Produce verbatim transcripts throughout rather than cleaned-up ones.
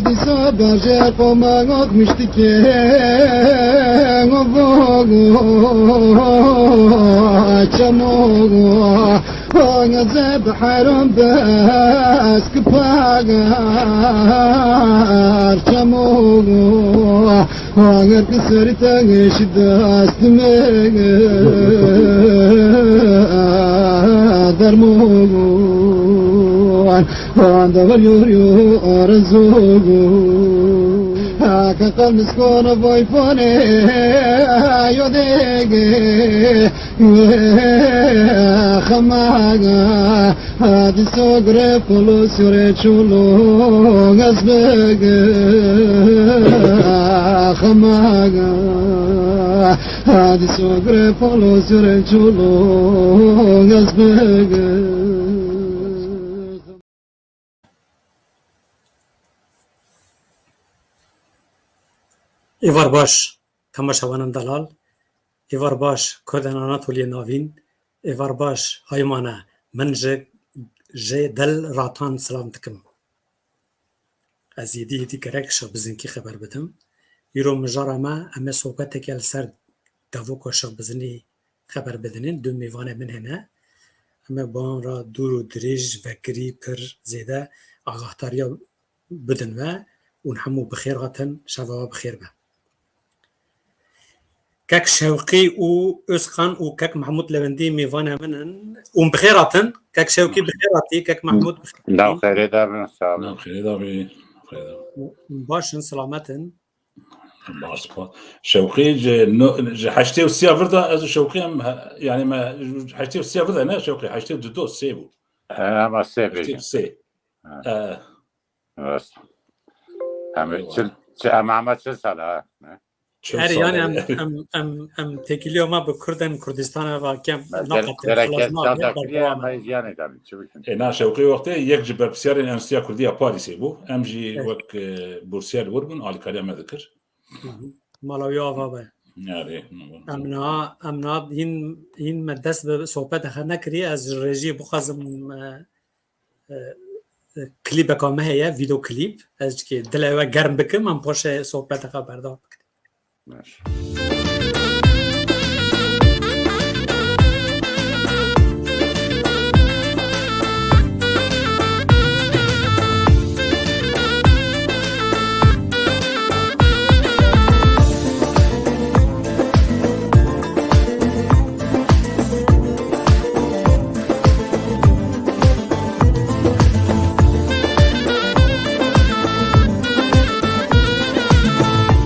Dîsa berjê qoma akmiştike, çemo, ze bi heyran bes ki pagar çemo, ager ki serî te geşî dest me dermo. Anda var yor yor arezo. Haka kalmis kona vay fone yo dege. Xamaga hadi sogre polo sore çolo gazbege. Xamaga hadi sogre polo sore çolo gazbege. Êvar baş, temaşevanên delal. Êvar baş, Kurdên Anatoliyê Navîn. Êvar baş, haymane, min ji, ji Dil Ratan silav dikim. Ez êdî êdî gerek Şêx Bizinkî xeber bidim. Îro mijara me, em ê sohbetekê li ser devoka Şêx Bizinkî xeber bidinên du mêvanê min hene. Em ê bi wan re dûr û dirêj, vekirî, pir zêde agahtariya bidin we û hemû bi xêr hatin, şeva we bi xêr be. Kek Şewqî û Özkan û Kek Mehmûd Lewendî mêvanê min in û bi xêr hatin. Kek Şewqî bi xêr hatî, Kek Mehmûd bi xêr hatî. Nav xêrê de bin, sağ olun. Nav xêrê de bin. Baş in, selamet in. Baş, spas. Şewqî ji no-, ji heştê û sê ya vir de ez û Şewqî em he-, yani me ji heştê û sê ya vir de ne Şewqî, heştê û du do sê bû. He, ama sê bêje. Heştê û sê. He. E. Rast. Em çil, çi, em ama çil sal ha, ne? Çil sal, yani em, evet. Em, em, em têkiliya me bi Kurdên Kurdistanê ve kem naqetin, gerek xilas nake, berdewam e. Em ziyanê dabî, çi bikin? E, na Şewqî wextê yek ji berpirsiyarên Enstitûya Kurdî ya Parîsê bû. Em jî wek, e, bursiyer li wir bûn, alîkariya me dikir. Mala wî ava be. Erê, em niha, em niha hîn, hîn me dest bi sohbeta xwe nekirî, ez ji rejiyê bixwazim, e, e, e, klîbeka me heye, vîdeo klîb. Ez çikê dilê we germ bikim, em paşê sohbeta xwe berdewam bikin. Baş.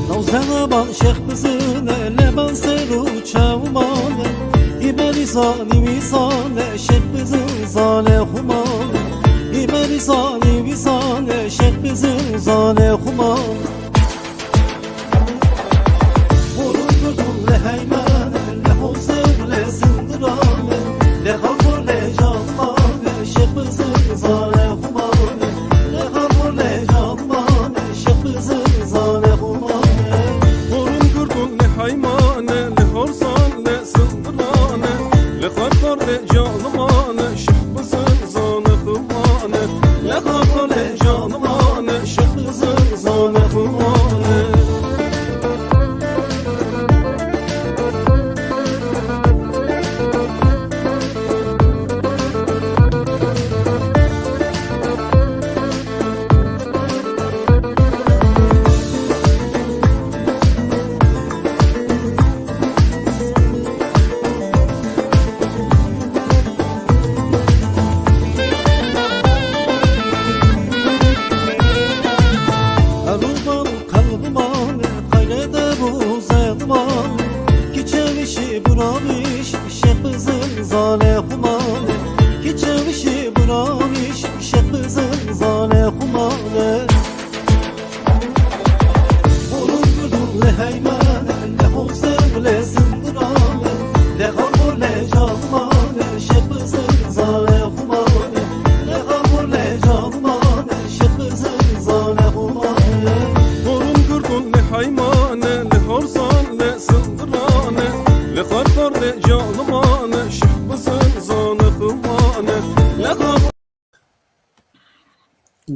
Navzena ban Şêx Bizin, leban ser û çaw mane. Îmerî zanî wî zane, Şêx Bizin zane xumane. Îmerî zanî wî zane, Şêx Bizin zane xumane.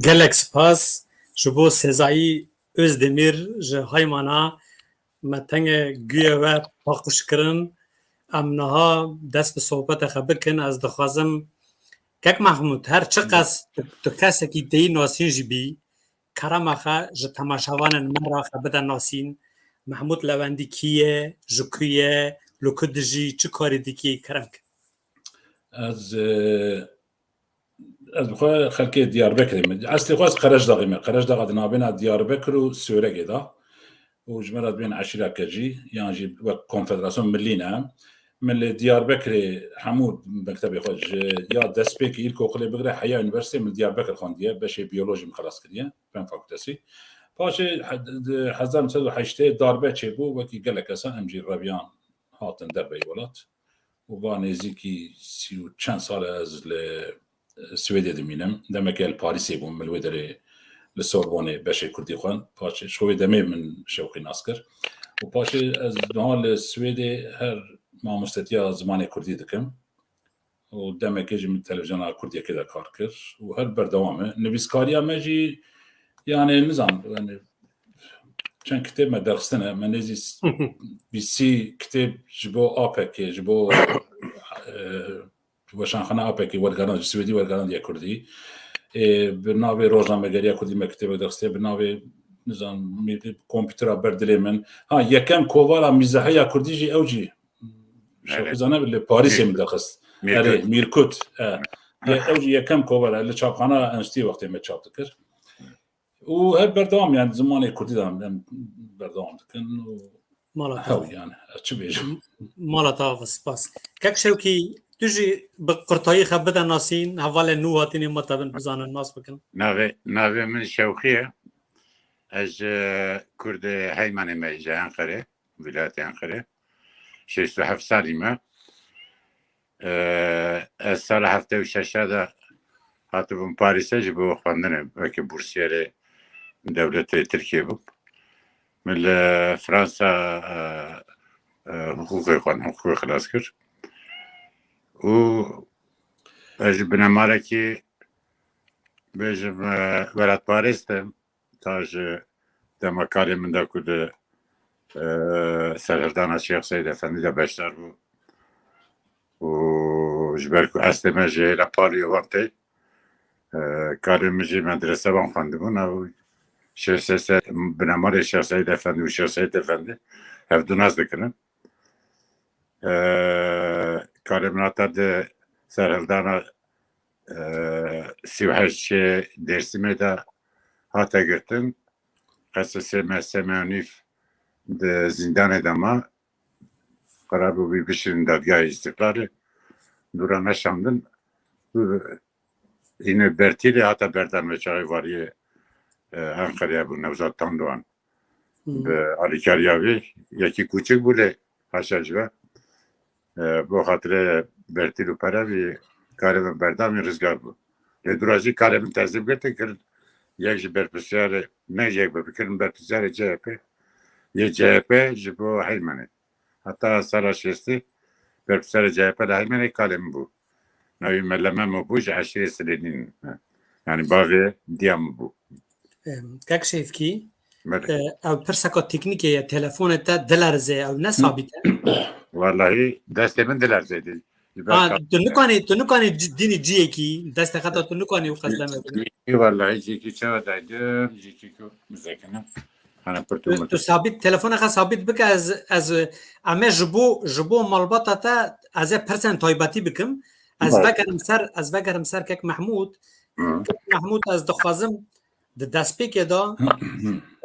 Gelek spas. Ji bo Sezayî Özdemir ji Haymana me tenge guye we paqij kirin. Em niha dest bi sohbeta xwe bikin. Ez dixwazim, Kek Mehmûd, her çiqas tu, tu kesekî têyî nasîn jî bî, kerema xwe ji temaşevanên me re xwe bide nasîn. Mehmûd Lewendî kî ye, ji ku ye, li ku dijî, çi karî dikî, kerem ke. Ez, e, ez bi xwe xelkê Diyarbekirê me. Eslê xwe ez Qerejdaxê me. Qerejdaxa di navbêna Diyarbekir û Sêwregê de. Û ji me re dibên eşîra Kecî, yan jî wek konfederasyon millî ne. Min li Diyarbekirê hemû mektebê xwe ji ya destpêkê îlkokulê bigire heya unîversîteyê min Diyarbekir xwendiye, beşê biyolojî min xelas kiriye, fen fakültesi. Paşê he-, di hezar neh sed û heştê darbe çêbû, wekî gelek kesan em jî reviyan hatin derveyî welat. Û va nêzîkî sî û çend sal e ez li Swêdê dimînim. Demekê li Parîsê bûm, min li wê derê li Sorbonê beşê kurdî xwend. Paşê ji xwe wê demê min Şewqî nas kir. Û paşê ez niha li Swêdê her mamostetiya zimanê kurdî dikim. Û demekê jî min televîzyona Kurdiyekê de kar kir. Û her berdewam e. Nivîskariya me jî, yani nizam, yani çend kitêb me derxistine. Me nêzî s-, bîst kitêb ji bo A P K, ji bo, e, weşanxana A P K wergerand, ji Swêdî wergerandiye Kurdî. Ê, bi navê Rojnamegeriya Kurdî me kitêbek derxistiye, bi navê, nizam, mî-, kompîtera ber dilê min. Ha, yekem kovara mîzeheya Kurdî jî ew jî. Şewqî zane li Parîsê min derxist. Erê, Mîrkut. E. Ye-, ew jî yekem kovara li çapxana enstî wextê me çap dikir. Û her berdewam, yani zimanê Kurdî de em berdewam dikin û Mala te hew ava. Yani, ez çi bêjim? Mala te ava, spas. Kek Şewkî, tu jî bi qurtayî xwe bide nasîn, hevalên nû hatînê me tevin bizanin, nas bikin. Navê, navê min Şewqî ye. Ez ji Kurdê Heymanê me, ji Enqerê, wîlayetê Enqerê. Şêst û heft salî me. Ee, ez sala heftê û şeş de hatibûm Parîsê ji bo xwendinê, wekî bursiyerê dewletê Tirkiyê bûm. Min li Fransa, e, e, hiqûqê xwend, hiqûqê xilas kir. Û ez ji binemarekî bêjim, e, welatparêz im. Ta ji dema karê min de ku di, e, serhildana Şêx Seîd Efendî de beşdar bû û ji ber ku eslê me ji hêla Palî û van tê, e, karê min jî medrese van xwendibûn. Ew Şêx Seîd, binemarê Şêx Seîd Efendî û Şêx Seîd Efendî hevdu nas dikirin. E, karê min hata di serhildana, e, sî û heşt Dêrsimê de hate girtin. Qesesê me sê meh û nîv di zîndanê de ma. Qerar bû bî bişînin dadgehê Îstîqlalê. Dûra neşandin. Îne Bertîlê hate berdan ve çaxê variyê, e, Enqereyê bû, Newzat Tandoğan. Hmm. Bi alîkariya wî, yekî kûçik bû lê haşa ji we. E, bo xatirê Bertîl û pere wî karê min berdamî rizgar bû. Lê dûra jî karê min tezlîm girtin kirin. Yek ji berpirsiyarê, ne yek be, bikirin berpirsiyarê C H P. Yê C H P ji bo Heymanê. Heta sala şêstî berpirsiyarê C H P li Heymanê kalê min bû. Navî Mele Memo bû, ji eşîrê Silênîn. Yani bavê diya min bû. Em, Kek Şevkî, Belê. E, ew pirseka teknîkê ye, telefonê te dilerze, ew ne sabît e? Wallahî destê min dilerzeydi. Ji ber Ha, ka- tu nikanî, tu nikanî ci-, dînî ciyekî, destê xeta tu nikanî û qezleme bidî. Ciyekî, wallahî ciyekî çawa daydim, ciyekî ku mizekine. Hana pirtû Tu, mirtû. Tu sabît, telefonê xwe sabît bike, ez, ez, em ê ji bo, ji bo malbata te, ez ê pirsên taybetî bikim. Ez Baş. Vegerim ser, ez vegerim ser Kek Mehmûd. Hı. Kek Mehmûd, ez dixwazim di destpêkê de,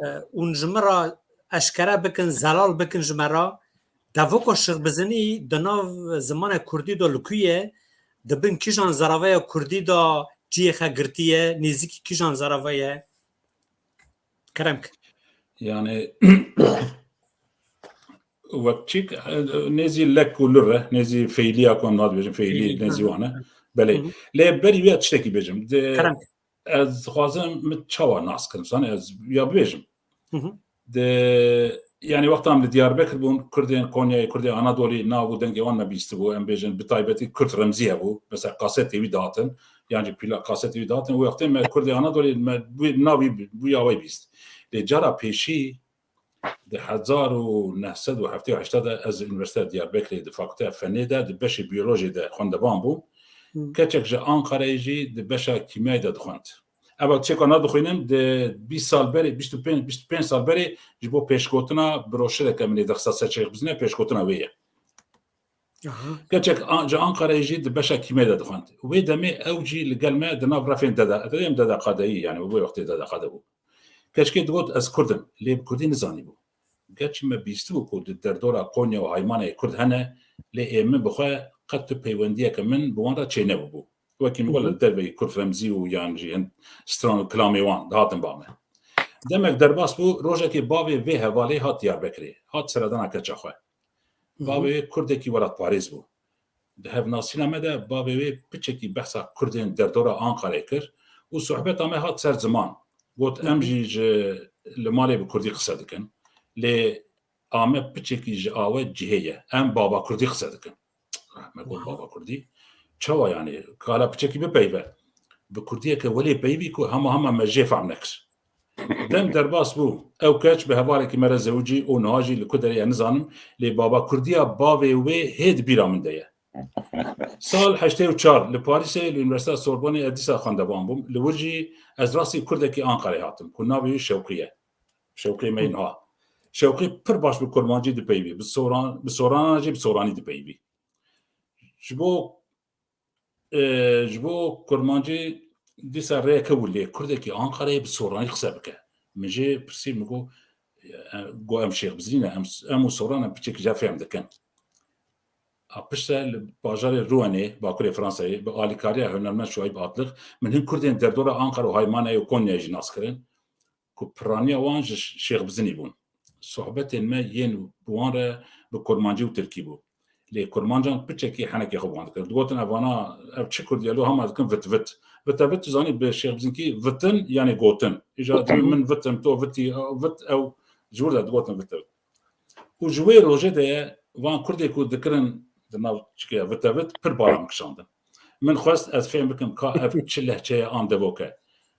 e, hûn ji min re eşkere bikin, zelal bikin ji me re. Devoka Şêxbizinî di nav zimanê kurdî de li ku ye? Di bin kîjan zeraveya kurdî de cihê xwe girtiye? Nêzîkî kîjan zerave ye? Kerem ke. Yani, wek çîk, e, nêzî lek û lur e, nêzî feyliya ku em dibêjin, feylî, Feylî, nêzî ha. wan e. Belê. Hı hı. Lê berî wê tiştekî bêjim. Di Kerem ke. Ez dixwazim min çawa nas kirim, zanî ez ya bibêjim. Hı hı. Di, yani wexta em li Diyarbekir bûn, Kurdên Konyayê, Kurdê Anadolî nav û dengê wan me bîstibû, em bêjin, bi taybetî Kurd Remziye bû, mesela kasetê wî dihatin, Yan jî pîla kasetê wî dihatin, wê wextê me Kurdê Anadolê me bû, navî bû ya wê bîst. Lê cara pêşî di hezar û neh sed û heftê û heşt de ez Üniversiteya Diyarbekirê di Fakülteya Fenê de di beşê biyolojê de xwendevan bûm. Hı. Keçek ji Ankarayê jî di beşa kîmyayê de dixwend. Eva çêka nadixwînin, di bîst sal berê, bîst û pênc, bîst û pênc sal berê ji bo pêşgotina broşureke min ê dixista ser Şêxbizinê, pêşgotina wê ye. Aha. Keçek An-, ji Ankarayê jî di beşa kîmyayê de dixwend. Wê demê ew jî li gel me di nav refên dede, em dede qadeyî, yani wê wextê dede qade bû. Keçkê digot, "Ez Kurd im", lê bi Kurdî nizanîbû. Gerçî me bîstibû ku di derdora Konya û Haymanayê Kurd hene, lê ê min bi xwe qet tu peywendiyeke min bi wan re çênebûbû. Wekî min got, li derveyî Kurd Remzî û yan jî hin stran û kilamê wan dihatin ba me. Demek derbas bû, rojekê bavê vê hevalê hat Diyarbekirê, hat seredana keça xwe. Bavê wê Kurdekî welatparêz bû. Di hevnasîna me de bavê wê piçekî behsa Kurdên derdora Ankarayê kir û sohbeta me hat ser ziman. Got, "Em jî ji, li malê bi Kurdî qise dikin. Lê a me piçekî ji awe cihê ye. Em baba Kurdî qise dikin." Me got, "Baba Kurdî? Çawa yani? Kala piçekî bipeyve. Bi Kurdiyeke welê peyvî ku hema hema me jê fehm nekir." Dem derbas bû. Ew keç bi hevalekî me re zewicî û niha jî li ku derê ye nizanim, lê baba Kurdiya bavê wê hê di bîra min de ye. Sal heştê û çar li Parîsê li Unîversîteya Sorbonê ez dîsa xwendevan bûm. Li wir jî ez rastî Kurdekî Ankarayê hatim ku navê wî Şewqî ye. Şewqî me yê niha. Şewqî pir baş bi kurmancî dipeyivî. Bi soran, bi sorana jî bi soranî dipeyivî. Ji bo, e, ji bo kurmancî dîsa rêyeke wî lê Kurdekî Ankarayê bi soranî qise bike. Min jê pirsî, min got, e, got, "Em Şêxbizinî ne, em, em û soran em piçekî ca fêm dikin." A piştre li bajarê Rouen-ê, bakurê Fransayê, bi alîkariya hunermend Şuayb Atlix, min hin Kurdên derdora Ankara û Haymanayê û Konyayê jî nas kirin ku piraniya wan ji Şêxbizinî bûn. Sohbetên me yên bi wan re bi kurmancî û tirkî bû. Lê kurmancan piçekî henekê xwe bi wan dikir. Digotin, "Evana, ev çi Kurdî ye? Lo hema dikin vit vit." Vite vit, tu zanî bi Şêxbizinkî vitin, yani gotin. Îja dibê min vitim, to vitî, vit ew, ji wir de digotin vite vit. Û ji wê rojê de ye, van Kurdê ku dikirin di nav çike vite vit, pir bala min kişandin. Min xwest ez fêm bikim ka ev çi lehçe ye an devok e.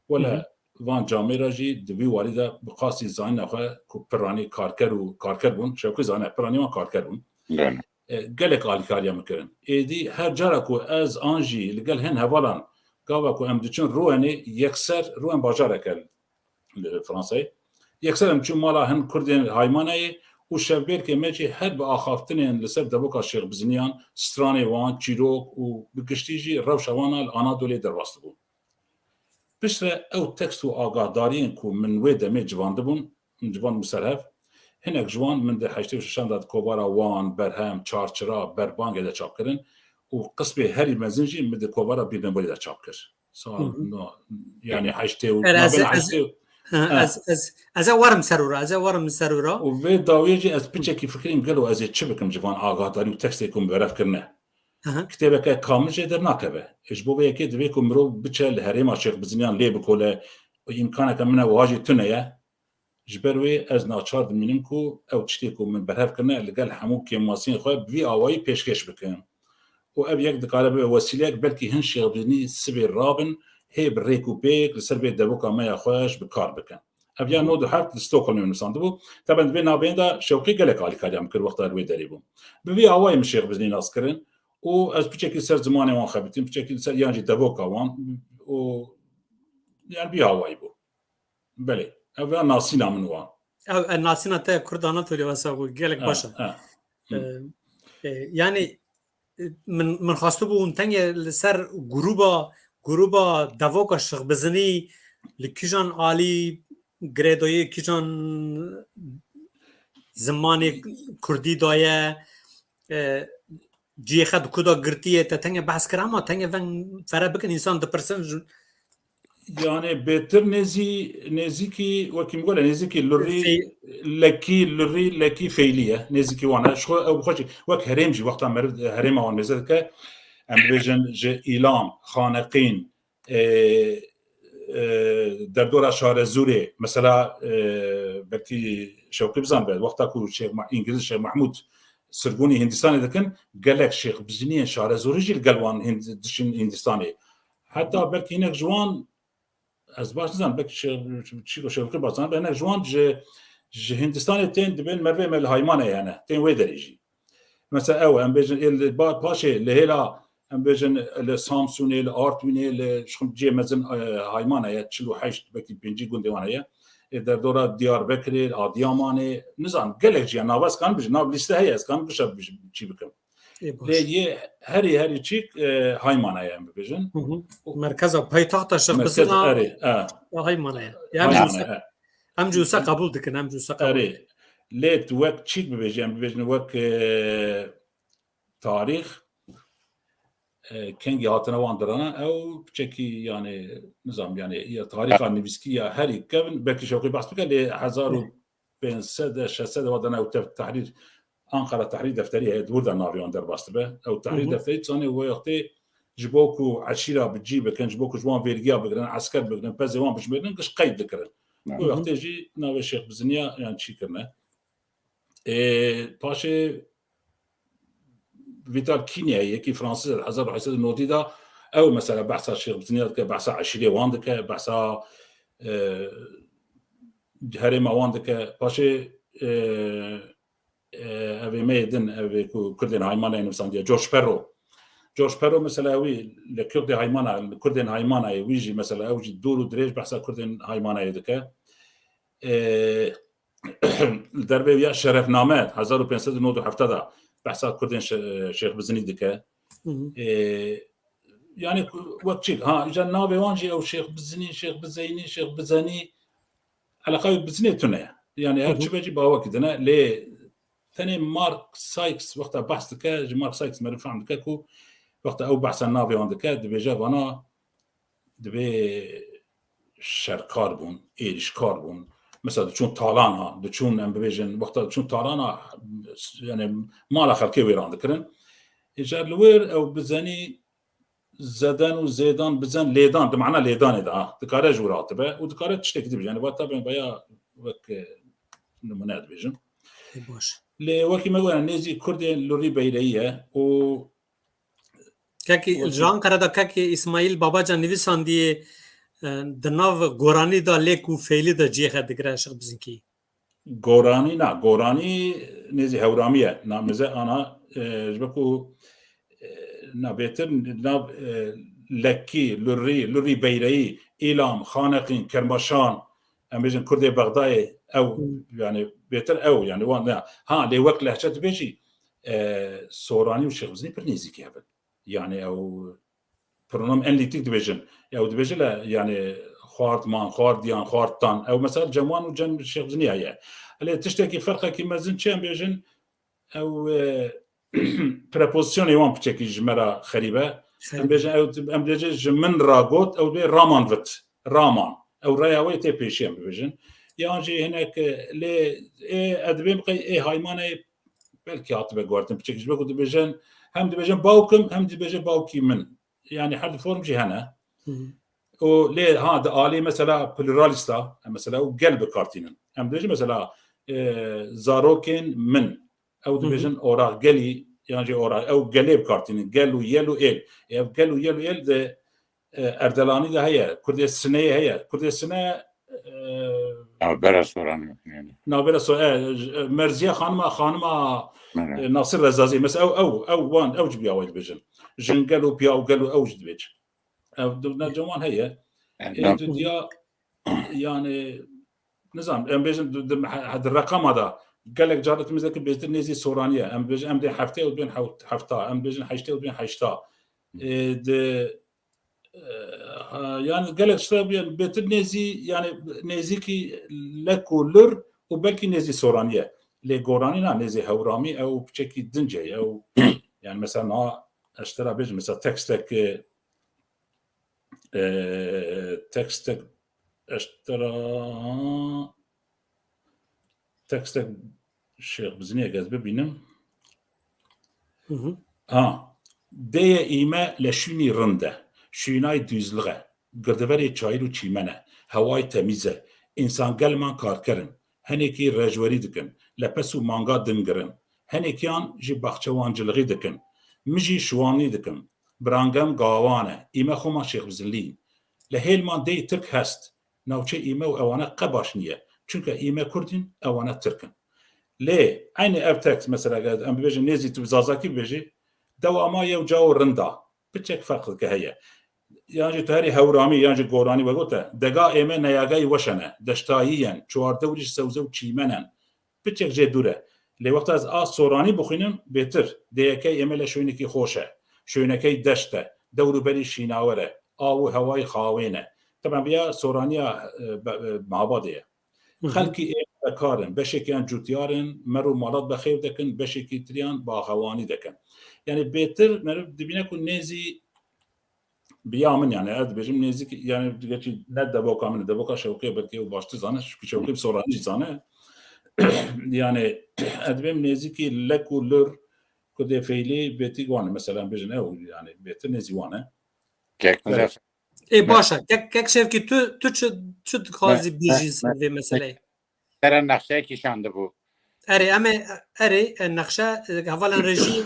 Wele, van camêra jî di vî warî de bi qasî zanîna xwe ku piranî karker û karker bûn, Şewqî zane, piranî wan karker bûn. Belê. E, gelek alîkariya min kirin. Êdî her cara ku ez an jî li gel hin hevalan, gava ku em diçin Rouen-ê, yekser Rouen bajareke li Fransayê, yekser em çûn mala hin Kurdên Haymanayê û şevbêrkê me jî her bi axaftinên li ser devoka Şêxbiziniyan, stranê wan, çîrok û bi giştî jî rewşa wan a li Anadolê derbas dibûn. Piştre ew tekst û agahdariyên ku min wê demê civandibûn, min civandibû ser hev. Hinek ji wan min di heştê û şeşan de di kovara Wan, Berhem, Çarçira, Berbangê de çap kirin û qismê herî mezin jî min di kovara Bîrnenbolê de çap kir. Sal, Hı hı. no, yani heştê û, Her ez, nabêna ez, heştê û, ha, ha. ez, ez, ez ê werim ser û ra, ez ê werim ser û ra. Û vê dawiyê jî ez piçekî fikirîm, gelo ez ê çi bikim ji van agahdarî û tekstê ku min berev kirine. Aha. Kitêbeke kamil jê dernakeve. Ji bo vê yekê divê ku mirov biçe li herêma Şêxbiziniyan lê bikole û îmkaneke min e wiha jî tune ye. Ji ber wê ez naçar dimînim ku ew tiştê ku min berhev kirine li gel hemû kêmmasiyên xwe bi vî awayî pêşkêş bikim. Û ev yek dikare bibe wesîleyek belkî hin Şêxbizinî sibê rabin hê bi rêk û pêk li ser vê devoka me ya xweş bi kar bikin. Ev ya nod û heft li Stockholmê min nivîsandibû. Teben di vê navbeyên de Şewqî gelek alîkariya min kir wexta li wê derê bûm. Bi vî awayî min Şêxbizinî nas kirin û ez piçekî li ser zimanê wan xebitîm, piçekî li ser yan jî devoka wan û yani vî awayî bû. Belê. Ev ya nasîna min wan. Ev, ev nasîna te Kurd Anatolya wesa bû, gelek Ha, baş e. ha. Hı. Ee, e, yani, e, min, min xwestibû hûn tengê li ser grûba, grûba devoka Şixbizinî li kîjan alî girêdayî, kîjan zimanê Kurdî daye, e, cihê xwe di ku de girtiye, te tengê behs kir, ama tengê veng fere bikin, însan dipirsin ji Yani bêtir nêzî-, nêzîkî, wekî min got, nêzîkî lurî, Fey- lekî, lurî, lekî feylî ye. Nêzîkî wan e. Ji xwe, ew bi xwe jî wek herêm jî wexta meriv herêma wan mêze dike. Em bibêjin ji Îlam, Xaneqîn, e, e, derdora Şarezûrê, mesela, e, belkî Şewqî bizanibe, wexta ku Şêx Ma-, Îngiliz Şêx Mehmûd sirgûnî Hindistanê dikin, gelek Şêxbiziniyên Şarezûrî jî li gel wan Hind-, diçin Hindistanê. Heta belkî hinek ji wan, ez baş nizanim, belkî Şêx-, Çîko Şêxbikir baş zanim, hinek ji wan ji, ji Hindistanê tên dibên mervê me li Haymanê hene, tên wê derê jî. Mesela ew, em bêjin, ê li ba-, paşê li hêla, em bêjin, li Samsûnê, li Artwînê, li şixim cihê mezin, e, Haymanê ye, çil û heşt, belkî pêncî gundê wan heye. Ê derdora Diyarbekirê, Adiyamanê, nizanim, gelek jî ya nav ez kanim bijim, nav lîste heye, ez kanim gişa bijim, çî bikim. Ê baş. Lê yê herî, herî çîk, e, Haymanê ye, em bibêjin. Hı hı. Merkeza, paytaxta Şêxbizina Merkez, erê, e. Haymanê ye. Ya em Haymanê, jî wisa, e. Em jî wisa qebûl dikin, em jî wisa qebûl Erê. Dikin. Lê tu wek çîk bibêjî, em bibêjin wek, e, tarîx, e, kengî hatine wan dirana, ew piçekî, yani, nizam, yani, ya tarîxa nivîskî ya herî kevin, belkî Şewqî behs bike, lê hezar û pênc sed de, şeş sed de wa dana ew tev-, tehrîr, Ankara Tehrîr Defterî heye, di wir de navê wan derbas dibe. Ew Tehrîr Hı hı. Defterî çanê wê wextê ji bo ku eşîra bi cî bikin, ji bo ku ji wan vergiya bigirin, esker bigirin, pezê wan bijmêrin, giş qeyd dikirin. Hı hı. Wê wextê jî navê Şêx Biziniya yan çî kirine. Ê, paşê Vital Kînya, yekî Fransız, hezar û heşt sed û nodî da, ew mesela behsa Şêx Biziniya dike, behsa eşîrê wan dike, behsa, e, herêma wan dike. Paşê, e, e, evê me yê din, evê ku Kurdên Haymanayê nivîsandiye, George Perro. George Perro mesela wî li Kurdê Haymana, li Kurdên Haymanayê wî jî mesela ew jî dûr û dirêj behsa Kurdên Haymanayê dike. E, li dervê ya Şerefname hezar û pênc sed û nod û heft de behsa Kurdên Şe-, Şêx Bizinî dike. Hı hı. E, yani ku-, wek çîk, ha, îca navê wan jî ew Şêx Bizinî, Şêx Bizeynî, Şêx Bizenî, eleqa wî Bizinê tune ye. Yani her Hı hı. çi be jî bawekî dine, lê tenê Mark Sykes wexta behs dike, ji Mark Sykes meriv fehm dike ku wexta ew behsa navê wan dike, dibêje vana dibê şerkar bûn, êrîşkar bûn. Mesela diçûn talana, diçûn em bibêjin, wexta diçûn talana, yani mala xelkê wêran dikirin. Îcar li wir ew Bizenî zeden û zêdan, bizen lêdan, di mana lêdanê de, ha, dikare ji wir hatibe û dikare tiştekî din bije. Yani vata ben baya wek, e, nimûne dibêjim. Ê baş. Lê wekî me got, yani nêzî Kurdên Lurî Beyreyî ye û Kekî, wekî ji Ankara de kekî Îsmaîl Babacan nivîsandiye, e, di nav goranî de lêk û feylî de cihê xwe digire Şêx Bizinkî. Goranî na, goranî nêzî Hewramî ye. Na meze ana, e, ji ber ku, e, na bêtir nav, e, Lekkî, Lurî, Lurî Beyreyî, Îlam, Xaneqîn, Kermaşan, em bêjin Kurdê Bexdayê, ew, Hmm. yani bêtir ew, yani wan ne. Ha, lê wek lehçe dibêjî, e, Soranî û Şêx Bizinî pir nêzîkî hev in. Yani ew pronom enlîtik dibêjin. Ew dibêje le, yani xward man, xwardiyan, xwardtan. Ew mesela cem wan û cem Şêx Bizinî heye. Lê tiştekî ferqekî mezin çi em bêjin? Ew, e, prepozisyonê wan piçekî ji me re xerîb e. Em Xerîb. bêjin, ew, em dibêjin ji min ra got, ew dibê raman vit. Raman. Ew raya wê tê pêşî em bibêjin. Yan jî hinek, e, lê ê, ez dibêm qey ê Haymanê belkî hatibe guhertin piçekî ji ber ku dibêjin, hem dibêjin bawkim, hem dibêje bawkî min. Yani her du form jî hene. Hı hı. Û lê ha di alî mesela pluralista, em mesela û gel bi kar tînin. Em dibêjin mesela, e, zarokên min. Ew Hı hı. dibêjin orax gelî, yan jî orax, ew gelê bi kar tînin. Gel û yel û êl. Ev gel û yel û êl di, e, Erdelanî de heye. Kurdê Sineyê heye. Kurdê Sine, e, Navbera Soranî yani. Navbera So-, e, j-, e, Merziye xanima, xanima, Evet. e, Nasir Rezazî. Mesela ew, ew, ew wan, ew ji biya wê dibêjin. Jin gel û piya û gel û ew jî dibêjin. Ev du ne cewan heye. Yani, Ê nam- du diya, yani, nizam, em bêjin du, du, he-, he-, di reqama da gelek caret mizeki bêtir nêzî Soranî ye. Em bêjin, em dê heftê û bên hewt-, hefta, em bêjin heştê û bên heşta. Ê, di, e, ha, yani gelek işte yani bêtir nêzî, yani nêzîkî lek û lur û belkî nêzî Soranî ye. Lê Goranî na, nêzî Hewramî ew piçekî dinc e, ew, yani mesela na, ez ji te re bêjim, mesela tekstek, e, e, tekstek, ez ji te re tekstek Şêx Biziniyek ez bibînim. Hı hı. Ha, dêye îme le şûnî rind e. Şûnay dûzlix e. Girdiverê çayir û çîmen e. Heway temîz e. Însan gelman karker in. Henekî rejwerî dikin. Le pes û manga dingirin. Henekîyan jî baxçewancilixî dikin. Min jî şiwanî dikim. Brangem Gawan e. Îme xoma Şêx Bizilî yin. Li hêlman dey Tirk hest. Navçe îme û ewane qe baş niye. Çunke îme Kurd in, ewane Tirk in. Lê eynî ev tekst, mesela, em bibêjin nêzî tu bi Zazakî bibêjî, dewa ma yew cawo rind a. Piçek ferq dike heye. Yan jî tu herî Hewramî, yan jî Goranî vegote, dega ême neyageyî weşene, deştayî yen, çuwardewrî ji sewze û çîmen en. Piçek jê dûr e. Lê wexta ez a Soranî bixwînim, bêtir, D Y K ême le şoynekî xweş e. Şoynekey deşt e. Dewr û berî şînawer e. Av û hewayî xawên e. Teben viya Soraniya, e, be-, e, Mahabadê ye. Hı hı. Xelkî ê vekar in, beşekiyan cûtiyar in, mer û malat bexêv dekin, beşekî tiriyan baxewanî dekin. Yani bêtir meriv dibîne ku nêzî biya min, yani ez dibêjim nêzîk, yani gerçî ne devoka min, devoka Şewqê belkî ew baştir zane, çünkü Şewqê bi Soranî jî zane. Yani ez dibêm nêzîkî lek û lur ku dê feylî bêtî wan, mesela bêjin ew, yani bêtir nêzî wan e. Kek Muzaffer. Ê, baş e. Kek, kek Şevkî, tu, tu çi, çi dixwazî bêjî ser vê meseleyê? Sera nexşeyekî şandibû. Erê, em ê, erê, e, nexşe, e, hevalên rejî,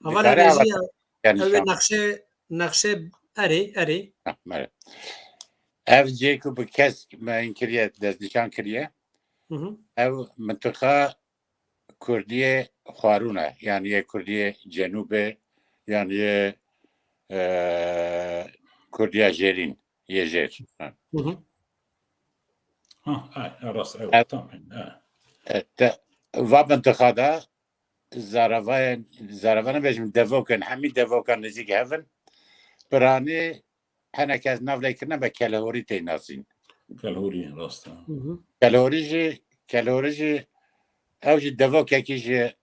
hevalên Dikare rejî, heval-, yani ew ê şand. Nexşe, nexşe, erê, erê. Ha, mere. Ev cê ku bi kesk me in kiriye, destnîşan kiriye. Hı hı. Ev mintiqa Kurdiyê xwarûn e, yani yê Kurdiyê cenûbê, yani yê, e, Kurdiya jêrîn, yê jêr. Ha. Hı hı. Ha, ay, rast, evet, tamam, ha. E, te, va mintiqa de zaravayên, zarava nebêjim, devokin, hemî devokan nêzîk hev in. Piranî hinek ez nav lê kirine me Kelhorî tê nasîn. Kelhorî, rast e. Hı hı. Kelhorî jî, Kelhorî jî, ew jî devokekî ji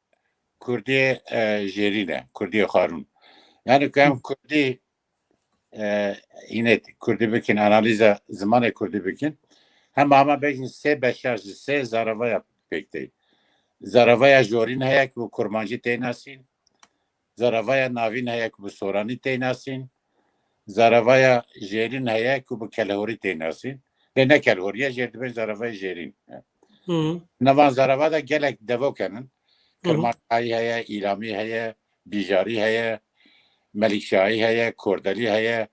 Kurdiyê, e, jêrî ne, Kurdiyê xwarûn. Yani ku em Hı. Kurdî, e, yine Kurdî bikin, analîza zimanê Kurdî bikin, hema hema bêjin sê beşa ji sê zaravaya pêk tê. Zaravaya jorîn heye ku bi kurmancî tê nasîn. Zaravaya navîn heye ku bi soranî tê nasîn. Zaravaya jêrîn heye ku bi kelhorî tê nasîn. Lê ne kelhorî ye, jêr dibên zaravaya jêrîn. Hı. Nevan zarava de gelek devok henin. Hı hı. Kirmanşahî heye, Îlamî heye, Bîjarî heye, Melikşahî heye, Kordelî heye,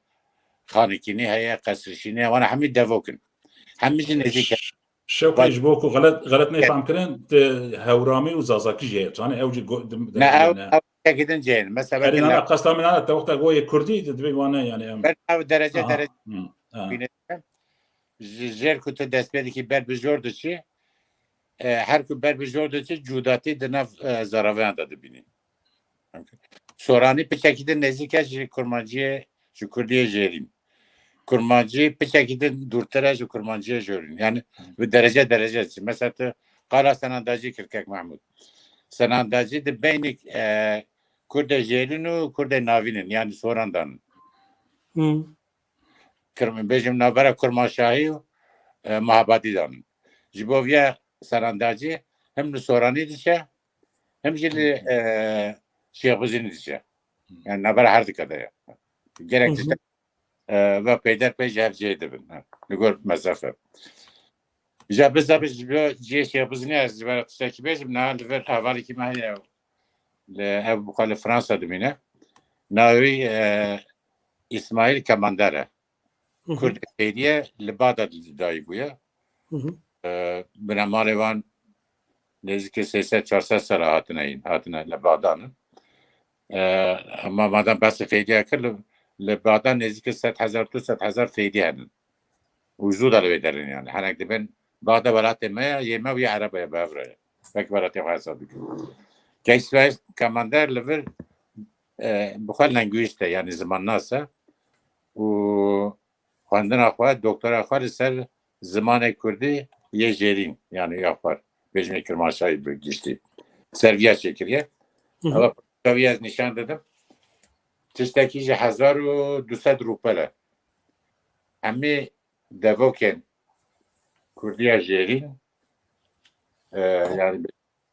Xanikînî heye, Qesrişînî heye. Wana hemî devok in. Hemî jî nêzîk e. Şewqê, ji bo ku xelet, xelet neyfam kirin, tu Hewramî û Zazakî jî heye, tu zanî, ew jî go-, dim-, dim-, Ne, ew, ne. Ew tek din cihên. Mesela Erê, nana, qesta min nana, te wexta goyê Kurdî, di divê wane, yani, em. Ber ev derece, Aha, derece hı, ha. Bîne. Ji jêr ku tu dest pê dikî ber bi jor diçî, e, her ku ber bi jor diçî, cudatî di nav, e, zaraveyan de dibînî. Soranî piçekî din nêzîk e ji kurmanciyê, ji kurdiyê jêrîn. Kurmancî piçekî din dûrtir e ji kurmanciyê jêrîn. Yani bi derece derece diçî. Mesela tu qala senandacî kir kek Mahmud. Senandacî di beynî, e, kurdê jêrîn û kurdê navîn in. Yani soran dan. Hı. Kirm-, bêjim navbera Kurmanşahî û, e, Mahabadî dan in. Ji bo viya senandacî hem li soranî diçe, hem jî li, Hı. e, Şêxbizînî diçe. Hı. Yani navbera her dike de ye. Gerek Hı hı. tiştek, e, ve peyder pey ji hev cihê dibin. Ha, li gor mezefe. Ja bizabe ji bo cihê Şêxbizînî ez ji ber tiştekî bêjim, niha li vir hevalekî me heye, li, ev bi xwe li Fransa dimîne. Navê wî, e, Îsmaîl Kemander e. Hı hı. Kurdê Fêdiye li Baxdad dayî bûye. Hı hı. E, binemalê wan nêzîkî sê sed çar sed sala hatine, hatine li Baxdan in. E, ama madem behsê Fêdiya kir, li, li Baxdan nêzîkî sed hezar, du sed hezar Fêdî henin. Û zû de li wê derin yani. Henek dibin, Baxda welatê me ye, yê me û yê Ereba ye, bi hev re ye. Wek welatê xwe hesab dikin. Kek Îsmaîl Kemander li vir, e, bi xwe lengûyîst e, yani zimannas e. Û xwendina xwe, doktora xwe li ser zimanê kurdî yê jêrîn, yani ya xwe, bêjimê kirmanşahî bi giştî, ser viya çêkiriye. Hı hı. Ewa, ew ez nîşan didim. Tiştekî ji hezar û du sed rûpel e. Hemî devokên kurdiya jêrîn, e, yani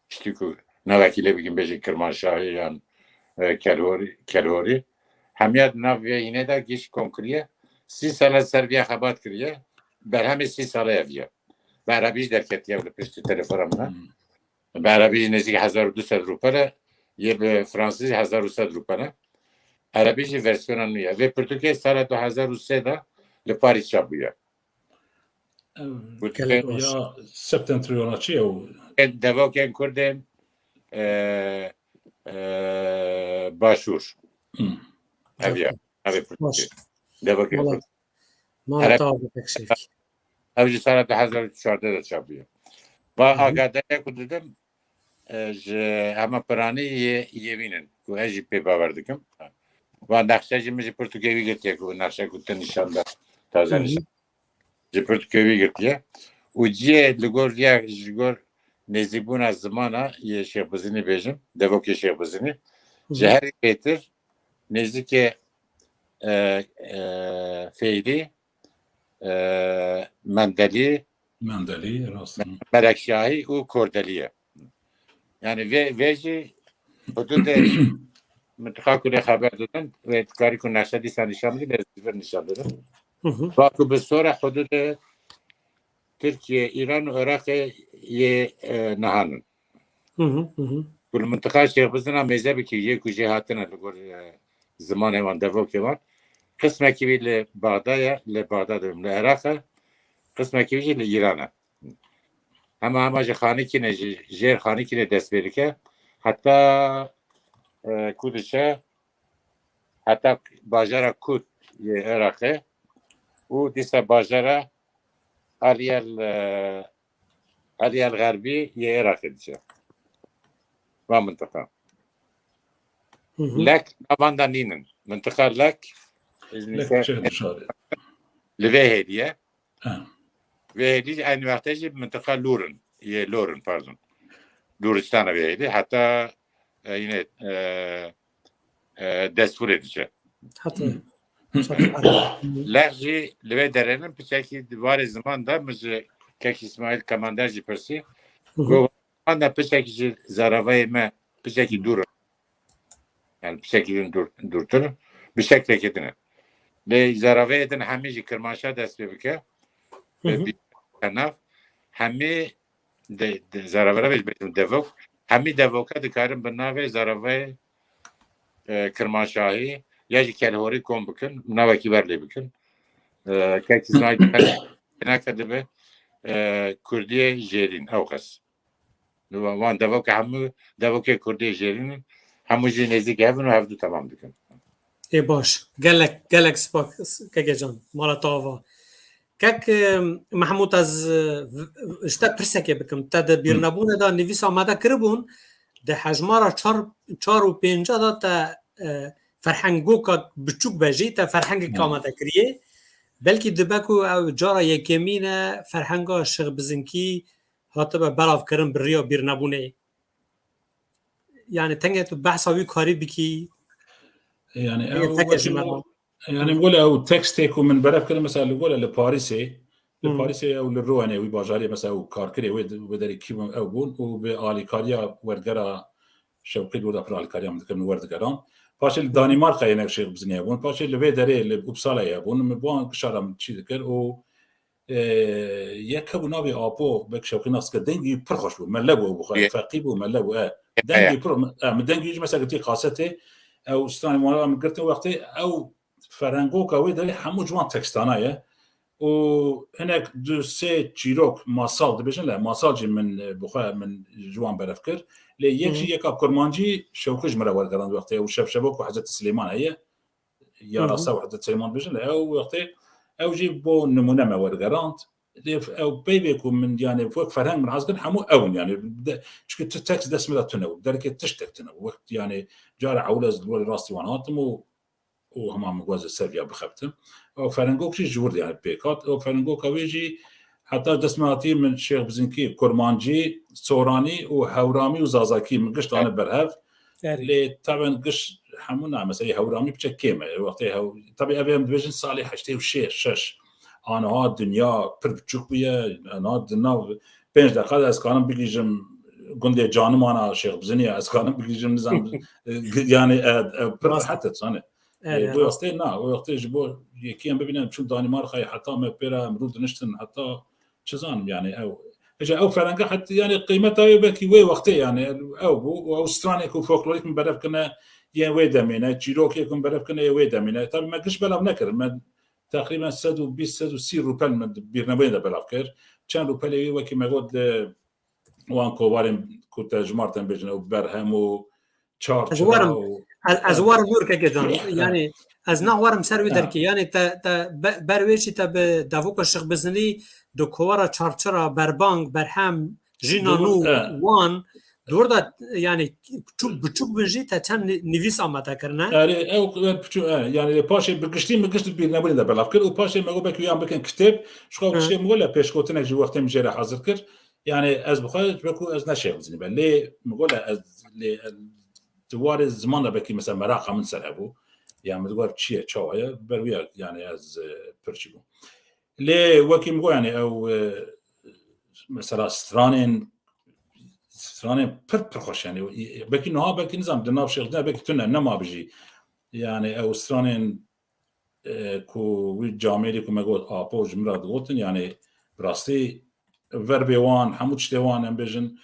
tiştî ku navekî lê bikin, bêjin Kirmanşahî yan, e, Kelhorî, Kelhorî. Hemiya di nav vê hînê de giş kom kiriye. Sî sala ser viya xebat kiriye. Berhemê sî sala ye viya. Bi erebî jî derketiye, li piştî telefona min e. Hmm. Bi erebî jî nêzîk hezar û du sed rûpel e. Yê bi fransîzî hezar û sed rûpel e. Erebî jî versiyona nû ye. Vê pirtûkê sala du hezar û sê de li Parîs çap bûye. Ev Got gelek baş. Ya Septentriyona çi ye û Devokên Kurdên, e, e, Başûr. Hmm. Ev ya. Ev ê pirtûkê. Baş. Devokên Kurd. Mala Ereb- tawa pek şevk. Ev jî sala du hezar û çardeh de çap bûye. Va Hı hı. Agadeya ku didim, e, ji hema piranî yê, yê wî nin, ku ez jî pê bawer dikim. Va nexşe jî min ji pirtûkê wî girtiye, ku nexşe ku tu nîşan da taze Hı hı. nîşan. Ji pirtûkê wî girtiye. Û cihê li gor viya, ji gor nêzîkbûna zimana yê Şêx Bizinî bêjim, devokê Şêx Bizinî, Hı hı. ji herî bêtir nêzîkê, e, e, Feyrî, e, Mendelî, Mendelî, rast. Melekşahî û Kordelî ye. Yani vê, vê jî hududê mintiqa ku lê xeber didin, wê dikarî ku nexşe dîsa nîşan bidin, lê ez li vir nîşan didim. Hı hı. Va ku bi sora hududê Tirkiye, Îran û Iraqê yê, e, nihan in. Hı hı, hı hı. Ku li mintiqa Şêx Bizina mêze bikî, yê ku jê hatine li gor, e, zimanê wan, devokê wan. Qismekî wî li Baxda ye, li Baxda dibim, li Iraq e. Qismekî wî jî li Îran e. Hema hema ji Xanikînê, ji jêr Xanikînê dest pê dike. Heta, e, ku diçe, heta bajara Kut yê Iraqê û dîsa bajara Aliyel, e, Aliyel Xerbî yê Iraqê diçe. Va mintiqa. Hı hı. Lek navanda nînin. Mintiqa Lek, Lek çi dişarê? Li vê hêdî ye. Ha. Vê hêdî jî aynı wextê jî mintiqa Lûr in. Yê Lor in, pardon. Lûristana vê hêdî. Heta, e, yine, e, e, Destfûrê diçe. Heta. Hı. Lek jî li vê derê nin, piçekî di warê ziman de min ji kek Îsmaîl Kemander jî pirsî. Hı hı. Got, anda piçekî ji zaravayê me, piçekî Hı. dûr in. Yani piçekî din dûr, dûrtir in. Bi şeklekî din e. Lê zaravayê din hemî ji Kirmanşa dest pê bike. Hı hı. Bi nav. Hemî de, de, zaravera bêjim devok. Hemî devoka dikarin bi navê zaravayê, e, Kirmanşahî ya jî Kelhorî kom bikin, navekî wer lê bikin. E, kek Îsmaîl nake dibe, e, Kurdiyê jêrîn, ew qas. Wan devoke hemû devokê Kurdê jêrîn in, hemû jî nêzîk hev in û hevdu temam dikin. Ê baş. Gelek, gelek spas, keke can. Mala te ava. Kek, e, Mehmûd, ez, e, v-, v-, ji te pirsekê bikim. Te di Hı. bîrnebûnê de nivîsa me de kiribûn, di hejmara çar, çar û pênca de te, e, ferhengoka biçûk be jî, te ferhengek Hı. amade kiriye. Belkî dibe ku ew cara yekemîn e, ferhenga Şêx Bizinkî hatibe belavkirin bi riya bîrnebûnê. Yani tenge tu behsa wî karî bikî. Yani Tenge ew teke wekî ji me mo-, re. Yani wele ew tekstê ku min berev kirin, mesela li wele li Parîsê, li Hmm. Parîsê ew li Roenê wî bajarê mesela ew karkirê wê, wê derê kî bûn, ew bûn û bi alîkariya wergera Şewqî li wir de pir alîkariya min dikirin, werdigeran. Paşê li Danîmarkayê hinek Şêx Bizinê hebûn. Paşê li vê derê li Uppsalayê hebûn. Min bi wan gişa re min çî dikir û, e, yek hebû navê Apo, belkî Şewqî nas dike, dengî pir xweş bû. Mele bû ew bi xwe, Ye. feqî bû, mele bû, e. Ye, Dengî ye. pir, e, min dengî jî mesela girtî kasetê, ew stranê wan min girtin wextê, ew ferengoka wê derê hemû ji wan tekstana ye. Û hinek du sê çîrok, masal dibêjin, le masal jî min, e, bi xwe min ji wan berev kir. Lê yek Hı hı. jî yeka kurmancî Şewqî ji min re wergerand wextê û şevşevok û Hezretî Silêman heye. Ya Hı hı. rasta û Hezretî Silêman dibêjin, le ew wextê ew jî bo nimûne me wergerand. Lê ew peyvê ku min, yani, wek ferheng min hez kir, hemû ew in, yani, de, çunke tu tekst dest min de tune bû, derekê tiştek tune bû. Wek, yani, cara ewil ez li werî rastî wan hatim û û hema min got ez ê ser viya bixebtim. Ew ferengok jî ji wir de, yani, pêk hat. Ew ferengoka wê jî heta dest min hatî, min Şêx Bizinkî, Kurmancî, Soranî û Hewramî û Zazakî min giş dane berhev. Erê. Lê taben giş hemû na, mesela Hewramî piçek kêm e. Wextê hew-, tabii ev em dibêjin salê heştê û şeş, şeş. Aniha dinya pir biçûk bûye. Aniha di nav pênc deqa de ez karim bigihîjim gundê Canimana Şêx Bizinî ye, ez karim bigihîjim, nizam, yani, e, e, pir Rast. rehet e, yani. Evet, Ê, evet, bu rast. wextê na, o wextê ji bo yekî em bibînin, çûn Danîmarkayê, heta me pê re mirû diniştin, heta çi zanim, yani, ew, hêja ew ferenge het, yani, qîmeta wê belkî wê wextê, yani, ew bû, û ew stranê ku folklorîk min berev kirine, yên wê demê ne, çîrokê ku min berev kirine yê wê demê ne. Tabii me giş belav nekir. Me teqrîben sed û bîst, sed û sî rûpel min di bîrnebûyê de belav kir. Çend rûpelê wî wekî me got li wan kovarên ku te ji mar tên bêjin ew berhem û çarçira û ez, ez warim Nûr Keke can. Yani ez naxwarim ser wî derkî. Yani te, te ber wê jî te bi devoka Şixbizinî di kovara çarçira, berbang, berhem, jîna nû, wan, dor da yani çûk biçûk bin jî te çend nivîs amade kirine. Erê, ew piçû, yani lê paşê bi giştî min giş di bîrnebûnê de belav kir û paşê me got belkî yan bikin kitêb, ji xwe tiştê min got lê pêşgotinek jî wextê min jê re hazir kir. Yani ez bi xwe ji ber ku ez ne Şêxbizinî be. Lê min got lê ez lê di warê ziman de belkî mesela meraqa min ser hebû. Yani min digot çi ye, çawa ye, ber wî yani ez pirçî bûm. Lê wekî min got yani ew mesela stranên stranên pir pir xweş yani. Belkî niha belkî nizam di nav Şêxbizinî belkî tune nema bijî. Yani ew stranên ku wî camêrî ku me got Apo ji min re digotin, yani bi rastî verbê wan, hemû tiştê wan em bêjin.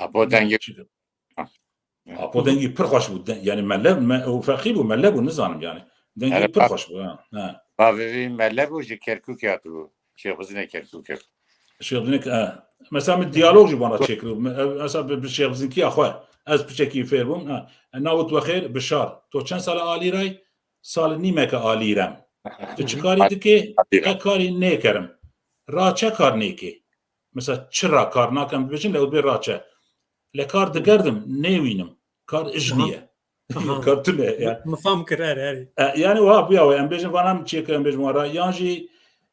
Apo dengê Apo dengî pir xweş bû. Yani me lev, me û feqî bû, me lev bû, nizanim yani. Dengî pir xweş bû. Bavê wî me lev bû, ji Kerkûkê hatibû. Şêxbizinê Kerkûkê. Şêxbizinê, e. Mesela min diyalog jî bana çêkiribû. Mesela bi Şêxbizinkiya xwe. Ez piçekî fêr bûm. Navit wexêr, Bişar. To çend sal e alî ray? Sal nîmeke alî rem. Tu çi karî dikê? Te karî nêkerim. Ra çe kar nêkê? Mesela çi ra kar nakem dibêjin le û dibê ra çe. Le kar digerdim, nêwînim. Kar ij niye. Kar tune ye. Min fam kir, erê, erê. E, yani wiha bûya wê, em bêjin vana min çêkir, em bêjin wan ra. Yan jî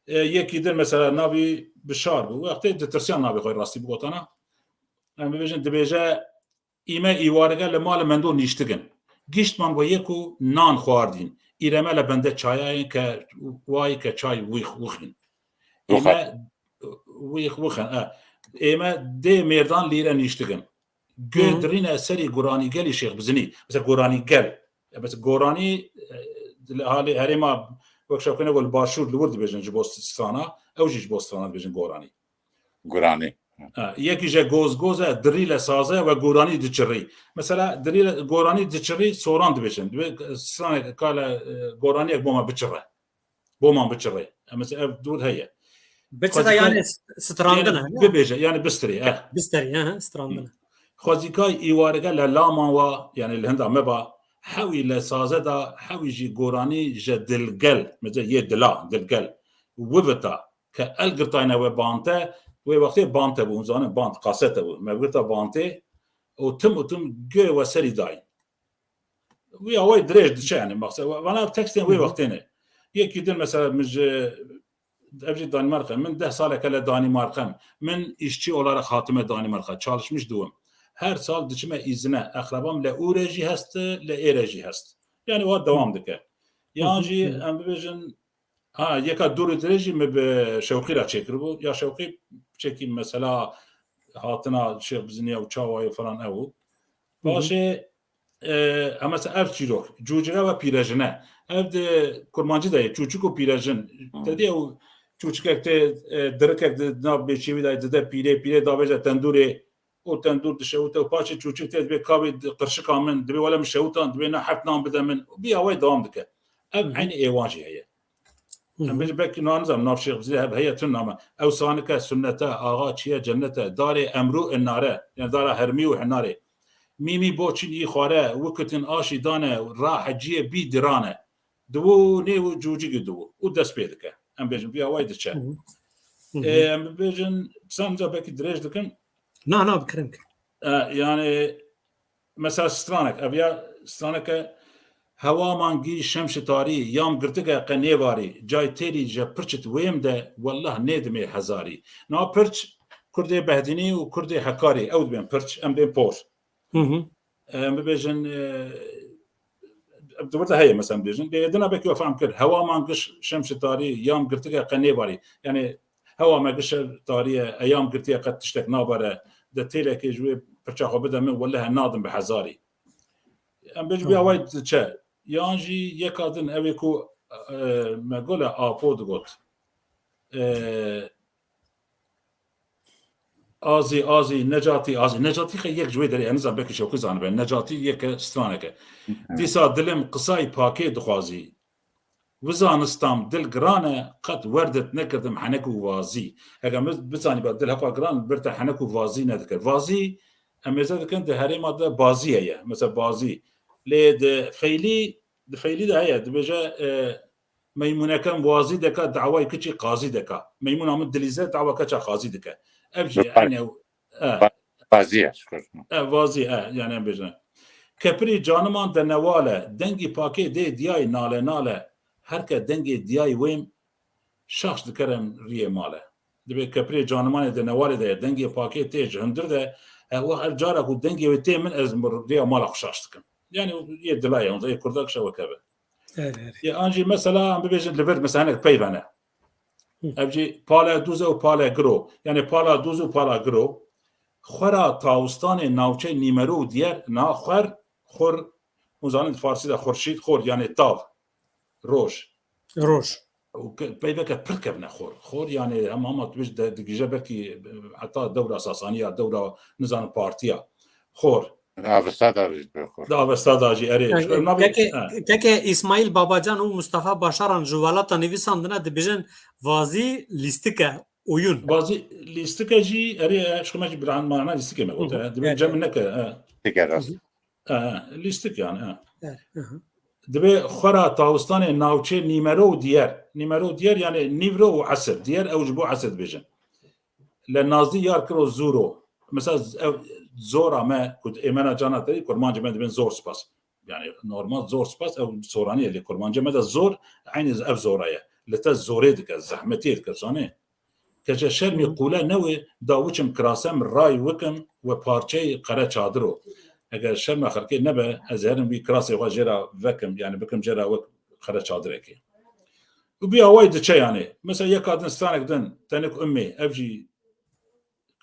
e, yekî din mesela navî Bişar bû. Wextê ditirsiyan navê xwe rastî bigotana. Em bibêjin dibêje, îme îwarege li malê mendo nîştigin. Giştman we yek û nan xwardîn. Îreme le bende çayayên ke wayî ke çay wîx wixîn. Îme wîx wixin. E. Ême dê mêrdan lîre nîştigin. Gö dirîne serî Goranîgelî Şêxbizinî. Mesela Goranîgel. Mesela Goranî e, halê herêma wek şewkene gol başûr li wir dibêjin ji bo strana. Ew jî ji bo strana dibêjin Goranî. Guranî. Ha, yekî je gozgoz e, dirî le saze we goranî diçirî. Mesela dirî le, goranî diçirî soran dibêjin. Dibê stranek kale e, goraniyek bo me biçire. Bo man biçire. Mesela ev dûr heye. Biçire yani strandin he. Bibêje yani bistirî. Eh. Bistirî, he, strandin. Xwezîkay îwarige le laman wa yani li hinda me ba hewî le saze da hewî jî goranî je dilgel. Mesela yê dila, dilgel. Wivita. Ke el girtayne we bante, wê wextê bante bû, hûn zanin bant, kasete bû. Me girta bantê û tim û tim guhê we serî dayîn. Wî awayî dirêj diçe yani maqsed. Vana ev tekstên wê wextê ne. Yekî din mesela min ji ev jî Danîmarka, min deh saleke le Danîmarkem. Min îşçi olarak hatime Danîmarka. Çalışmış dûm. Her sal diçime îzine. Eqrebam le ûre jî hest, le êre jî hest. Yani wa dewam dike. Yan jî em bibêjin Ha, yeka dûr û dirêj jî min bi Şewqî re çêkiribû. Ya Şewqî çekî mesela hatina Şêxbiziniya û çawa ye falan ew. Paşê e, em mesela ev çîrok, cûcire ve pîrejine. Ev di kurmancî de ye, çûçik û pîrejin. Te dî ew çûçikek tê e, dirikek di nav bêçê wî de dide pîrê, pîrê davêje tendûrê. û tendûr dişewite û paşê çûçik tê dibê kavê qirşika min, dibê wele min şewitan, dibê na heft nan bide min. Bi awayî dewam dike. Ev eynî êwan jî heye. Em bêjin belkî na nizam nav Şêx Bizîrê hev heye tun name. Ew sanike sunnete, axa çiye cennete, darê emrû inare, yani dara hermî û hinarê. Mîmî bo çin î xware, wikitin aşî dane, ra heciyê bî dirane. Diwo nê û cûcigî diwo û dest pê dike. Em bêjin vî awayî diçe. Ê, em bibêjin, sanca belkî dirêj dikin. Na, na, bikirin. E, yani, mesela stranek, ev ya straneke hewa man gî şemşi tarî, yam girtike qe nêvarî, cay têrî je pirçit wêm de, wellah nêdimê hezarî. Na pirç, Kurdê Behdînî û Kurdê Hekarî, ew dibên pirç, em bên por. Em bibêjin, e, di wir de heye, mesela bibêjin. Lê dina belkî we fehm kir. Hewa man giş şemşi tarî, yam girtike qe nêbarî. Yani hewa me giş tarî ye, eyam girtiye qe tiştek nabere. De têlekê ji wê pirça xwe bide min, welehe nadim bi hezarî. Em bêjin vî awayî diçe. Yan jî yeka din ew ê ku e, me gole Apo digot. E, Azî, azî, Necatî, azî. Necatî xwe yek ji wê derê, ez nizam belkî Şewqî zanibe. Necatî yek e, stranek e. Dîsa dilim qisay pakê dixwazî. Wiza nistam dil giran e, qet werdit nekirdim henek û vazî. Eger min bizanîba dil heqa giran, bir te henek û vazî nedikir. Vazî, em mêze dikin di herêma de bazî heye. Mesela bazî. Lê di feylî, di feylî de heye. Dibêje, e, Meymûnekem wazî deka, dawayê kiçî qazî deka. Meymûna min dilîze, dawa keça qazî dike. Ev jî Bi- eynî ew, e. Ba-, bazî ye, şikir. E, vazî, e, yani em bêjin. Kepirî caniman de newale, dengî pakê dê diyayê nale nale. Her ke dengê diyayê wêm, şaş dikerem riyê male. Dibê kepirê canimanê de newale de ye, dengê pakê tê ji hundir de, e, wext ev cara ku dengê wê tê min, ez rêya mala xwe şaş dikim. Yani yê dilayê, yê kurda kişe weke be. Evet, evet. Ya an jî mesela em bibêjin li vir mesela hinek peyve ne. Hı. Ev jî pale dûz e û pale giro. Yani pala dûz û pala giro. Xwera tawistanê navçeyê nîmero û diyer na xwer, xor, hûn zanin di farsî de xurşîd, xor, yani tav, roj. Roj. Û ke-, peyveke pir kevne xor. Xor yani hema hema tu bêj de, digije belkî, e, heta dewra Sasaniya, dewra nizanim partiya. Xor. Avesta da jî dibe xor. Di Avesta da jî, erê. Yani, Şikir nabê, keke, he. Keke İsmail Babacan û Mustafa Başaran ji welata nivîsandine dibêjin vazî lîstik e, oyun. Vazî lîstik e jî, erê, e, şikir me jî bi mana lîstikê me gote, Hı hı. he. Dibê Evet, cem evet. neke, he. Dike rast. Hı hı. E, lîstik yani, e. Evet, hı hı. Dibê xwera tawistanê navçê nîmero û diyer. Nîmero û diyer yani nîvro û esir. Diyer ew ji bo esir dibêjin. Le nazdî yar kiro zûro. Mesela z-, ew zora me ku êmena cana te kurmancê me dibên zor spas. Yani normal zor spas ew soranî ye lê kurmancê me de zor eynî ev zora ye. Li te zorê dike, zehmetiyê dike, zanê. Keçe şermî Hı. qûle newê da wiçim kirase min ray wikim we parçeyê qere çadir o. Eger şerma xelkê nebe, ez herim wî kirasê xwe jê ra vekim, yani bikim jê ra wek qere çadirekê. Û bi awayî diçe yani. Mesela yeka din stranek din, tenik ummê, ev jî,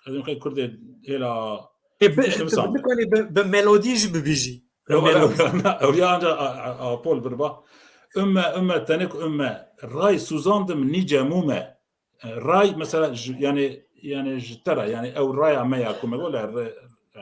ez ê qey kurdê hêla Ê, bi, Nivîsandin. Bikanî bi, bi melodî jî bibîjî. Bi Ew, ew, melodî. Ew ya anca a, a, apol birba. Umme, umme, tenik umme. Ray suzandim nîce mûme. E, ray mesela ji, yani, yani ji te re, yani ew raya me ya ku me got le re, e,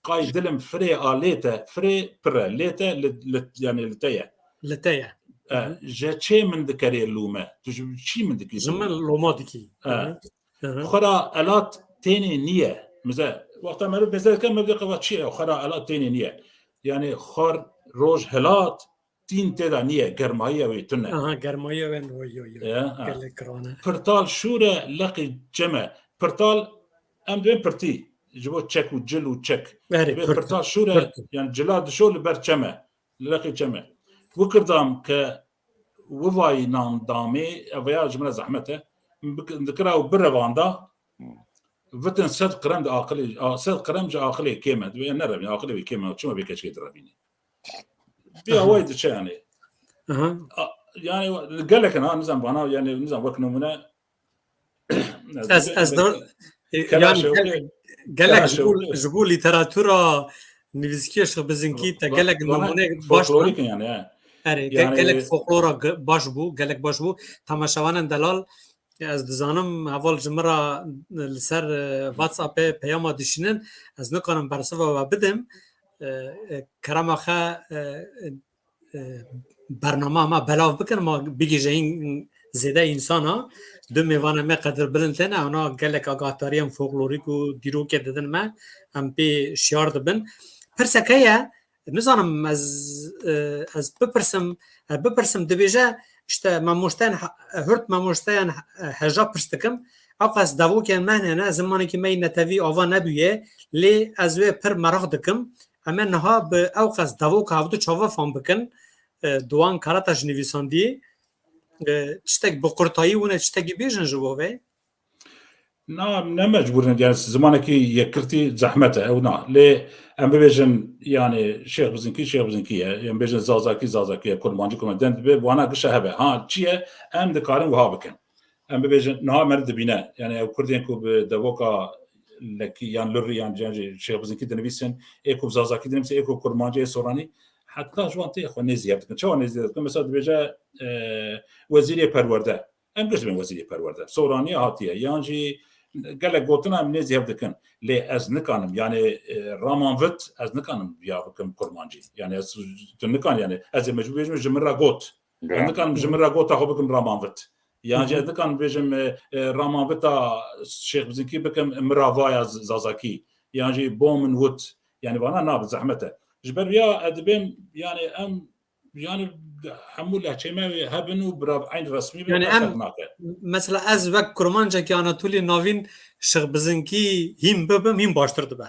qay dilim firê a lê te, firê pir e, lê te li, li, yani li te ye. Li te ye. E, Hı hı. Je çê min dikerê lûme. Tu ji çî min dikî Ji lûme? Min loma dikî. E. Hı hı. Hı hı. Xwera elat tênê niye. Mize, wexta meriv bêze dike, meriv dike va çi ye? Xwera elat tênê niye. Yani xwar roj hilat, tîn tê de niye, germayiya wê tune. Aha, germayiya wê, oy, oy, oy. Ya, ha. Gelek kirane. Pirtal şûr e, leqî çem e. Pirtal, em dibên pirtî. Ji bo çek û cil û çek. Erê, Dibê pirtî, pirtal şûr e, pirtî. Yani cila dişo li ber çem e. Li leqî çem e. Wi kirdam ke wi vayî nan damê, ev ya ji min re zehmet e. Min bik-, dikira û birevanda, Hmm. vitin sed qirem di aqilê, a, sed qirem ji aqilê kêm e. Dibê nerevî, aqilê wî kêm e. Çima vê keçikê direvînî? Bi Aha. awayî diçe yani. Aha. A, yani gelek in ha, nizam vana, yani nizam wek nimune. Ez, ez dor, e, yani gel-, gelek ji bo, ji bo lîteratura nivîskiyê Şêx Bizinkî te gelek nimûne baş folklorîk in yani, he. Erê, ge-, Yani gelek folklora ge-, baş bû, gelek baş bû. Temaşevanên delal, ez dizanim heval ji min re li ser, e, WhatsAppê peyama dişînin, ez nikarim bersiva we bidim. E, e, kerema xe, e, e, bernama me belav bikin, ma bigihîje hîn zêde însana. Du mêvanê me qedirbilind têne, ewna gelek agahtariyan folklorîk û dîrokê didin me, em pê şiyar dibin. Pirsek heye, nizanim ez, e, ez bipirsim, e, bipirsim, dibêje, işte, mamosteyên he-, hurt mamosteyên he-, heja pirs dikim, ewqas devokên me hene, zimanekî me yî netewî ava nebûye, lê ez wê pir meraq dikim. Em ê niha bi ewqas devoka hevdu çava fam bikin, e, di wan karata ji nivîsandiyê, e, tiştek bi qurtayî hûn ê tiştekî bêjin ji bo vê? Na, ne mecbûr in, yani zimanekî yekgirtî zehmet e, ew na. Lê em bibêjin, yani Şêx Bizinkî, Şêx Bizinkî ye, em bêjin Zazakî, Zazakî ye, Kurmancî, Kurmancî, dem dibe wana gişe hebe. Ha, çi ye? Em dikarin wiha bikin. Em bibêjin, niha me dibîne. Yani ew Kurdên ku bi devoka lekî yan lurî yan, yan jî Şêx Bizinkî dinivîsin, ê ku bi Zazakî dinivîsin, ê ku Kurmancî, ê Soranî, heta ji wan tê xwe nêzî hev dikin. Çawa nêzî hev dikin? Mesela dibêje, e, wezîrê perwerde. Em giş dibên wezîrê perwerde. Soranî hatiye. Yan jî, Gelek gotina em nêzî hev dikin. Lê ez nikanim, yani, e, raman vit, ez nikanim ya bikim kurmancî. Yani ez, tu nikan, yani ez ê mecbûr bêjim ji min re got. Ez nikanim ji min re gota xwe bikim raman vit. Yan jî ez nikanim bêjim, e, e, raman vita Şêx Bizinkî bikim miravaya Z-, Zazakî. Yan jî bo min wit. Yani vana nabe, zehmet e. Ji ber ya ez dibêm, yani em, yani hemû lehçeyê me hebin û bira eyn resmî be, Yani em, ferq nake. Mesela ez wek kurmancekî Anatolî Navîn Şêx Bizinkî hîn bibim, hîn baştir dibe.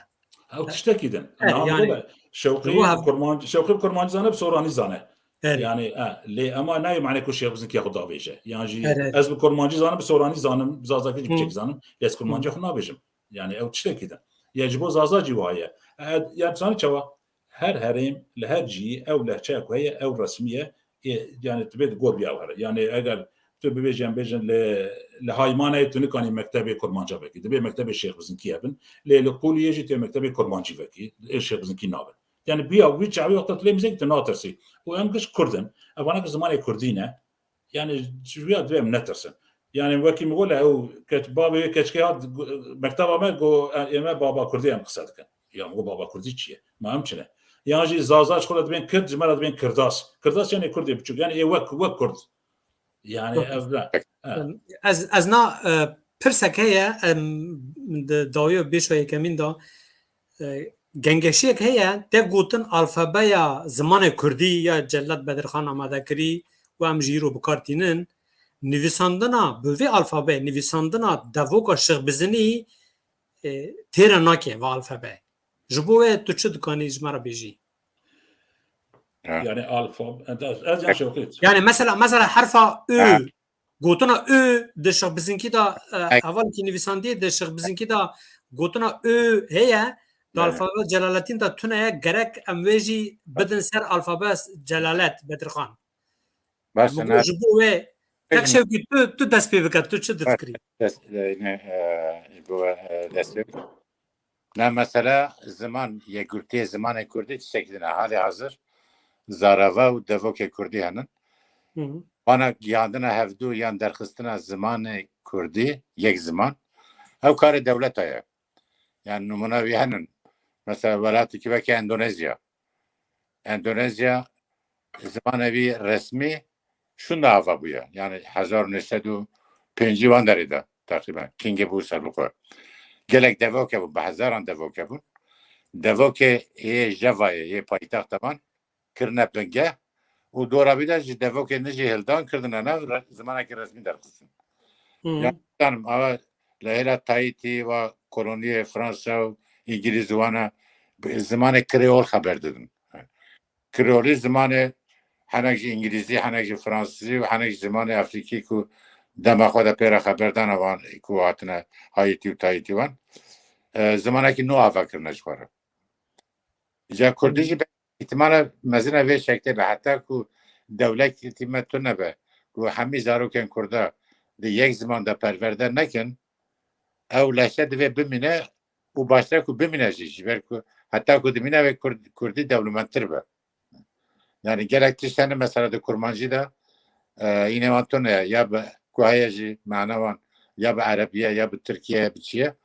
Ew tiştekî din. Eh, Niha yani, bile şewqî bu hev- kurmancî, şewqî kurmancî zane, bi soranî zane. Erê. Yani, e, lê ema nayê mane ku Şêx Bizinkî xwe davêje. Yan jî Erê. ez bi kurmancî zanim, bi soranî zanim, bi zazakî jî Hı. biçek zanim, lê ez kurmancî Hı. xwe nabêjim. Yani ew tiştekî din. Ya ji bo zaza cî wa ye. E, ya dizanî çawa? Her herêm, li her cihî ew lehçeya ku heye, ew resmî ye. E, yani tu bê di gor biya here. Yani eger tu bibêjî, em bêjin li, li Haymanayê tu nikanî mektebê kurmanca vekî. Dibê mektebê Şêx Bizinkî hebin. Lê li Qûliyê jî tu yê mektebê kurmancî vekî. Ê Şêx Bizinkî nabin. Yani biya wî çaxê wexta tu lê mizek tu natirî. Û em giş kurd in. Ev vana ku zimanê kurdî ne. Yani ji wî ya divê em netirsin. Yani wekî min got, le ew keç, bavê wê keçikê hat gu-, mekteba me, got, e, ême baba kurdî em qise dikin. Ya min got, baba kurdî çi ye? Ma em çi ne? Yan jî zaza ji xwe re dibên kird, ji me re dibên kirdas. Kirdas yani kurdê biçûk. Yani ê wek, wek kurd. Yani Yok. ev ne? Ha. Ez, ez na, e, pirsek heye, em, di dawî û bêşa yekemîn de, e, gengeşiyek heye, te gotin alfabeya zimanê kurdî ya Cellat Bedirxan amade kirî û em jî îro bi kar tînin. Nivîsandina, bi vê alfabeyê, nivîsandina devoka Şêx Bizinî, e, têre nake va alfabe. Ji bo wê tu çi dikanî ji me re bêjî? Ha. Yani alfa, ez, ez yan şewqît. Yani mesela, mesela herfa Ö, Ha. gotina Ö di Şêx Bizinkî de, e, Ek- hevalekî nivîsandî di Şêx Bizinkî de gotina Ö heye, di Yani. alfabe Celaletîn de tune ye, gerek em wê jî bidin ser alfabe Celalet Bedirxan. Baş Ji bo, sana- ji bo wê, Peki. Kek Şewkî, tu, tu dest pê bike, tu çi difikirî? Dest, e, ne, e, ji bo, e, dest pê. Ne, mesela ziman, yekgurtiyê zimanê kurdî tiştekî din e. Halê hazir zarava û devokê kurdî henin. Hı hı. Bana gihandina hevdû yan derxistina zimanê kurdî, yek ziman, ew karê dewleta ye. Yani nimûna wî henin. Mesela welatekî weke Endonezya. Endonezya zimanê wî resmî şûnde ava bûye. Yani hezar û neh sed û pêncî wan derê de teqrîben. Kingê bû ser bi xwe. Gelek devoke bûn, bi hezaran devoke bûn. Devokê yê Jevayê, yê paytexta wan kirine bingeh û dora wî de ji devokê nijî hildan kirdine nav re-, zimanekî resmî derxistin. Hı. Ya zanim, ava li hêla Tahîtî wa koloniyê Fransa û Îngilîz wana bi zimanê kreol xeber didin. Kreolî zimanê henek ji îngilîzî, henek ji fransizî û henek ji zimanê Efrîkî ku dema xwe de pê re xeberdana wan ku hatine Haîtî û Tahîtî wan, e, zimanekî nû ava kirine ji xwe re. Ji kurdî jî be-, îhtimala mezin e vê şeklê be, heta ku dewletî me tune be, ku hemî zarokên kurda di yek ziman de perwerde nekin, ew lehçe divê bimîne û baştir e ku bimîne jî, ji ber ku heta ku dimîne wê kurd-, kurdî dewlementtir be. Yani gelek tişt hene mesela di kurmancî de, e, înê wan tune ye, ya bi ku heye jî mana wan ya bi erebî ye, ya bi tirkî ye, bi çi ye.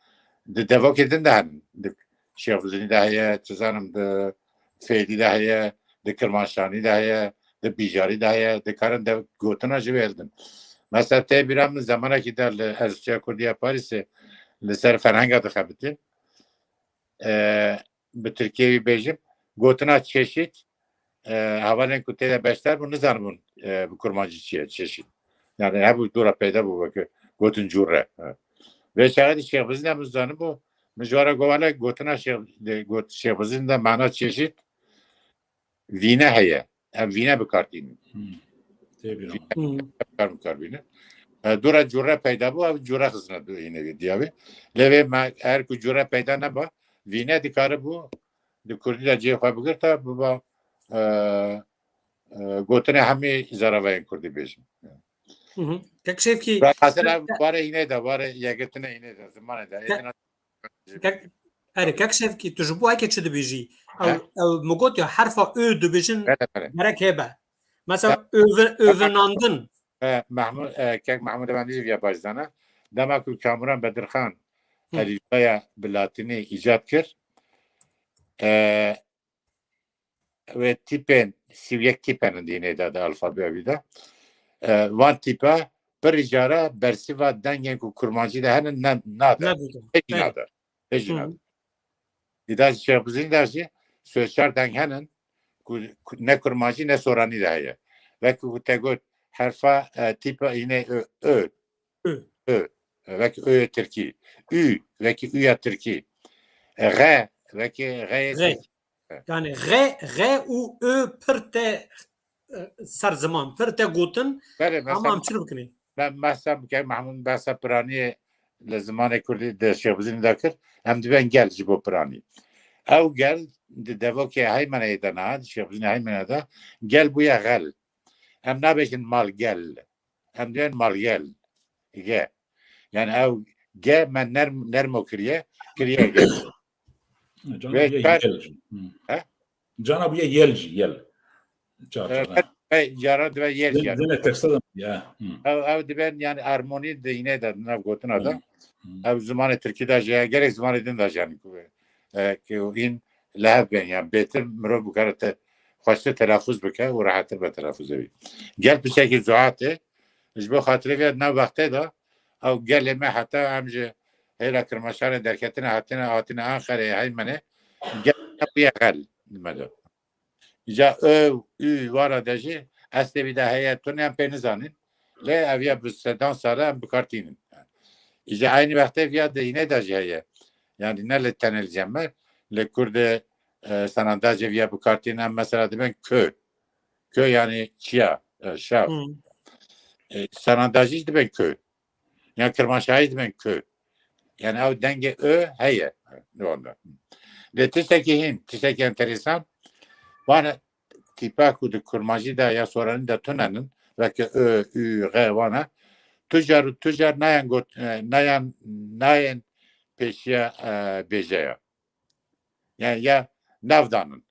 Di devokê din de hene. Di Şêxbizinî de heye, çi zanim, di Fêdî de heye, di Kirmanşanî de heye, di Bîjarî de heye, dikarin de gotina ji wê hildin. Mesela tê bîra min zemanekî de li Enstitûya Kurdî ya Parîsê li ser ferhenga dixebitin. E, bi tirkiyê wî bêjim, gotina çeşît, e, hevalên ku tê de beşdar bûn, nizanibûn, e, bi kurmancî çi ye, çeşît. Yani hebû dora peyda bû weke gotin cûre. Vê çaxê de Şêxbizîn de min zanibû, min ji we re got, wele gotina Şêx-, de, got, Şêxbizîn de mana çeşît vîne heye. Em vîne bi kar tînin. Hmm. Tê bîra. Vîne Hmm. bi kar, bi kar bînin. E, dora cûre peyda bû, ew cûre xistine du hîne vê diya vê. Lê vê me, eger ku cûre peyda neba, vîne dikaribû, di kurdî de cihê xwe bigirta, biba, e, e, gotinê hemî zaravayên kurdî bêjin. Hı hı. Kek Şevkî, Ra-, aslında te- ware hîne de, ware yekgirtine hîne de, zimanê de, Te- êdina Kek, erê, Kek Şevkî, tu ji bo eke çi dibêjî? Ew, He? ew, min got ya herfa Ö dibêjin Bele, bele. gerek hebe. Mesela He. öve-, övenandin. E, Mahmud, e, Kek Mahmud Efendi jî viya baş zana. Dema ku Kamuran Bedirxan Hı. Elîfbeya bi latînî îcat kir. E, wê tîpên, sî û yek tîp henin dînê de, di alfabeya wî de. E, van tîpa pirî cara bersîva dengên ku kurmancî de henin ne, nade. Nedike. Hêjî Belê. Nade. Hêjî Hı. nade. Îda jî Şêxbizîn de jî sê çar deng henin ku, ku ne kurmancî ne soranî de heye. Wekî ku te got herfa, e, tîpa înê ö, ö. Ö. Ö. Wekî ö yê tirkî. Ü, wekî ü ya tirkî. E, xe, wekî xe yê Xe. tirkî. Yani xe, xe û ö pir te, e, ser ziman, pir te gotin, Belê, ama mesela em çi bikinî? Ben behsa bike, Mahmud behsa piraniyê li zimanê kurdî de Şêxbizînî de kir, em dibên gel ji bo piranî. Ew gel di devokê Heymeneyê de niha, di Şêxbizînê Heymeneyê de gel bûye xel. Em nabêjin mal gel. Em dibên mal gel. Ge. Yani ew ge me nerm, nermo kiriye, kiriye ge. Cana Ve bûye çar- yel jî. Hı. He? Cana bûye yel jî, yel. Çar, E, çar, he. Hey, cara dibe yel Din, gel. Dine tekste de ya. Hı. Ew, ew diben yani armonî de yine de nav gotina da. Hı. Hı. Ew zimanê tirkî de jî, gerek zimanê din de jî yani ku, e, ku in li hev bên yani bêtir mirov bikare te xweştir telafuz bike û rehettir be telafuzê wî. Gel piçekî zuhatê, ji bo xatirê vê nav wextê de ew gelê me heta em ji hêla Kirmaşanê derketine hatine, hatine Anqereyê Heymenê gel bûye xel me de. Îca ö, ü, wara de jî estê vî de heye, tune em pê nizanîn. Lê ev ya bi sedan sale em bi kar tînin. Îca eynî wextê viya de hînê de jî heye. Yani ne li tenê li cem me, li kurdê, e, sanandacê viya bi kar tînin, em mesela dibên kö. Kö yani çiya, e, şav. Hı. E, sanandacî jî dibên kö. Yan Kirmanşahî dibên kö. Yani ew dengê ö heye. Li wan de. Lê tiştekî hîn, tiştekî enteresan. Wana tîpa ku di kurmancî de ya soranî de tunenin, weke ö, ü, xe wana, tu car û tu car nayan got, e, nayan, nayên pêşiya, e, bêjeya. Yani ya nav danin.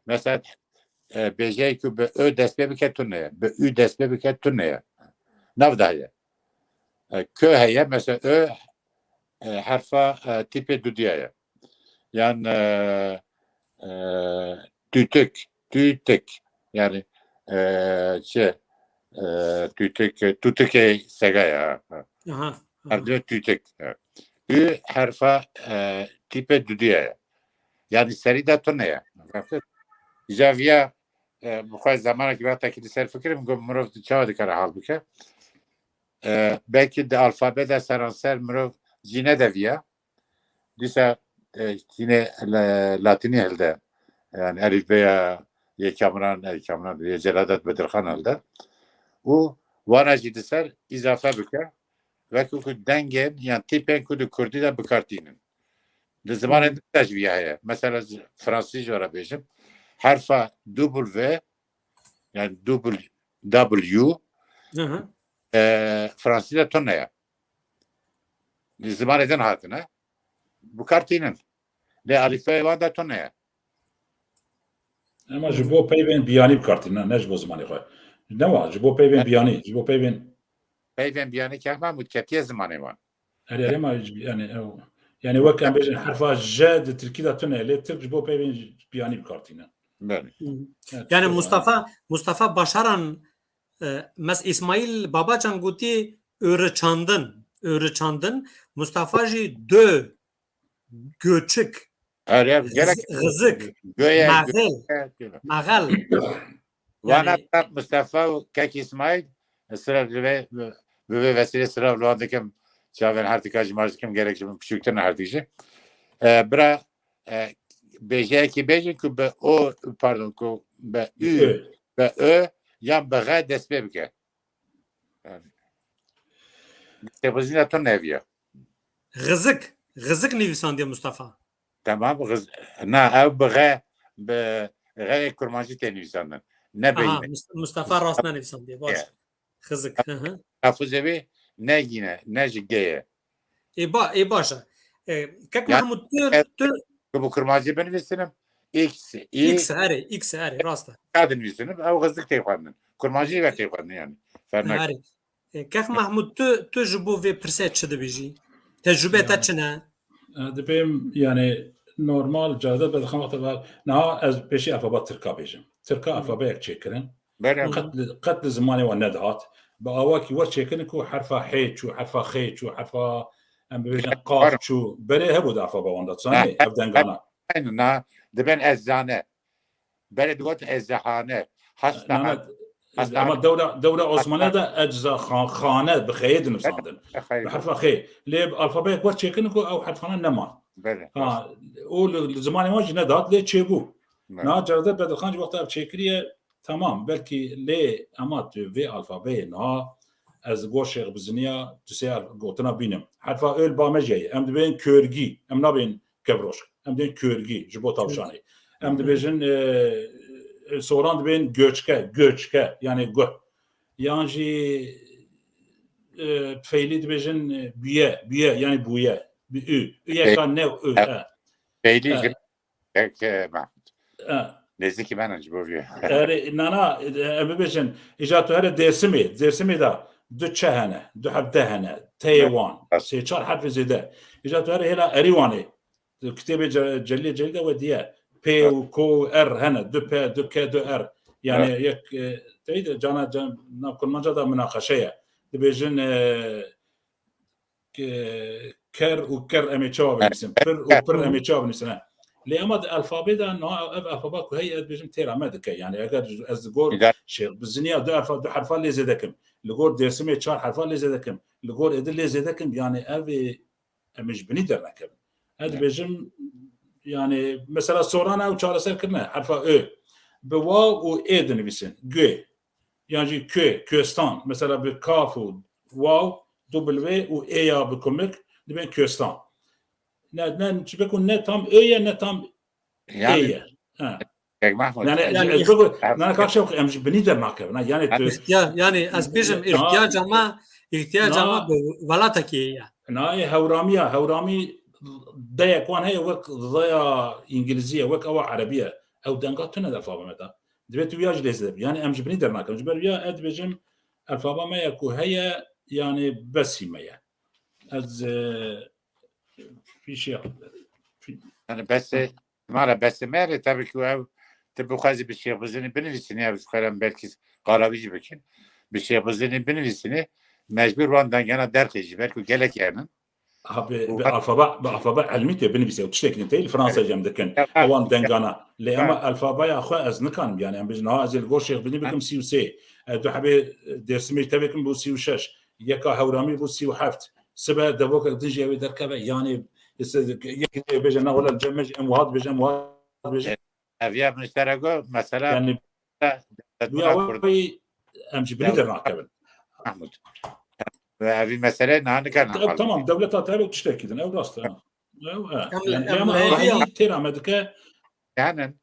Mesela, e, bêjeyê ku bi ö dest pê bike tune ye, bi ü dest pê bike tune ye. Nav daye. E, kö heye, mesela ö, e, herfa, e, tîpê dudiya ye. Yan, e, e, tütük, tütük. Yani, e, çi, e, tütük, e, tutukê sega ya. Aha, aha. Her dibe tütük. E. Ü herfa, e, tîpê dudiya ye. Yani serî de tune ye. Îca viya, e, bi xwe zemanekî wextekî li ser fikirim, got mirov çawa dikare hal bike. E, belkî di alfabe de seranser mirov cîne de viya. Dîsa, e, yine la-, latînî hilde. Yani elîfbeya yê Kamran, e, Kamran, yê Celadet Bedirxan hilde. Û wana jî di ser îzafe bike. Wekî ku dengên yan tîpên ku di kurdî de bi kar tînin. Di zimanên Hı. din de jî viya heye. Mesela z-, fransî jî were bêjim. Herfa W, yani W, W, Hı hı. e, fransî de tune ye. Li zimanê din hatine. Bi kar tînin. Lê alîfbeyê wan de tune ye. Ema ji bo peyvên biyanî bi kar tînin, ne ji bo zimanê xwe. Ne wa, ji bo peyvên Evet. biyanî, ji bo peyvên Peyvên biyanî Kek Mahmûd ketiye zimanê wan. Erê, erê, ma yani, ew, yani wek em bêjin herfa J di tirkî de tune, lê tirk ji bo peyvên biyanî bi kar tîne. Belê. Hı. Evet, Yani işte, Mustafa, Mustafa Başaran, e, mes-, İsmail Babacan gotî öreçandin, öreçandin. Mustafa jî dö, göçük, Erê, gerek Xiz-, xizik, göye, maxel, göye, maxel. Vana Yani Kak Mustafa û Kek İsmail, sira li vê, bi vê vesîlê sira li wan dikim, çavên her tika ji mar dikim, gerek ji min piçûktir ne her tik jî. E, bira, e, bêjeyekî bêjin ku bi o, pardon, ku bi ü, Ö. bi ö, yan bi xe dest pê bike. Yani, têxuzîna to neviya. Xizik, xizik nivîsandiye Mustafa. Tamam, xiz-, na, ew bi xe, bi xeyê kurmancî tê nivîsandin. Ne Aha, beyne. Mus-, Mustafa rast nenivîsandiye, baş. Ya. Xizik, hı hı. Telaffuzê wê ne yîne, ne ji ge ye. Ê ba-, ê baş e. E, Kek Yani, Mahmud, tu, e, tu ku bi kurmancî binivîsinim, X, X. X, erê, X, erê, rast e. Ka dinivîsinim, ew xizik tê xwendin. Kurmancî ve tê xwendin yani. Fernek. Erê. E, Kek Mahmud, tu, tu ji bo vê pirsê çi dibêjî? Tecrûbê te çi ne? E, dibêm, yani, normal, Cevdet Bedirxan wexta ve, niha ez pêşî alfaba Tirka bêjim. Tirka alfabeyek çêkirin. Belê. Qet li, qet li zimanê wan nedihat. Bi awakî we çêkirin ku herfa hê çû, herfa xê çû, herfa, em bibêjin, qaf çû. Berê hebû di alfaba wan de, tu zanî, ev dengana. Aynen, na, dibên ez zane. Berê digot ez zehane. Hastane. Nana, hastane. Ama dewra, dewra Osmaniye de ecza xan-, xane bi xeyê dinivsandin. Xeyê. Bi herfa xê. Lê alfabeyek wer çêkirin ku ew herfana neman. Belê. Ha, o li, li zimanê wan jî nedat, lê çêbû. Belê. Na Cevdet Bedirxan jî wexta ev çêkiriye, tamam, belkî lê ema tu vê alfabeyê niha ez gor Şêx Biziniya tu sê alf-, gotina bînim. Herfa ö li ba me jî heye. Em dibên körgî. Em nabên kevroşk. Em dibên körgî ji bo tavşanê. Em dibêjin, e, e, soran dibên göçke, göçke, yani guh. Yan jî, e, feylî dibêjin, e, büye, büye, yani buye. Bi ü. Üyeka ne ü, e. Feylî, e. Pek, e, Mahmut. E. Nêzîkî me ne ji bo vê. Erê, nana, e, em bibêjin, îja tu here Dêrsimê, Dêrsimê de du çe hene, du heb de hene, teyê wan, sê çar herfê zêde. Îja tu here hêla Erîwanê, di kitêbê Ce-, Celîlê Celîl de we diye, pê û ko û er hene, du pe, du ke, du er. Yani yek, e, teyî de cana, can-, nav kurmanca da minaqeşe ye. Dibêjin, e, ke-, ker û ker em ê çawa binivîsin? Pir û pir em ê çawa binivîsin? He. Lê ema di alfabê de niha ev alfaba ku heye, ez dibêjim têra me dike. Yani eger ez li gor Şêx Biziniya du alfa-, du herfa lê zêde kim. Li gor Dêrsimê çar herfa lê zêde kim. Li gor êdî lê zêde kim. Yani ev ê em ê ji binî dernekevin. Ez dibêjim, yani mesela sorana ew çareser kirine. Herfa ö. Bi waw û ê dinivîsin. Guê. Yan jî kö, köstan. Mesela bi kaf û waw, W û ê ya bi kumik, dibên köstan. Ne, ne, ji ber ku ne tam ö ye, ne tam ê ye. Ha. Kek Mahmut. Yani, yani, ez bego, nana kaç şey, em ji binî dernakevin. Yani, tu İhtiya-, yani, ez bêjim, ihtiyaca me, ihtiyaca me bi welatekê ye. Nayê hewramiya, hewramî deyek wan heye wek daya îngilîzî ye, wek ewa erebî ye. Ew denga tune di alfaba me de. Divê tu ya jî lê zêde bî. Yani em ji binî dernakevin. Ji ber ya ez dibêjim alfaba me ye ku heye, yani besî me ye. Ez, e, fîşê, fî- Yani besê, mara besê me re tabii ki ev, tu bixwazî bi Şêx Bizinî binivîsînî, ev ji xwe re belkî qaravî jî bikin. Bi Şêx Bizinî binivîsînî, mecbûr wan dengana derxê jî, belkî gelek yenin. Ha, bi, bi alfaba, bi alfaba elmî tê binivîse, ew tiştekî din tê, li Fransa jî em dikin. Ya, ha. Ewan dengana. Lê ema alfabaya xwe ez nikanim, yani em bêjin, ha, ez ê li gor Şêx Bizinî bikim sî û sê. E, du hebê, e, Dêrsimê jî tevêkim bû sî û şeş. Yeka hewramî bû sî û heft. Sibe devokek din jî ew ê derkeve. Yani, işte, yek bêje, na wele cem me jî em wiha dibêjin, em wiha dibêjin. Ev ya min ji te re got, mesela, yani, de, de ya wî em ji binî dernakevin. Mahmut. Evî mesele niha nikarin hal. Tamam, dewleta te ew tiştekî din, ew rast e. Ew, e. Em, yani, em, em, hêviya têra me dike. Yani,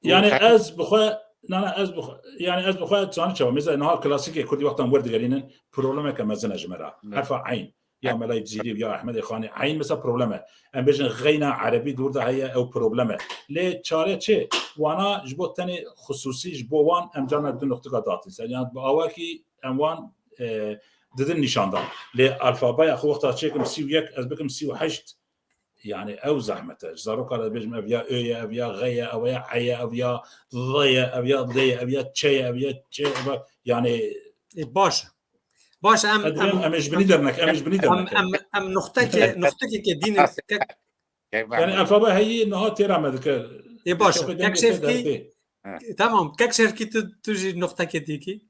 yani ez bi xwe, nana ez bi xwe, yani ez bi xwe zanî çawa, mesela niha klasîkê kurdî wextan werdigerînin, problemeke mezin e ji me re. Evet. Herfa eyn. Ya Melayê Cizîrî û ya Ehmedê Xanî, eyn mesela problem e. Em bêjin xeyna erebî di wir de heye, ew problem e. Lê çare çi? Wana ji bo tenê xisûsî, ji bo wan em carna du nuqtika datin ser. Yani bi awakî em wan, e, didin nîşandan. Lê alfabeya xwe wexta çêkim sî û yek, ez bikim sî û heşt, yani ew zehmet e. Ji zaroka re dibêjim ev ya ö ye, ev ya xe ye, ew ya e ye, ev ya z ye, ev ya d ye, ev ya ç ye, ev ya ç ye, ev ya, yani. E, baş e. Baş e, em, em, em ê ji binî dernek, em ê ji binî dernek. Em, em, em nuqtekê, nuqtekê ke dînin, kek. Yani alfabe heyî niha têra me dike. E, baş e. Kek Şevkî, tamam, kek Şevkî tu, tu jî nuqtekê dîkî.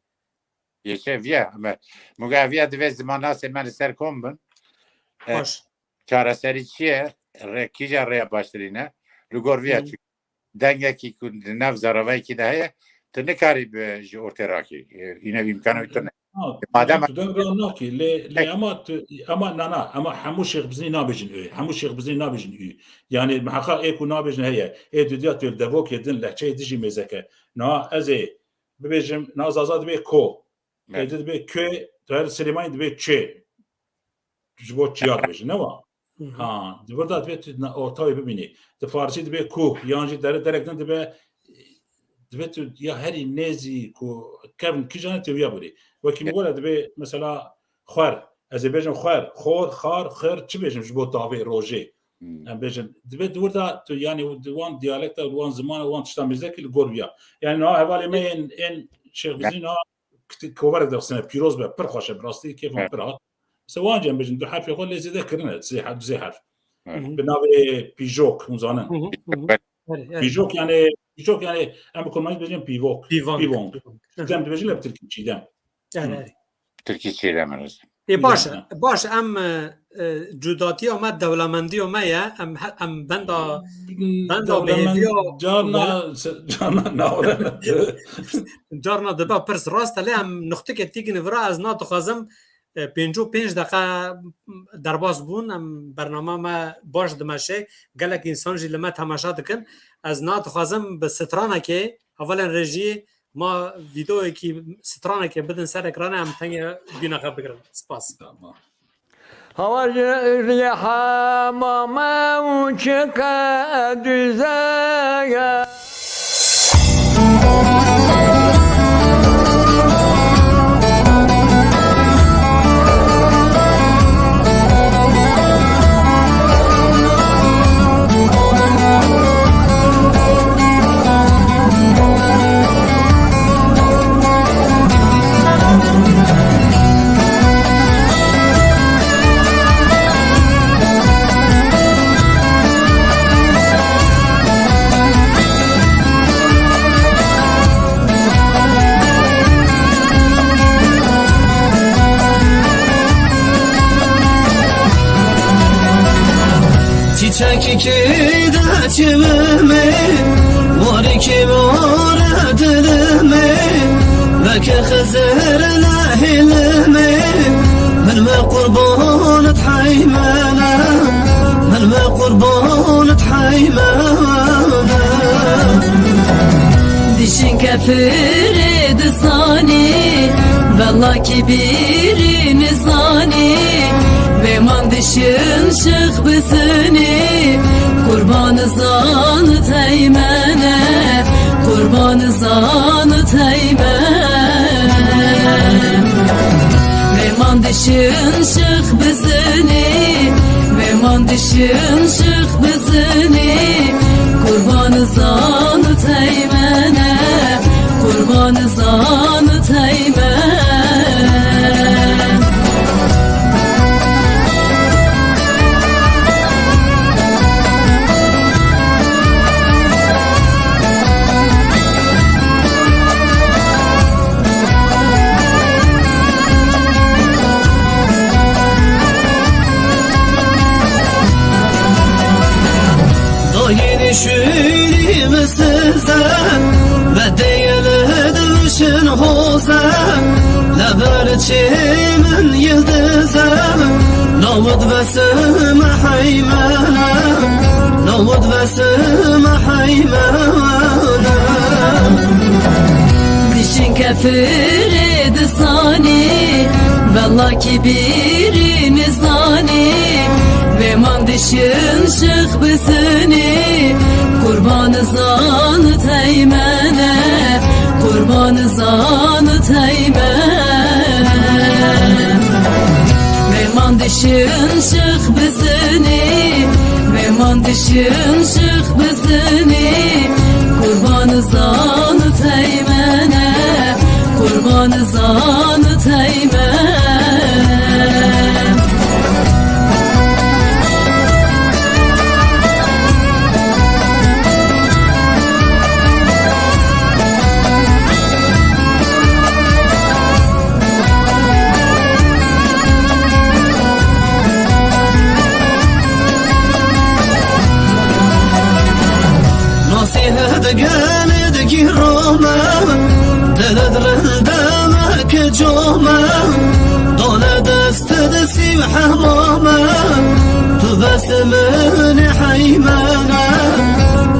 Yeşe viya, me, muga viya divê zimanasê me li ser kom bin. E, baş. Çareserî çi ye? Rê, kîja rêya baştirî ne? Li gor viya çi? Dengekî ku di nav zaravayekî de heye, tu nikarî bi ji ortê rakî. E, îne îmkana wî tune. Ha, madem tu deng ran nakî, lê, lê ema tu, ema nana, ema hemû Şêx Bizinî nabêjin ê, hemû Şêx Bizinî nabêjin ê. Yani miheqaq ê ku nabêjin heye, ê dudiya tu li devokê din lehçeyê dijî mêzeke. Na ez ê bibêjim, na Zaza dibê ko. Evet. Êdî dibê kê, tu her Silêmanî dibê çê. Ji bo çiya dibêjin, ne wa? Hı hı. Ha, di vir de dibê tu na-, orta wê bibînî. Di farsî dibê kuh, yan jî dere, derek din dibe, dibê tu ya herî nêzî ku kevn kîjan e tê wiya bûrî. Wekî min Evet. Were dibê mesela xwer, Ez ê bêjim xwer, xor, xar, xir, çi bêjim ji bo tavê, rojê? Hmm. Em bêjin, divê di wir de tu, yanî di wan diyalekta, di wan ziman, wan tişta mêzekî li gor biya. Yanî niha hevalê me yên, yên Şêx Bizî niha kit-, koverek dixistine, pîroz be, pir xweş e, bi rastî kêfan pir hat. Mesela wan cem bêjin, du herfê xwe lê zêde kirine, sê herf, du sê herf. Hı hı. Bi navê pîjok, hûn zanin. Hı hı, hı hı. Pîjok. Erê, erê. Pîjok yanî, pîjok yanî em bi kurmancî dibêjin pîvok. Pîvank. Pîvank. Pîvank. Çîdem dibêjin lê bi tirkî çîdem. Erê, erê. Tirkî çêlem rêz. Ê, baş e, baş e, em, e, e, cudatiya me, dewlemendiya me ye. Em he-, em benda, benda bêhêviya carna, carna navre carna dibe pirs rast e, lê em nuxtikê tîkine vira, ez na dixwazim, e, pêncî û pênc deqe derbas bûn, em bernama me baş dimeşe, gelek însan jî li me temaşa dikin. Ez na dixwazim bi stranekê, hevalên rejiyê, Ma vîdeoyekî, stranekê bidin ser ekranê, em tengê bîna xwe bigirin. Spas. Tamam. Hava ji rihema me û çi qedûze ye. Çîçekî kêde çivimê, warîkî ware dilimê, weke Xizir nehêlimê, min me qurbanit heymene, min me qurbanit heymene. Dişin kefirê dizanî, vella kî bîrî nizanî, vê man dişin şix bizinî, qurban zan teymene, qurban zan teymene. Vê man dişin şix bizinî, vê man dişin şix bizinî, qurban zan teymene, qurban zan teymene. Dayînî şûnî min size, ve deyê li dişin hoze, lever çê min yildize, nawid vesime heymene, nawid vesime heymene. Dişin kefirê dizanî, vella kî bîrî nizanî, vê man dişin şix bizinî, qurban zan teymene, qurban zan teymene. Vê man dişin şix bizinî, vê man dişin şix bizinî, qurban zan teymene, qurban zan teymene. Nasî hevdigen digîrome, dilid rindeme ke come, dane dest di sîv hemame, tu vest min ê heymene,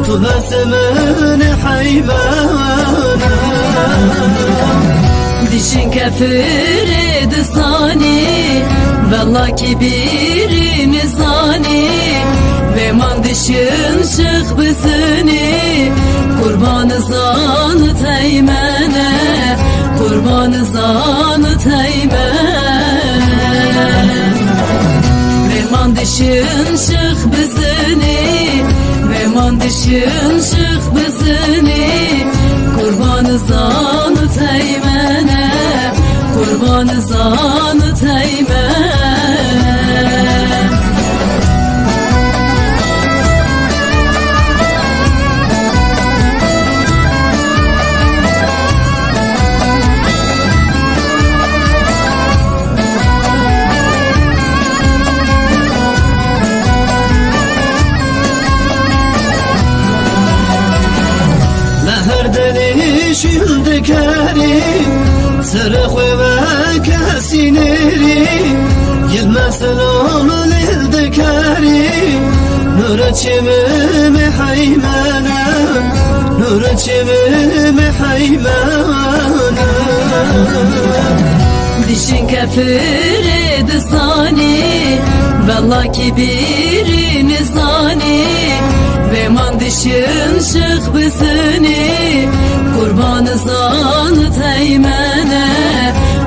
tu vest min ê heymene. Dişin kefirê dizanî, vella kî bîrî nizanî, vê man dişin şix bizinî, qurban zan teymene, qurban zan teymene. Dişin şix bizinî, ve man dişin şix bizinî, qurban zan û teymene, qurban zan û teymene. Mehir denî şîl dikerî, sirê xwe veke sînêrî, yil me selam lêl dikerî, nûr çêmê me heymene, nûr çêmê me heymene. Dişin kefirê disanî, vella kî bîrî nizanî, vê man dişin şix bizinî, qurban zan teymene,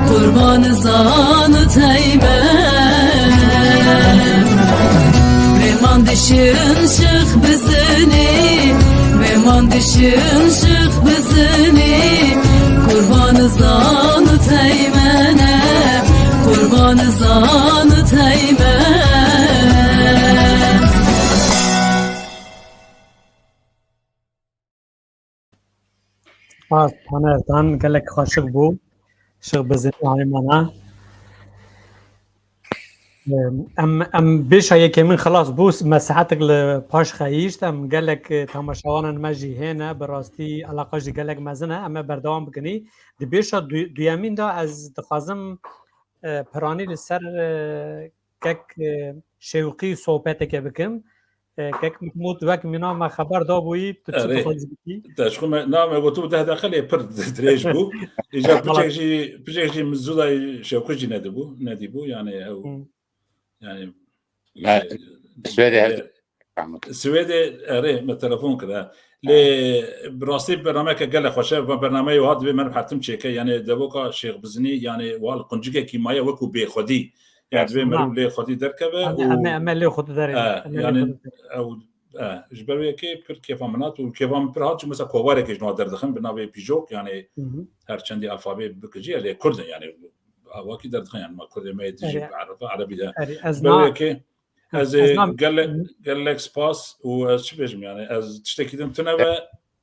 qurban zan teymene. Vê man dişin şix bizinî, vê man dişin şix bizinî, qurban zan teymene, qurban zan teymene. Spas, Taner, tan gelek xweşik bû. Şix bizinî heymana. Em, em bêşa yekê min xilas bû, me saetek li paş xeyîşt, em gelek, e, temaşevanên me jî hêne, bi rastî eleqa jî gelek mezin e, em ê berdewam bikin. Di bêşa du-, duyemîn de ez dixwazim, e, piranî li ser, e, kek, e, Şewqî sohbeteke bikim. E, kek Mihmûd, wek mîna me xeber dabûyî, tu çi Erê. dixwazî bikî? Te ji xwe me, na me gotibû deh deqe lê pir dirêj bû. Îcar Xelas. piçek jî, piçek jî min zû da Şewqî jî nedibû, nedîbû, yani ew, Hmm. yani, Me e, Swêdê e, hev Mahmut. Swêdê, erê, me telefon kir, ha. Lê bi rastî bernameyeke gelek xweş e. Va bernameyê wiha divê meriv hetim çêke. Yani devoka Şêx Bizinî, yani wiha li quncikekî maye wekû bêxwedî. Yani divê Gerçekten meriv ha. lê xwedî derkeve Em, û em, em lê xwedî derê. e, Em lê yani xwedî derê. ew, e, ji ber wê yekê pir kêfa min hat û kêfa min pir hat, çi mesela kovarekê ji nava derdixin bi navê Pîjok, yani Hı hı. her çendî alfabê bikiciye lê Kurd in yani. Awakî derdixin yani ma Kurdê me yê dijî Erê. bi Erebe, Erebî de. Erê, ez Ji ber na- wê yekê Ez ê Ez nam- gelek, gelek spas û ez çi bêjim yani, ez tiştekî din tune ve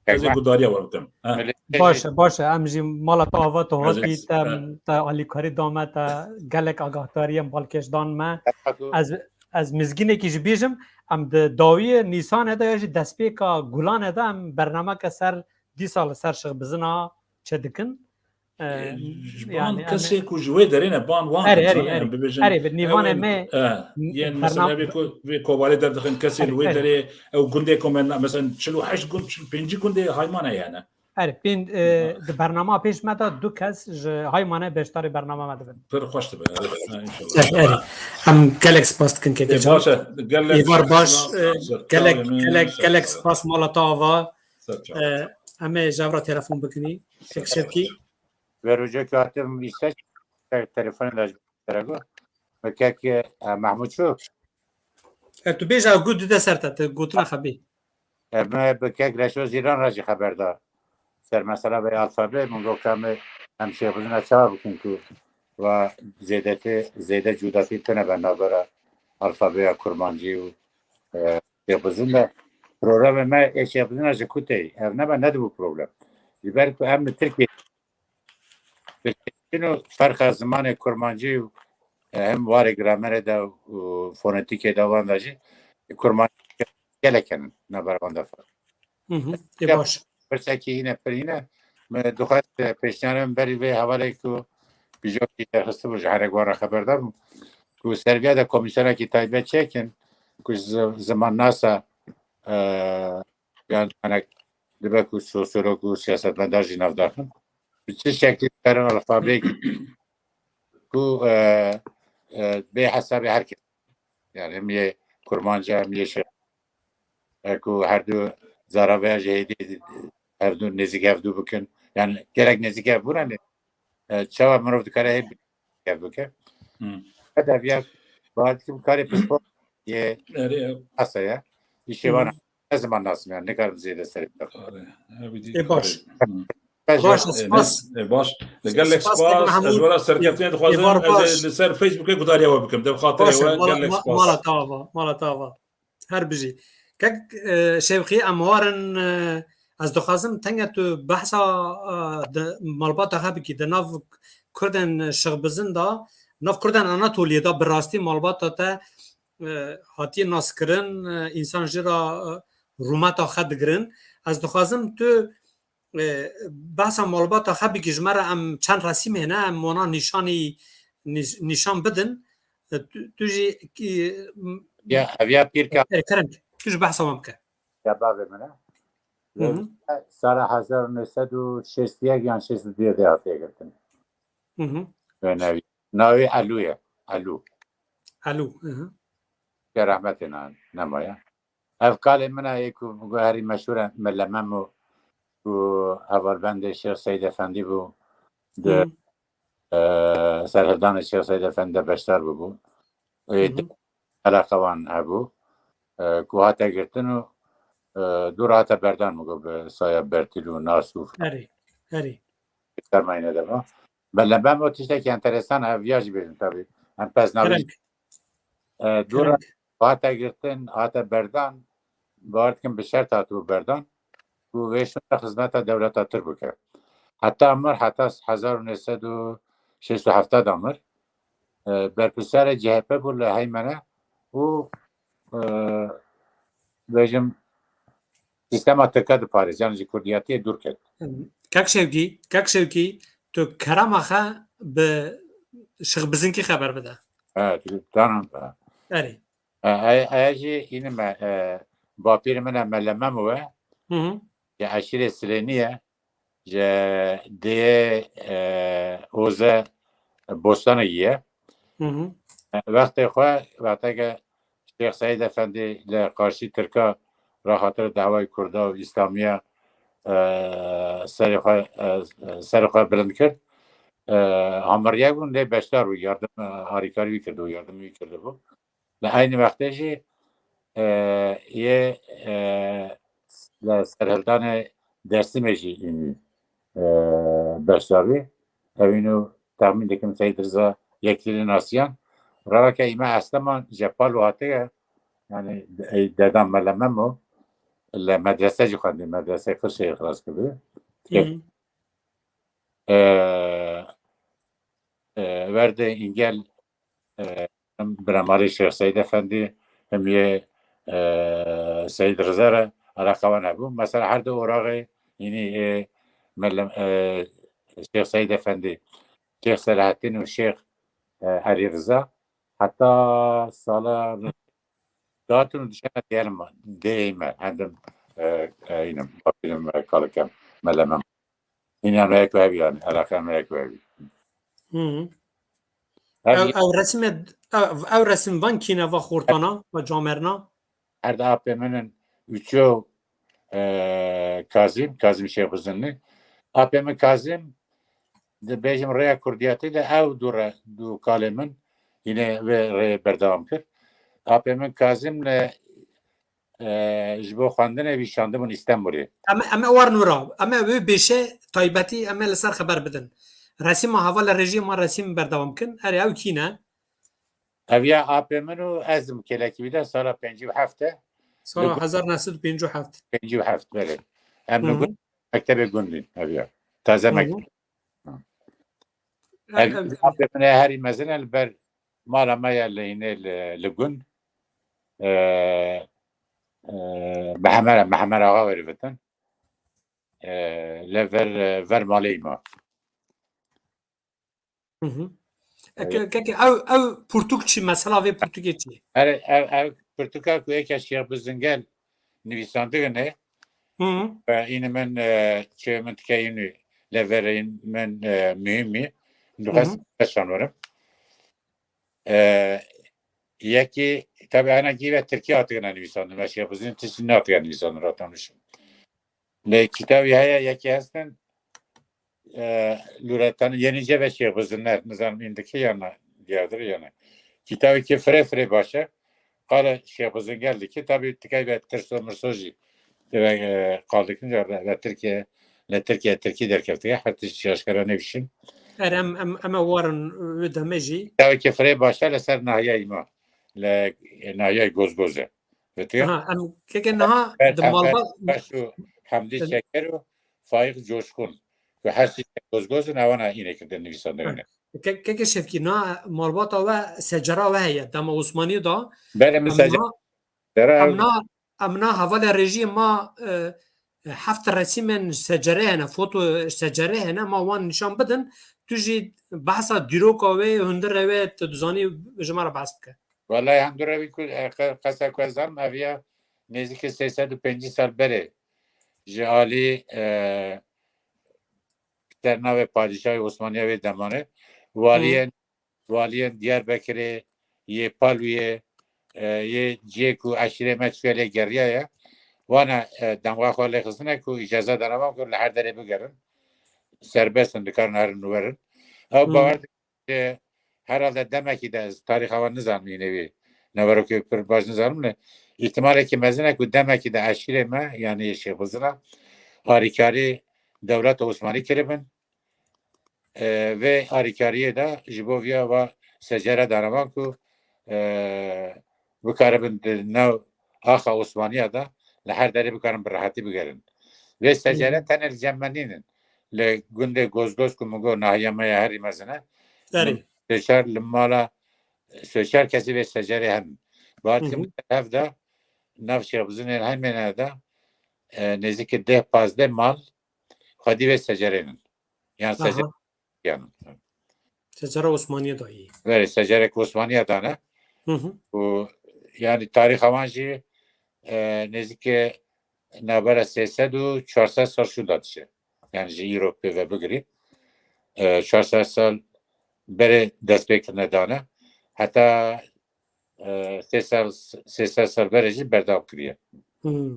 ez ê Ekmek. gudariya we bikim. Ha. Millet Baş e, baş e. Em jî mala te ava te Ez ê, hatî, te, ha. te alîkarî da me, te gelek agahdariyên balkêş dan me. Ekmek û Ez, ez mizgînekî jî bêjim, em di dawiyê Nîsanê de ya jî destpêka Gulanê de em bernameke ser dîsa li ser Şêx Bizina çêdikin. E, ji ban Yani, kesê em ku ji wê derê ne, ban wan Erê, erê, kesan, erê. em bibêjin, Erê, bi nîvanê ew ên, me, e, yên mesela bernam- vê ku, vê kovalê derdixin, kesê Erê, li wê erê. derê, ew gundê ku me na-, mesela çil û heşt gund, çil û pêncî gundê Haymanê hene. Erê, pên, e, Aha. di bernama pêş me de du kes ji Haymanê beşdarî bernama me dibin. Pir xweş dibe, erê. Ha, inşallah. Erê, erê. Em gelek spas dikin kekê Ê, can. Baş e, gelek, Êvar baş, spas, e, spas, gelek, spas, gelek, spas, gelek spas. spas mala te ava. Ser çav. E, em ê ji hev re telefon bikinî. Ser Kek çav. Şevkî. Verocek hatim îsveç, te-, telefonê de ji Serego. Bi kek, e, Mehmûd çû? E, tu bêje, ew got dide ser te, tu gotina xebî. E, me bi kek Reşo Zîran re jî xeber da. Ser mesela vê alfabe, min got ka me em şêxbizina çawa bikin ku va zêdetî, zêde cudatî tune be navbera alfabeya kurmancî û, e, şêxbizin de. Programê me ê şêxbizina ji ku tê? Ev nebe nedibû problem. Ji ber ku em li Tirkiyê Çin û ferqa zimanê kurmancî û, e, hem warê gramerê de û fonetîkê de wan de jî kurmancî gelek henin navbera wan de ferq. Hı hı, ê Ya, baş. Pirsekî yine pir yine, me dixwest, e, pêşniyara min berî vê hevalê ku Pîjok jî derxistibû, ji herek wan re xeberdar bûm, ku serviya de komîsyonekî taybet çêkin, ku zi-, zimannasa, e, yan, yani, dibe ku sosyolog û siyasetmedar jî nav daxin. Bi çi şeklî dikarin alfabeyekî ku, e, e, bê hesabê her kes. Yani hem yê kurmanca hem yê şe-, e, ku her du zaraveya ji hêdî her du nêzîk hev du bikin. Yani gerek nêzîk hev bûn, hani, e, çawa mirov dikare hê bi-, hev bike. Hmm. Edebiya, bahatî karê pispor yê Erê, Asa ye. Îşê Hı. wan ne ziman nasim yani, nikarim zêde serê bixim. Erê, her bidî. Ê, baş. Hı. Baş, Ê, spas. ne- ê, baş. Gelek Spas, kek spas. Mahmud. Ez wera serkeftinê dixwazim. Ê, bar Ez baş. ê li ser Facebookê guhdarîya we bikim. De bi xatirê Baş, we mala, gelek ma- spas. mala te ava, mala te ava. Her bijî. Kek, e, Şewqî, em warin, e, ez dixwazim tenge tu behsa, e, de, malbata xwe bikî. Di nav Kurdên Şixbizin de, nav Kurdên Anatoliyê de bi rastî malbata te, e, hatiye naskirin, e, însan jî re, e, rûmeta xwe digirin. Ez dixwazim tu, e, behsa malbata xwe bikî, ji me re em çend resîm hêne, em wana nîşanî, nîş-, nîşan bidin. E, tu, tu jî, e, Ya, ev ya pîrka e, kerem, tu jî behsa wan bike. ya bavê min e. Hı hı. Sala hezar û neh sed û şêst û yek yan şêst û duyê de hatiye girtin. Hı hı. Wê nevî. Navê Elû ye. Elû. Alo. Hı hı. Ya rehmetê na-, nema ya. Ev kalê min e, yê ku, ku herî meşhur e, Mele Memo, ku hevalbendê Şêx Seyd Efendî bû. Di, Hı. e, serhildanê Şêx Seyd Efendî de beşdar bûbû. Hı Ê, hı. Eleqe wan hebû. E, ku hate girtin û, e, dû re hate berdan, min got, bi saya bertîl û nas û Herî. Herî. sermayîne de ba. Mele Memo tiştekî enteresan e, ev ya jî bêjim tabî. Em pez navî Kerem. E, dû re hate girtin, hate berdan, bawer dikim bi şert hatibû berdan, ku wê şûnde xizmeta dewleta Tirk bike. Heta mir, heta hezar û neh sed û şêst û heft de mir. E, berpirsiyarê C H P bû li Heymene û, e, bêjim, sîstema Tirka diparêz, yani ji Kurdiyatiyê dûr ket. Kek Şevkî, Kek Şevkî, tu kerema xwe bi Şixbizinkî xeber bide. Evet, tamam. Erê. E, e, e, jî înim e, e, bapîrê min e Mele Memo e, Hı hı. ji eşîrê Silênî ye, ji dêyê, e, Oze Bostanekî ye. Hı hı. E, wextê xwe, wexteke Şêx Seîd Efendî li qarşî Tirka raxatir dawayê Kurda û Îslamiya, e, serê xwe, e, serê xwe bilind kir. E, hamiriye bûn, lê beşdar bû, yardim, e, harîkarî wî kirdibû, yardimî wî kirdibû. Li eynî wextê jî, e, yê, e, li serhildanê Dêrsimê jî înî, e, beşdar bî. Ew înû texmîn dikim Seîd Riza yekî li nasiyan. Reweke îme Esleman ji Palo hatiye, yani, ey, dedan Mele Memo, li medrese jî xwendî, medreseyê Qirşê xilas kiriye. Hı hı. E, e, werdê îngel, e, em biramarê Şêx Seîd Efendî, hem yê, e, Seîd Riza re eleqa wan hebû. Mesela her du oraxê, yînî, e, Mele-, e, Şêx Seîd Efendî, Şêx Selahaddîn û Şêx, e, Elî Riza, heta sala datin û dişene diyelim, dêyî me, hendim, e, e, înim, bapîrim, e, kalikem, Mele Memo. Înî em heye ku hebî, yani, eleqa em heye ku hebî. Hı hı. Her Ew, yî- ew resimê, ew, ew resim van kîne, va xortana, va camerna? Her di apê min in Uço, e, Kazim, Kazim Şêxuzinli. Apê min Kazim, dibêjim rêya Kurdiyatî de ew du re, du kalê min, yine vê rê berdewam kir. Apê min Kazim li, e, ji bo xwendinê wî şandibûn Îstenbulê. Em, em ê warin wira. Em ê wê bêşe taybetî em ê li ser xeber bidin. Resîma hava li rêjiyê ma resîm berdewam kin. Erê ew kî ne? Ev ya apê min û ez im kêlekî wî de sala pêncî û heft e. Sala Li gu- hezar neh sed û pêncî û heft. Pêncî û heft, belê. Em Hı li hı. gu-, mektebê gund in, ev ya. Taze Hı hı. mekteb. Ev, Ev ev, apê min e herî mezin e, li ber mala me ya li hînê li, li gund. E, e, Mehmet, Mehmet Axa werivitin. E, li ver, e, ver malê ma. Hı hı. E, Evet. ke-, ke-, ke-, ew, ew pirtûk çi? Mesela vê pirtûkê çi? Her, ev, ev pirtûka ku êke Şêx Bizingel nivîsandigine, Hı hı. e, înî min, e, çi min dike înî leverên min, e, muhîmî. Dixwest Hı hı. peşan werim. E, yekî, tabi, hene gî ve Tirkî hatigine nivîsandin, ve Şêx Bizing tiştî nehatigine nivîsandin, ratanişin. Lê kitabî heye, yekî hestin, e, lûretan, yenî ceve Şêx Bizing, ne, nizanim îndikî ya ne, diyadir ya ne. Kitabekî firê firê baş e. Qala Şêxbizin gel dikî, tabî tikay ve tirso mirso jî. Ve, e, qal dikin, ve, ve Tirkiye, le Tirkiye, Tirkî derkeftiye, her tişt jî aşkera nebişin. Er em, em, em ê warin wê demê jî. Tabii ki firê başa li ser nahiyayê me, li, e, nahiyayê Gozgoze. Vetiye? Ha, em keke niha Her di malba Taş û Hemdî Çeker û Faîq Coşkun. Ku her sî Gozgoz in, ewana înê kirdin nivîsandinê. Ke- keke Şevkî, niha malbata we, secera we heye, dema Osmaniyê da. Belê, min Em secera niha, dera em ew niha, em niha hevalê rejiyê ma, e, heft resîmên secere hene, foto secere hene, ma wan nîşan bidin, tu jî behsa dîroka wê, hundirê wê, tu dizanî ji me re behs bike. Wellahî hundirê wî ku, e, qe- qesa ku ez zanim, ev ya nêzîkî sê sed û pêncî sal berê ji alî, e, ser navê padîşahê Osmaniya wê demanê, Hı. waliyên, waliyên Diyarbekirê, yê Palûyê, e, yê cihê ku eşîrê me çûye lê geriyaye, wana, e, demxa xwe lê xistine ku îcaza dane wan ku li her derê bigerin. Serbest in, dikarin herin û werin. Ew Hı. bawer dikin, herhalde demekî de, ez tarîxa wan nizanim, yine wî neverokê pir baş nizanim, ne, îhtimalekî mezin e ku demekî de eşîrê me, yanî Şêxbizina, alîkarî dewleta Osmanî kiribin. E, vê alîkariyê de ji bo viya va secere dane wan ku, e, bikaribin di nav axa Osmaniya de li her derê bikarin bi rehetî bigerin. Vê secere Hı. tenê li cem me nînin. Li gundê Gozgoz ku min got nahiya me ya herî mezin e. Erê. Min sê çar li mala sê çar kesî vê secerê henin. Bawer Hı dikim hı. hev de nav Şêxbizinê hemêne de, e, nêzîkî deh pazdeh mal xwedî vê secerê nin. Yan Aha. secerê yan. Secera Osmaniye dayî. Verê secerek Osmaniya dane. Hı hı. Û yani tarîxa wan jî, e, nêzîkî navbera sê sed û çar sed sal şûnda diçe. Yani ji îro pê ve bigirî. E, çar sed sal berê destpêkirine dane. Heta, e, sê sed, sê sed sal berê jî berdewam kiriye. Hmm.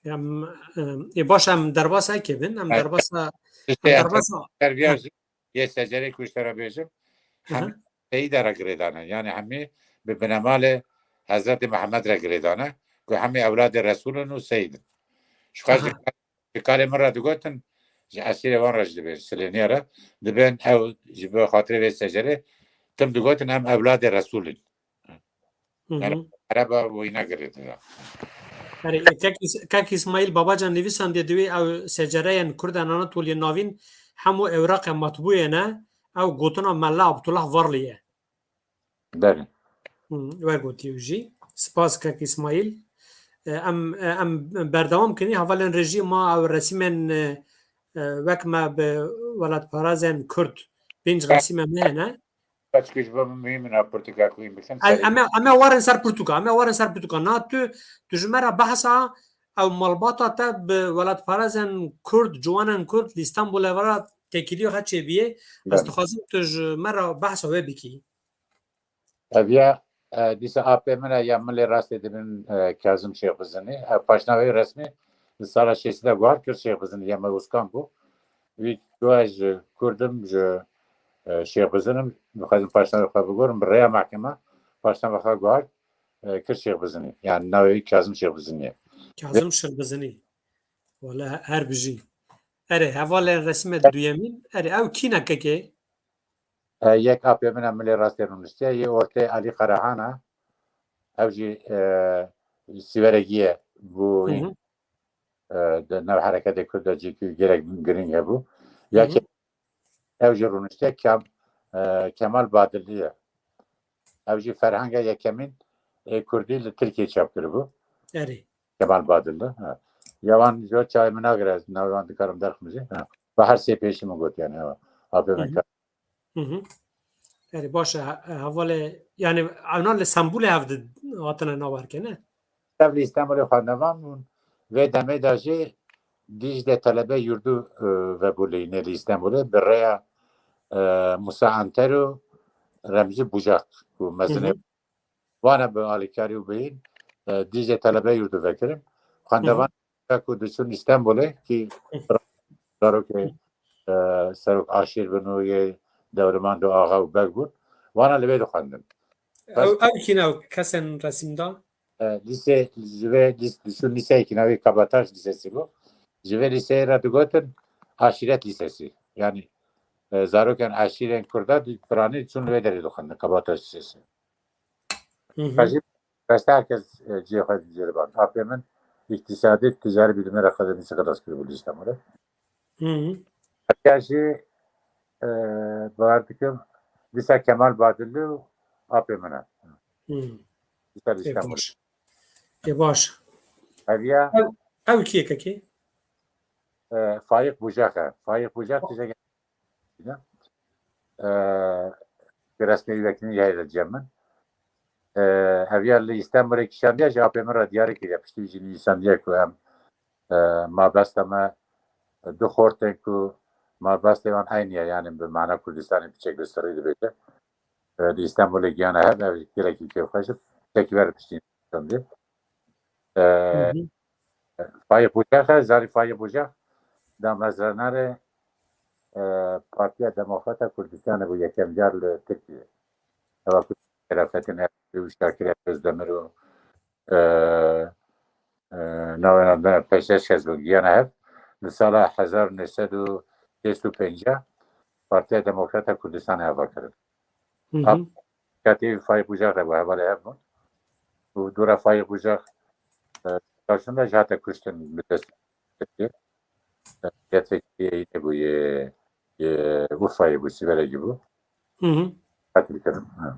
Em, em, ê baş em derbasa kê bin, em Evet. derbasa, Tiştê em em derbasa, terbiya Heh. jî yê secerê ku ji te re bêjim, Hı hı. hemî seyîda re girêdane. Yani hemî bi binemalê Hezretî Mihemed re girêdane, ku hemî ewladê Resûl in û seyîd in. Ji xwe ji Aha. Ji kalê min re digotin, ji esîrê wan re jî dibêjin, Silêniya re, dibên ew ji bo xatirê vê secerê, tim digotin em ewladê Resûl in. Hı Yani hı. ereba wî negirêdine. Erê, e, kek Îs-, kek Îsmaîl Babacan nivîsandiye, divê ew secereyên Kurd ên Anatoliyê Navîn hemû ewraqê matbûyê ne, ew gotina Mela Abdullah Varlî ye. Belê. Hı, we gotiye jî. Spas kek Îsmaîl. E, em, e, em berdewam kinî. Hevalên rejî ma ew resîmên, e, e, wek me bi welatparazên Kurd pênc resîmê me hene. Kaç kuj bu mühim na politika kuyum bikin. Em, em, em ê warin ser pirtûka, em ê warin ser pirtûka. Na tu, tu ji me re behsa ew malbata te bi welatparazên Kurd, ciwanên Kurd li Îstanbulê ve re têkiliyo heçê biyê. Ez Evet. dixwazim tu ji me re behsa wê bikî. Ev ya, e, dîsa apê min e, ya milê rastê dibin, e, Kazim Şêxbizinî. Ev paşnaveyê resmî di sala şêstî de guhar kir Şêxbizinî, ya me Uskan bû. Wî got, ez ji Kurd im, ji, e, Şêxbizin im, dixwazim paşnavê xwe bigorim, bi rêya mehkeme paşnavê xwe guhar, e, kir Şêxbizinî. Yani navê wî Kazim Şêxbizinî ye. Kazim Şêxbizinî. Wele her bijî. Erê, hevalên resmê duyemîn. Erê, ew kî ne kekê? E, yek apê min e, milê rastê rûniştiye, yê ortê Elî Qerehana. Ew jî, e, sîverekî ye bû Hı hı. e, di nav hereketê Kurd de cîkî gelek girîng hebû. Hı Ya hı. ke-, ew jî rûniştiye Kem-, e, Kemal Badilli ye. Ew jî ferhenga yekemîn ê Kurdî li Tirkiyê çap kiribû. Erê. Kemal Badilli. Ha. Ya wan ji çavê min nagire, ez navê wan dikarim derxim jî. Ha. Ve her sê pêşî min got yani, ewa. Apê Hı min hı. ka- Hı hı. Erê, baş e, he-, hevalê, yani, ewna li Stenbolê hev di-, hatine naverke, ne? Ev li Stenbolê xwendevan bûn. Vê demê de jî Dîcle Telebe Yurdu, e, vebû leyînê li Stenbolê. Bi rêya, e, Musa Anter û Remzî Bucak, ku Hı mezinê hı. wana bi alîkarî û bihîn, e, Dîcle Telebe Yurdu vekirin. Hı hı. Xwendevan ku diçûn Stenbolê, ki Hı. zarokê, e, serok aşîr bin û yê dewriman do axa û beg bûn. Wana li vê dixwendin. Ew, ew kî ne kesên resim da? E, lîse, ji vê lîs-, şu lîseyekî navê Kabataş Lîsesi bû. Ji vê lîseyê re digotin aşîret lîsesi. Yani, e, zarokên eşîrên Kurda di-, piranî çûn li wê derê dixwendin, Kabataş Lîsesi. Hı hı. Jî beste herkes, e, cihê xwe diceriban. Apê min îktisadî ticarî bilimi re xedemî xelas kiribû li Îstanbulê. Hı hı. Hetiya jî, e, bawer dikim, dîsa Kemal Badilli û apê min e. Hı. Dîsa li Ê Îstanbul. Baş. Ê baş. Heviya Ew, ew kî yekekî? E, Faîq Bucax e. Faîq Bucax tije e, ki resmê wî wekî heye li cem min. E, heviya li Îstanbulê kişandiye, ji apê min re diyarî kiriye. Piştî jî nivîsandiye ku em, e, mabesta me du xortên ku mabestê wan eynî ye, yani bi mana Kurdistanê piçek li sirrî dibêje. E, li Îstanbulê giyane hev, ev gelekî kêfxweş e. Piçekî ver piştî nivîsandiye. E, Hı hı. Faîq Bucax e, zarî Faîq Bucax, damezranerê, e, Partiya Demokrata Kurdistanê bû yekem car li Tirkiyê. Ewa ku Şerafettin Erbil û Şakir Özdemir û, e, e, navê nan pêşeş kes bûn. Giyana hev, li sala hezar neh sed û şêst û pênc Partiya Demokrata Kurdistanê ava kirin. Hı hı. Ev katê Faîq Bucax de bû, hevalê hev bûn. Û dora Faîq Bucax, e, karşında jî hate kuştin bi dest. E, milletvekilî yê nebû, yê, yê Urfayê bû, Sîverekî bû. Hı hı. Qetil kirin. Ha.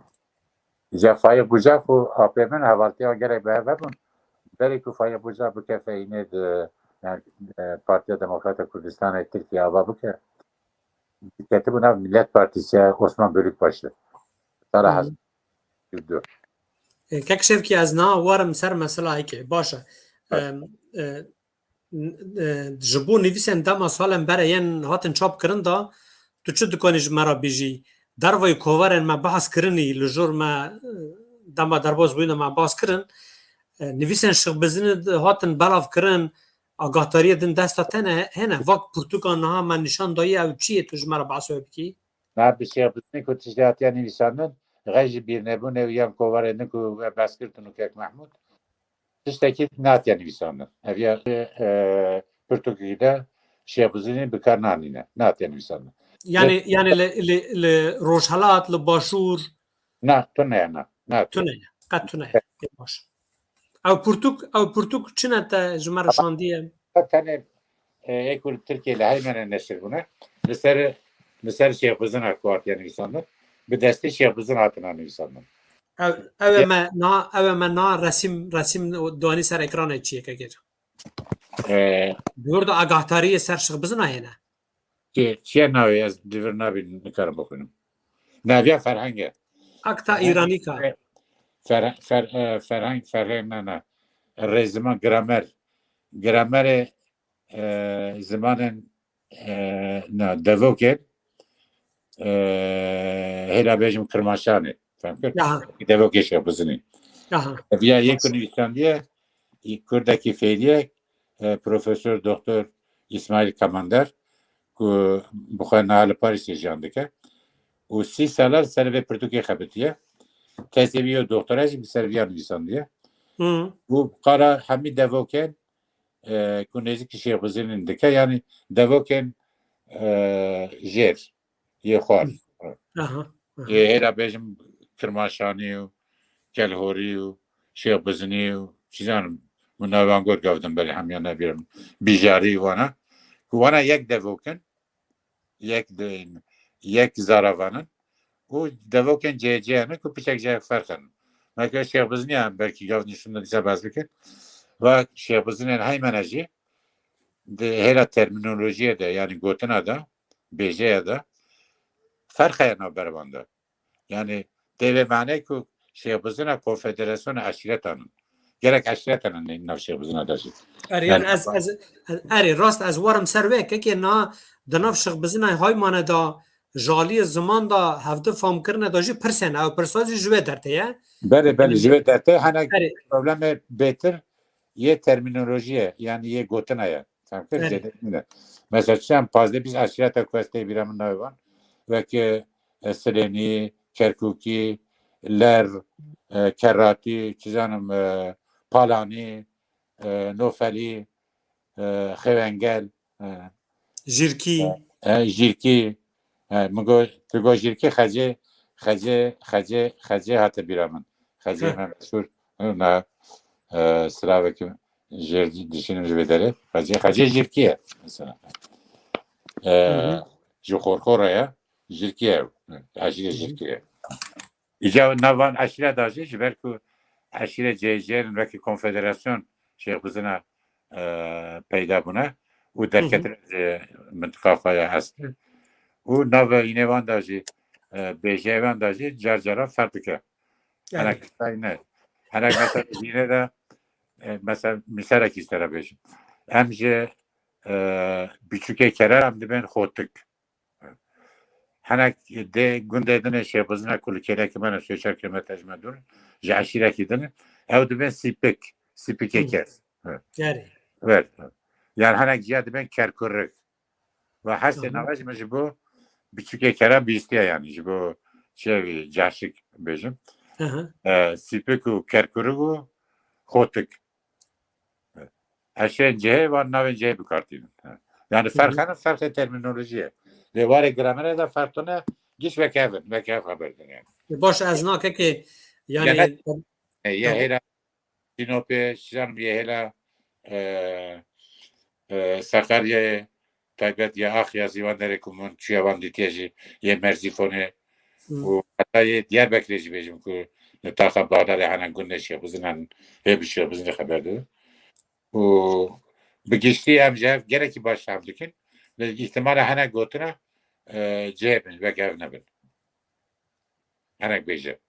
Îca Faîq Bucax û apê min hevaltiya gelek bi hev hebûn. Berê ku Faîq Bucax bikefe înê di, yani, e, Partiya Demokrata Kurdistanê Tirkiye ava bike, diketibû nav Millet Partisi ya Osman Bölükbaşı. Sala Hmm. hezar û du. E, Kek Şevkî, ez niha warim ser mesela hikê. Baş e. Evet. Em, e, n-, e, ji bo nivîsên dema salên berê yên hatin çap kirin da, tu çi dikanî ji me re bêjî? Dervayî kovarên me behs kirinî, li jor me, e, dema derbas bûyî de me behs kirin. E, nivîsên Şêx Bizinî hatin belav kirin, agahdariyê din desta te ne, hene, vak pirtûka niha me nîşan dayî, ew çi ye, tu ji me re behsa wê bikî? Na bi Şêx Bizinî ku tiştê hatiye nivîsandin, xey ji bîrnebûnê û yan kovarê din ku we behs kir tu û Kek Mehmûd, tiştekî nehatiye nivîsandin. Ev ya, e, pirtûkekî de Şêx Bizinî bi kar nanîne, nehatiye nivîsandin. Yani, yani li, li, li Rojhelat, li Başûr? Na, tune ye, na. Na, tune ye, qet tune ye. Pê baş. Ew pirtûk, ew pirtûk çi ne te ji me re şandiye? Tenê, e, ê ku li Tirkiyê li Heymenê neşir bûne, li ser, li ser Şêx Bizin e ku hatiye nivîsandin. Bi destê Şêx Bizin hatine nivîsandin. Ew, ew ê Ya. me na, ew ê me na resim, resim danî ser ekranê çi ye, Kek Şevkî? E, Bi wir de agahdariyê ser Şêx Bizin a hêne? Çi, çiye navê, ez di vir nabî nikarim bixwînim. Naviya ferheng e. Akta Ferheng, Îranîka. Fer-, fer-, e, ferheng, ferheng ne, ne. Rêziman, gramer. Gramerê, e, zimanên, e, ne, devokên, e, hêla bêjim Kirmaşanê. Fem kir? Aha. Devokê Şêx Bizinî. Aha. Ev ya yek nivîsandiye, Kurdekî fêrî ye, e, Profesor Doktor Îsmaîl Kamander, ku bi xwe niha li Parîsê jiyan dike. Û sî sala li ser vê pirtûkê xebitiye. Tezê wî û doktora jî bi ser viya nivîsandiye. Hı. Û qala hemî devokên, e, ku nêzîkî Şêx Bizinî dike, yanî devokên, e, jêr, yê xwar. Aha, aha. Yê hêla bêjim Kirmaşanî û Kelhorî û Şêx Bizinî û çi zanim, min navan got gavdim belê hemiya nebîrim. Bijarî wana. Ku wana yek devok in, yek de-, yek zaravan in. Û devokên cihê cihê ne ku piçek cihê ferq in. Mesela Şêx Bizinî ya belkî gavdin şunda dîsa behs bikin. Va Şêx Bizinên Heymene jî di hêla termînolojiyê de, yanî gotina de, bêjeya de ferq heye navbera wan de. Yani tê vê maneyê ku Şêx Bizina konfederasyona eşîretan in. Gerek eşîretan in nav Şêx Bizina de jî. Erê, yani yani ez, ez, erê, rast ez warim ser wê, kekê na di nav Şêx Bizinayê Haymane da, jaliyê ziman da, hevdi famkirine da jî pirsên, ew pirsa jî ji wê dertê ye. Belê, belê, ji wê dertê hene Erê. problemê bêtir yê termînolojiyê, yani yê gotina ye. Fem kir, Evet. zêde nîne. Mesela çi em pazdeh bîst eşîreta ku ez tê bîra min navê wan, wek, e, Silênî, Kerkûkî, ler, e, keratî, çi zanim, e, palanî, e, nofelî, e, xêwengel, e, Jîrkî. e, e, jîrkî, e, min got, tu got jîrkî xecê, xecê, xecê, xecê hate bîra min. Xecê Heh. me meşhûr, na, e, silavekî jêr dişînim ji vê derê. Xecê, xecê jîrkî ye, mesela. E, Hı hı. Ji Xorxora ye, jîrkî ye. Eşîrê Hı hı. jîrkî ye. Îca nav van eşîre de jî, ji ber ku eşîre cihê cihê in wekî konfederasyon Şêxbizina, e, peyda bûne û Hı hı. derketine ji mintiqa xwe ya eslî. Û navê înê wan de jî, e, bêjeyê wan de jî car cara ferq dike. Hinek Erê. mesela ne. Hinek mesela jî ne de, e, mesela mîsalekî ji te re bêjim. Em ji, e, biçûkê kere em dibên xotik. Hinek dê gundê din ê Şêxbizina ku li kêlekî me ne, sê çar kilometre ji me dûr, ji eşîrekî din, ew dibên sîpik, sîpikê Hı. kes. Erê. Evet. Yani hinek ciya dibên kerkurik. Ve her sê Hı hı. nava ji min ji bo biçûkê kere bîstiye yani, ji bo çevî caşik bêjim. Hı hı. E, sîpik û kerkurik û xotik. Eşên cihê van navên cihê bi kar tînin. Yani Hı hı. ferq hene, ferqê termînolojiyê. Lê warê gramerê de ferq tune, giş weke ev in, weke ev xeber din yani. Baş, ez nakekê, yani, Genel, e, yê Tamam. hêla Sinopê, şizanim yê hêla, e, e, Sakaryayê, taybet yê Axyazî, wan derê ku min çûye wan dîtiye jî, yê Merzîfonê Hı. û heta yê Diyarbekirê jî bêjim ku li taxa Baxdarê hene gundê Şêxbizin hene, hê bi Şêxbizinê xeber didin. Û bi giştî em ji hev gelekî baş fehm dikin. Lê îhtimala hene gotina, e, cihê bin, wek ev nebin. Hinek bêje.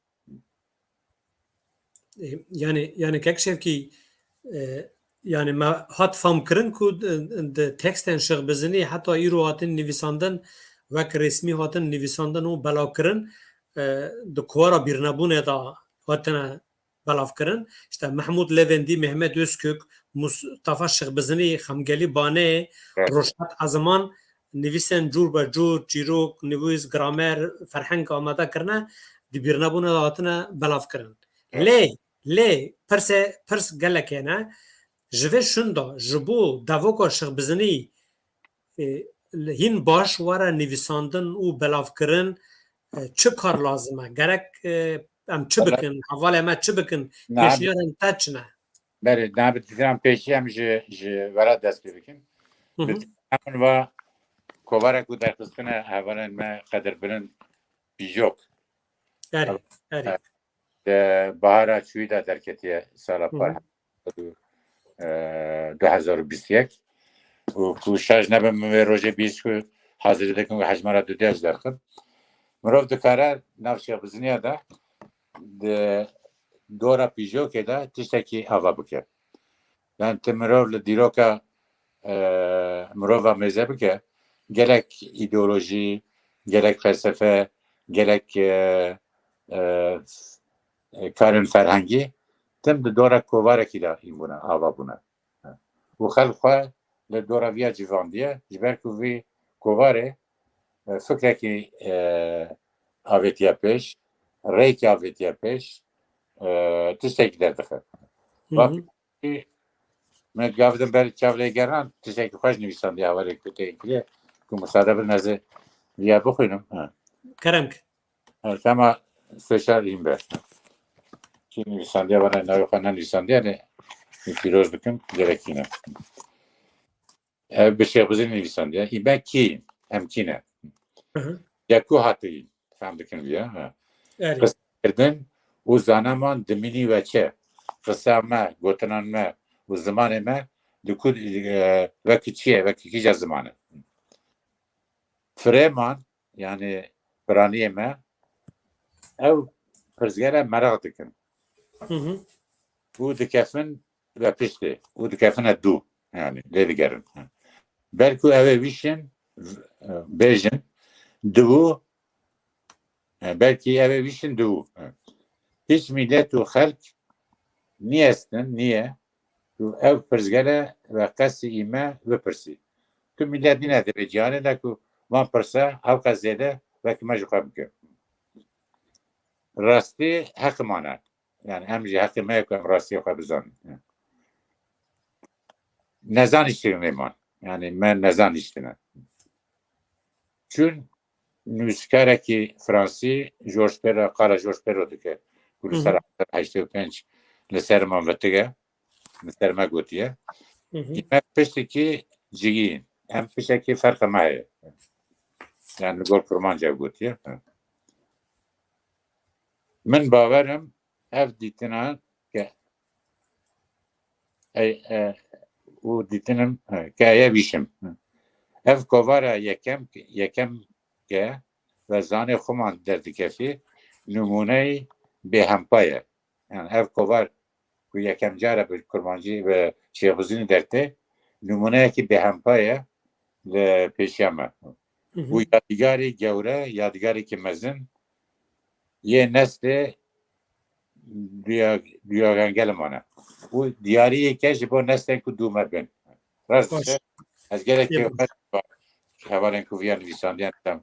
E, yani, yani kek Şevkî, e, yani me hat fam kirin ku di, di tekstên Şêxbizinî heta îro hatin nivîsandin, wek resmî hatin nivîsandin û belav kirin, e, di kuwara bîrnebûnê de hatine belav kirin. İşte Mehmûd Levendî, Mehmet Özkök, Mustafa Şêxbizinî, Xemgelî Banê, Evet. Rojhat Eziman, nivîsên cûr be cûr, çîrok, nivîs, gramer, ferheng amade kirine, di bîrnebûna de hatine belav kirin. Evet. Lê, lê, pirse, pirs gelek hene, ji vê şûn de, ji bo devoka Şêxbizinî, e, hîn baş were nivîsandin û belavkirin, e, çi kar lazim e? Gerek, e, em çi Wala- bikin? Hevalê me çi bikin? Na, Pêşniyarên te çi ne? Berê, na, bi diziran pêşî em ji, ji were dest pê bikin. Hı hı. Bi diziran va kovara ku derxistine hevalên me Qedirbilind Pîjok. Erê, erê. Di bahara çûyî de derketiye sala Hı hı. par, e, du hezar û bîst û yek. Û ku şaş nebim, min vê rojê bîst ku hazirî dikim û hejmara dudiya ji derxim. Mirov dikare nav Şêxbiziniya de di dora pîjokê de tiştekî ava bike. Yani ti mirov li dîroka, e, mirova mêze bike, gelek îdeolojî, gelek felsefe, gelek, e, e, e, karên ferhengî, tim di dora kovarekî de hîn bûne, ava bûne. Û xelk xwe li dora viya civandiye, ji ber ku vî kovarê, e, fikrekî, e, avêtiye pêş, rêyekî avêtiye pêş, e, tiştekî derdixe. Hı hı. Vaqtî me gav din ber çav lê geran, tiştekî xweş nivîsandiye hevalê ku tê kiriye, ku misade bin ez ê viya bixwînim. Ha. Kerem ke. Evet, ama Seşar Înber. Kî nivîsandiye, bana navê xwe nenivîsandiye, ne pîroz dikim, gerekî ne. Ev bi Şêxbizî nivîsandiye. Î me kî, em kî ne? Hı hı. Ya ku hatî, fem dikin viya, ha. Erê. Qise kirdin û zanaman dimînî we çi? Qisa me, gotinan me û zimanê me di ku, e, wekî çi ye, wekî kîja ziman e? Firêman, yani piraniyê me, ew pirsgere meraq dikin. Hı hı. Û dikefin ve piştê, û dikefine dû, yani lê digerin. Belku ew ê wîşin, e, bêjin, diwû, e, belkî ew ê wîşin diwû. Hiç millet û xelk niyestin, niye, ku ev pirsgere ve qesî îme bipirsî. Tu millet nîne di vê cîhanê de ku van pirse hewqas zêde wekî me ji xwe bike. rastî heqê me ne. Yani em jî heqê me ye ku em rastiyê xwe bizanin. Nezanîştinê man. Yani me nezanîştine. Çün nivîskarekî fransî George Perec, qala George Perec dike. Ku li Hı hı. ser heştê û pênc li ser man vetige. Li ser me gotiye. Hı hı. Îme piştekî cigî yin. Em piştekî ferqe me heye. Yani li gor kurmanc ew gotiye. Min bawer im ev dîtina ke ey, e, û dîtinim, e, ke eye bîşim. Ev kovara yekem, yekem ke ve zanê xuman derdikefî, nimûneyî bêhempa ye. Yani ev kovar ku yekem car e bi kurmancî ve şêxbizînî dertê, nimûneyekî bêhempa ye li pêşiya me. Hı hı. Û yadîgarî gewre, yadîgarekî mezin yê neslê duya-, duyagangelê me ne. Û diyariyeke ji bo neslên ku dû me bin. Rast Baş. dişe, ez gelekî Yê baş. hevalên ku viya nivîsandiyan tam,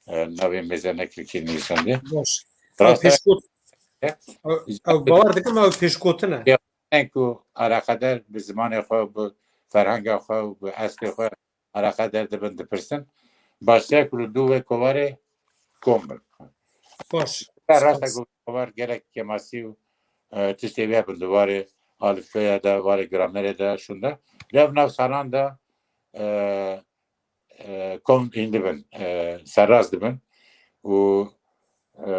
e, navê mêze nekirkî nivîsandiye. Baş. Ew Rast e. pêşgot-, ew, ew bawer dikim ew pêşgotin e. Ew ku eleqeder bi zimanê xwe, bi ferhenga xwe û bi eslê xwe eleqeder dibin, dipirsin. Baştir e ku li dû wê kovarê kom bin. Baş. Rasta Spas. ku kovar gelek kemasî û, e, tiştê wê bin di warê alifbeya de, warê gramerê de, şûnde. Lê ev nav salan de, e, e, kom hîn dibin, e, serrast dibin û, e,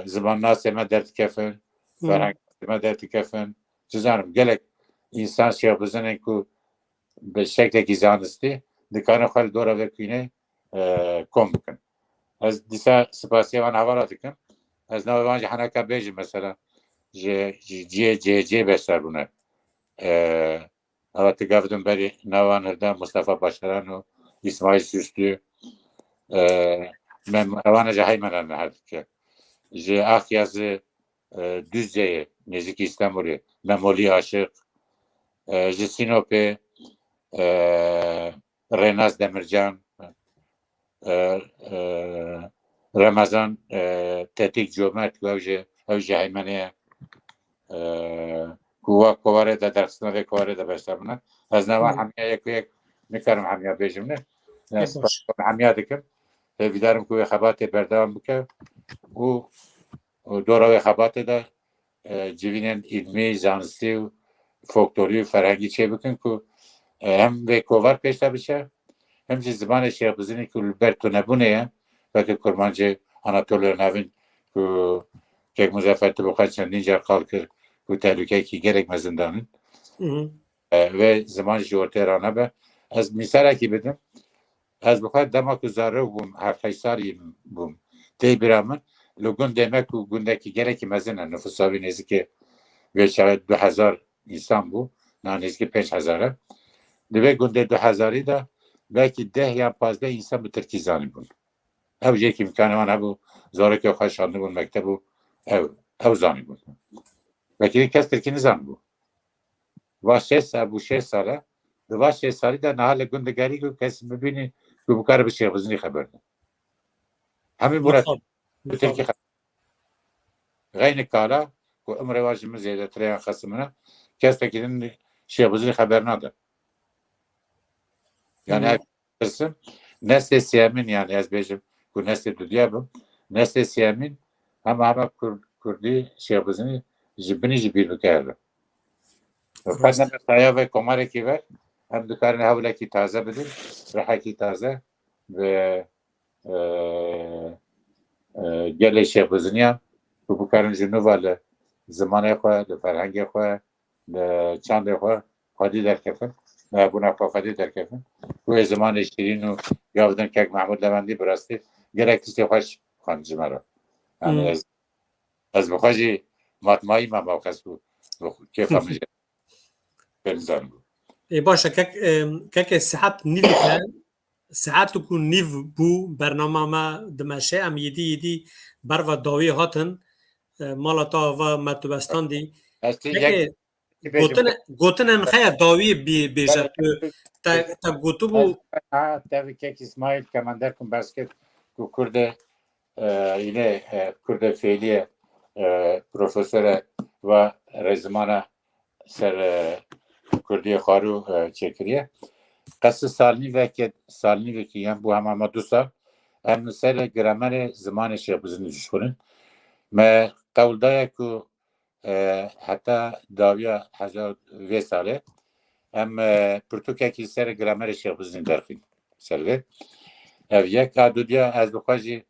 zimannasê me derdikefin, Hı. ferhengnasê me derdikefin. Dizanim, gelek însan şêxbizinên ku bi şeklekî zanistî dikarin xwe li dora vê kûnê, e, kom bikin. Ez dîsa spasiya wan hevala dikim. Ez navê wan jî heneka bêjim, mesela, ji, ji cihê C H C'ê beşdar bûne. E, Ewa tu gavdin berî nawan hilda Mustafa Başaran û Îsmaîl Süslü, e, Mem-, ewana ji Heymenan ne her dike. Ji Akyazı, e, Düzce'ye, nêzîkî Îstanbulê, Memoli Aşık, e, ji Sinopê, e, Renaz Demircan, e, e, Remezan, e, Tetik Cömert, ku ew jî, ew jî Heymenê ye. E, ku wa kovarê de, dersina vê kovarê de beşdar bûne. Ez nava Hı. hemiya yek û yek nikarim hemiya bêjim ne. Ê, baş. Hemiya dikim. Hêvîdarim ku wê xebatê berdewam bike û, û dora wê xebatê de, e, civînên îlmî, zanistî û folklorî û ferhengî çêbikin ku, e, hem vê kovar pêş de biçe, hem jî zimanê şêxbizinî ku li ber tunebûnê ye, weke kurmancê Anatoliya Navîn ku kek Muzaffer tu bi xwe çendîn car qal kir ku tehlûkeyekî gelek mezin danin. Hı hı. E, vê ziman ji ortê ranebe. Ez mîsalekî bidim. Ez bi xwe dema ku zarok bûm, heft heşt salî bûm, tê bîra min, li gundê me ku gundekî gelekî mezin e, nifûsa wî nêzîkî vê çaxê du hezar însan bû, na nêzîkî pênc hezar e. Di vê gundê du hezarî de belkî deh yan pazdeh însan bi tirkî zanîbûn. Ew jêkî îmkanê wan hebû, zarokê xwe şandibûn mekteb û ew, ew zanîbûn. Belkî kes tirkî nizanibû. Va şêst sal bû, şêst sal e. Di va şêst salî de niha li gund digerî ku kes bibînî ku bikare bi şêxbizinî xeber de. Hemî bûre Mixab. bi tirkî xeber. Xeynî kala ku umrê wa ji min zêdetir e yan xesim min e, kesekî din şêxbizinî xeber nade. Yani Hı hı. ev pirsim, neslê sêyemîn, yani ez bêjim ku neslê dudiya bim, neslê sêyemîn hema hema Kur-, Kurdî şêxbizinî ji binî jî bîr bike herin. Qet Rast. ne me saya ve komarekî ver, em dikarin hewlekî taze bidin, rihekî taze ve, e, e, gelê şêxbiziniyan ku bikarin ji nû ve li zimanê xwe, li ferhengê xwe, li çandê xwe xwedî derkefin, li hebûna xwe xwedî derkefin. Ku ê zimanê şîrîn û gavdin kek Mehmûd Levendî bi rastî gelek tiştê xweş xwend ji me re. Yani Hmm. ez, ez bi xwe jî matmayî me mewqes bû. Bi xwe, kêfa min jî pê nizan bû. Ê, baş e, kek, em, kekê saet nîvî te, saet û nîv bû, bernama me dimeşe, em yêdî yêdî berva dawî hatin, e, mala te ava me tu bestandî. Ez tu Kekê, yek, yek bêjim. Gotine, gotine min xeya dawî bî-, bêje. Belê. Tu, te, te gotibû. Ez, ha, tevî kek Îsmaîl Kemender kum behs kir ku Kurdê, e, îne, e, Kurdê fêlî ye. e, profesore ve rêzimana ser, e, Kurdiyê xwarû, e, çêkiriye. Qesî salnîveke, salnîvekî yan bû hema ma du sal, em li ser gramerê zimanê Şêx Bizinî dişxulin. Me qewl daye ku, e, heta dawiya hezar vê salê em, e, pirtûkekî ser gramerê Şêx Bizinî derxîn. Ser vê. Ev yek. A dudiya ez bi xwe jî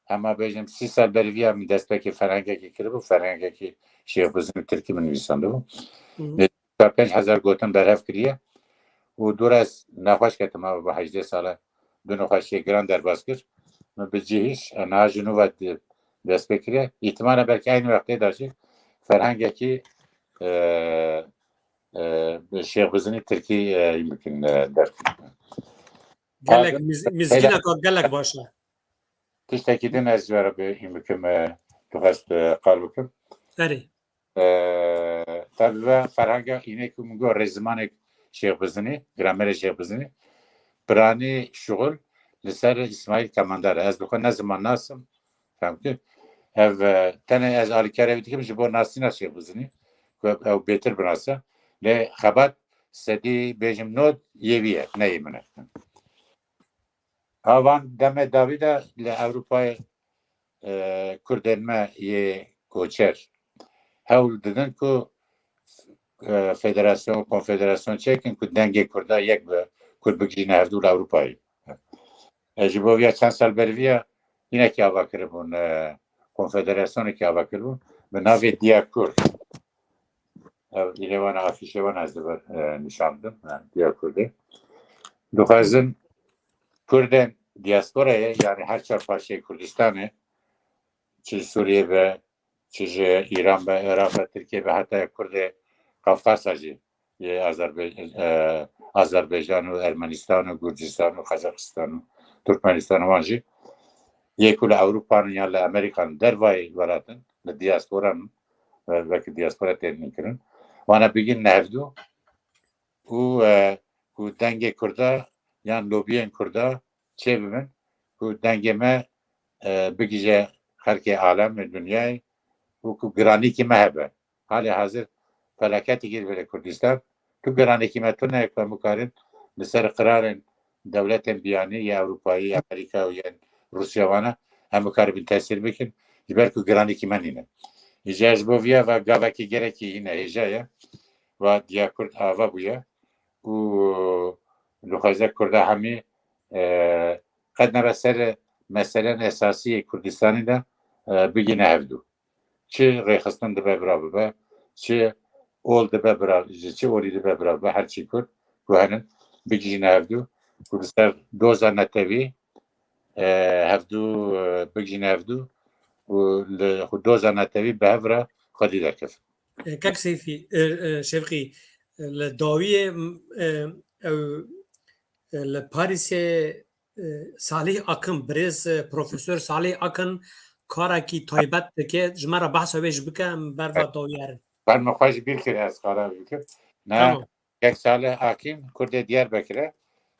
hema bêjim sî sal berî viya min destpêkê ferhengekî kiribû, ferhengekî Şêx Bizinî tirkî min nivîsandibû. Hı. Nêzîka pênc hezar gotin berhev kiriye û dû re ez nexweş ketim, ava bi hejdeh sal e, du nexweşiyê giran derbas kir. Min bi cihîş, e, niha ji nû ve di-, dest pê kiriye. Îhtimale belkî eynî wextê de jî ferhengekî, e, e, Şêx Bizinî tirkî, e, hîn bikin, e, derxîn. Gelek, Pardon, mîz-, mîzgîneka gelek baş e. Tiştekî din ez ji we re bihîm bikim, e, dixwest, e, qal bikim. Erê. E, tabi ve ferhenga înek û min got rêzimanek Şêx Bizinî, gramerê Şêx Bizinî, piranî şixul li ser Îsmaîl Kemandar e. Ez bi xwe ne zimannas im, fem kir. Ev, e, tenê ez alîkarê wî dikim ji bo nasîna Şêx Bizinî, ku ew bêtir binase. Lê xebat sedî bêjim nod yê wî ye, ne yê min e. Ha van demê dawî de li Ewropayê, e, Kurdên me yê koçer hewl didin ku, e, federasyon, konfederasyon çêkin ku dengê Kurda yek be, Kurd bigihîne hevdû li Ewropayê. E, ji bo viya çend sal berî viya hinekî ava kiribûn, e, konfederasyonekî ava kiribûn bi navê Diya Kurd. Ev îlê wan, afîşê wan ez li vir, e, nîşan bidim, e, Diya Kurdê. Dixwazin Kurdên diasporayê, yani her çar parçeyê Kurdistanê, çi Sûriyê be, çi ji Îran be, Iraq be, Tirkiye be, heta Kurdê Kafkasa jî, yê Azerbe-, e, Azerbaycan û Ermenistan û Gurcistan û Qazaxistan û Turkmenistan û wan jî, yê ku li Ewropa ne ya li Amerîka ne, dervayê welatin, li diaspora ne, e, wekî diaspora tên kirin. Wana bigihîne hevdû û, e, ku dengê Kurda yan lobiyên Kurda çê bibin, ku dengê me, e, bigije xelkê alem û dinyayê û ku giranîkî me hebe. Halê hazir felaketekî li vê Kurdistan, tu giranîkî me tune ye ku em bikarin li ser qirarên dewletên biyanî ya Ewropayî, Amerîka û yên Rûsya wana em bikaribin tesîr bikin, ji ber ku giranîkî me nîne. Îca ji bo viya ve gavekî gerekî hîne hêja ye. Va Diya Kurd ava bûye û dixwaze Kurda hemî, e, qet nebe ser meselen esasî yê Kurdistanê de, e, bigîne hevdû. Çi rêxistin dibe bira bibe, çi ol dibe bira, ji çi olî dibe bira bibe, her çi Kurd ku henin bigihîne hevdû, ku li ser doza netewî, e, hevdû, e, bigihîne hevdû û li xwe doza netewî bi hev re xwedî derkevin. E, Kek Seyfî, e, e, Şevqî, e, li dawiyê, m, e, ew, e, li Parîsê, e, Salih Akın, birêz, e, Profesor Salih Akın karekî taybet dike. Ji me re behsa wê jî bike, em berva Evet. dawî herin. Ben me xwe ji bîr kir ez qala bikim. Ne, Tamam. Kek Salih Akın, Kurdê Diyarbekir e.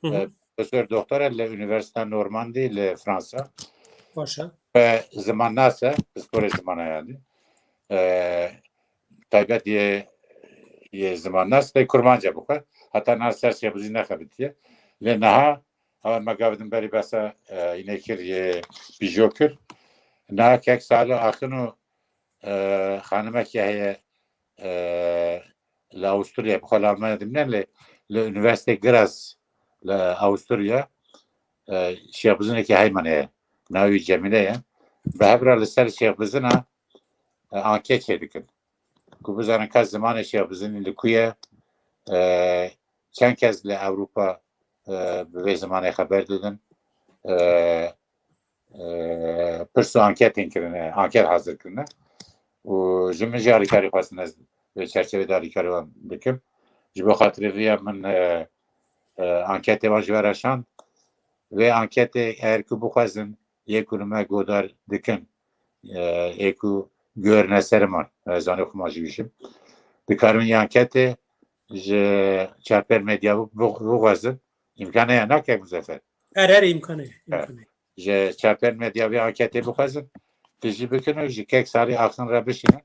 Hı hı. E, Profesor doktor e li Üniversite Normandy li Fransa. Baş e. Ve zimannas e, pisporê zimana yani. E, taybet yê, yê zimannas ve Kurmanca bixwe. Heta niha ser Şêxbizî nexebitiye. Lê niha, ew me gavdin berî besa, e, îne kir, yê pîjo kir. Niha Kek Salih Akın û, e, xanimekî heye, e, li Avusturya, bi xwe li Almanya dimîne, lê li Üniversite Graz li Avusturya, e, Şêxbizinekî heyman heye. Navê wî Cemîle ye. Bi hev re li ser Şêxbizina, e, anket çêdikin. Ku bizanin ka zimanê Şêxbizinî li ku ye, e, çend kes li Ewropa, e, bi vê zimanê xeber didin. E, e, pirs û anketên kirine, anket hazir kirine. Û ji min jî alîkarî xwestin ez li çerçevê de alîkarî wan bikim. Ji bo xatirê vê ya min, e, e, anketê wan ji we re şand. Vê anketê eger ku bixwazin yê ku li me godar dikin, e, ê ku guherine ser man, ez zanê xwe man jî bişim. Dikarin vê anketê ji Çarper Medya bi-, bi-, bixwazin. Îmkan heye, nake Muzeffer? Her, her îmkan heye, Evet. îmkan heye. Ji Çarper Medya vê anketê bixwazin. Tu jî bikin û ji kek Salih Axin re bişînin.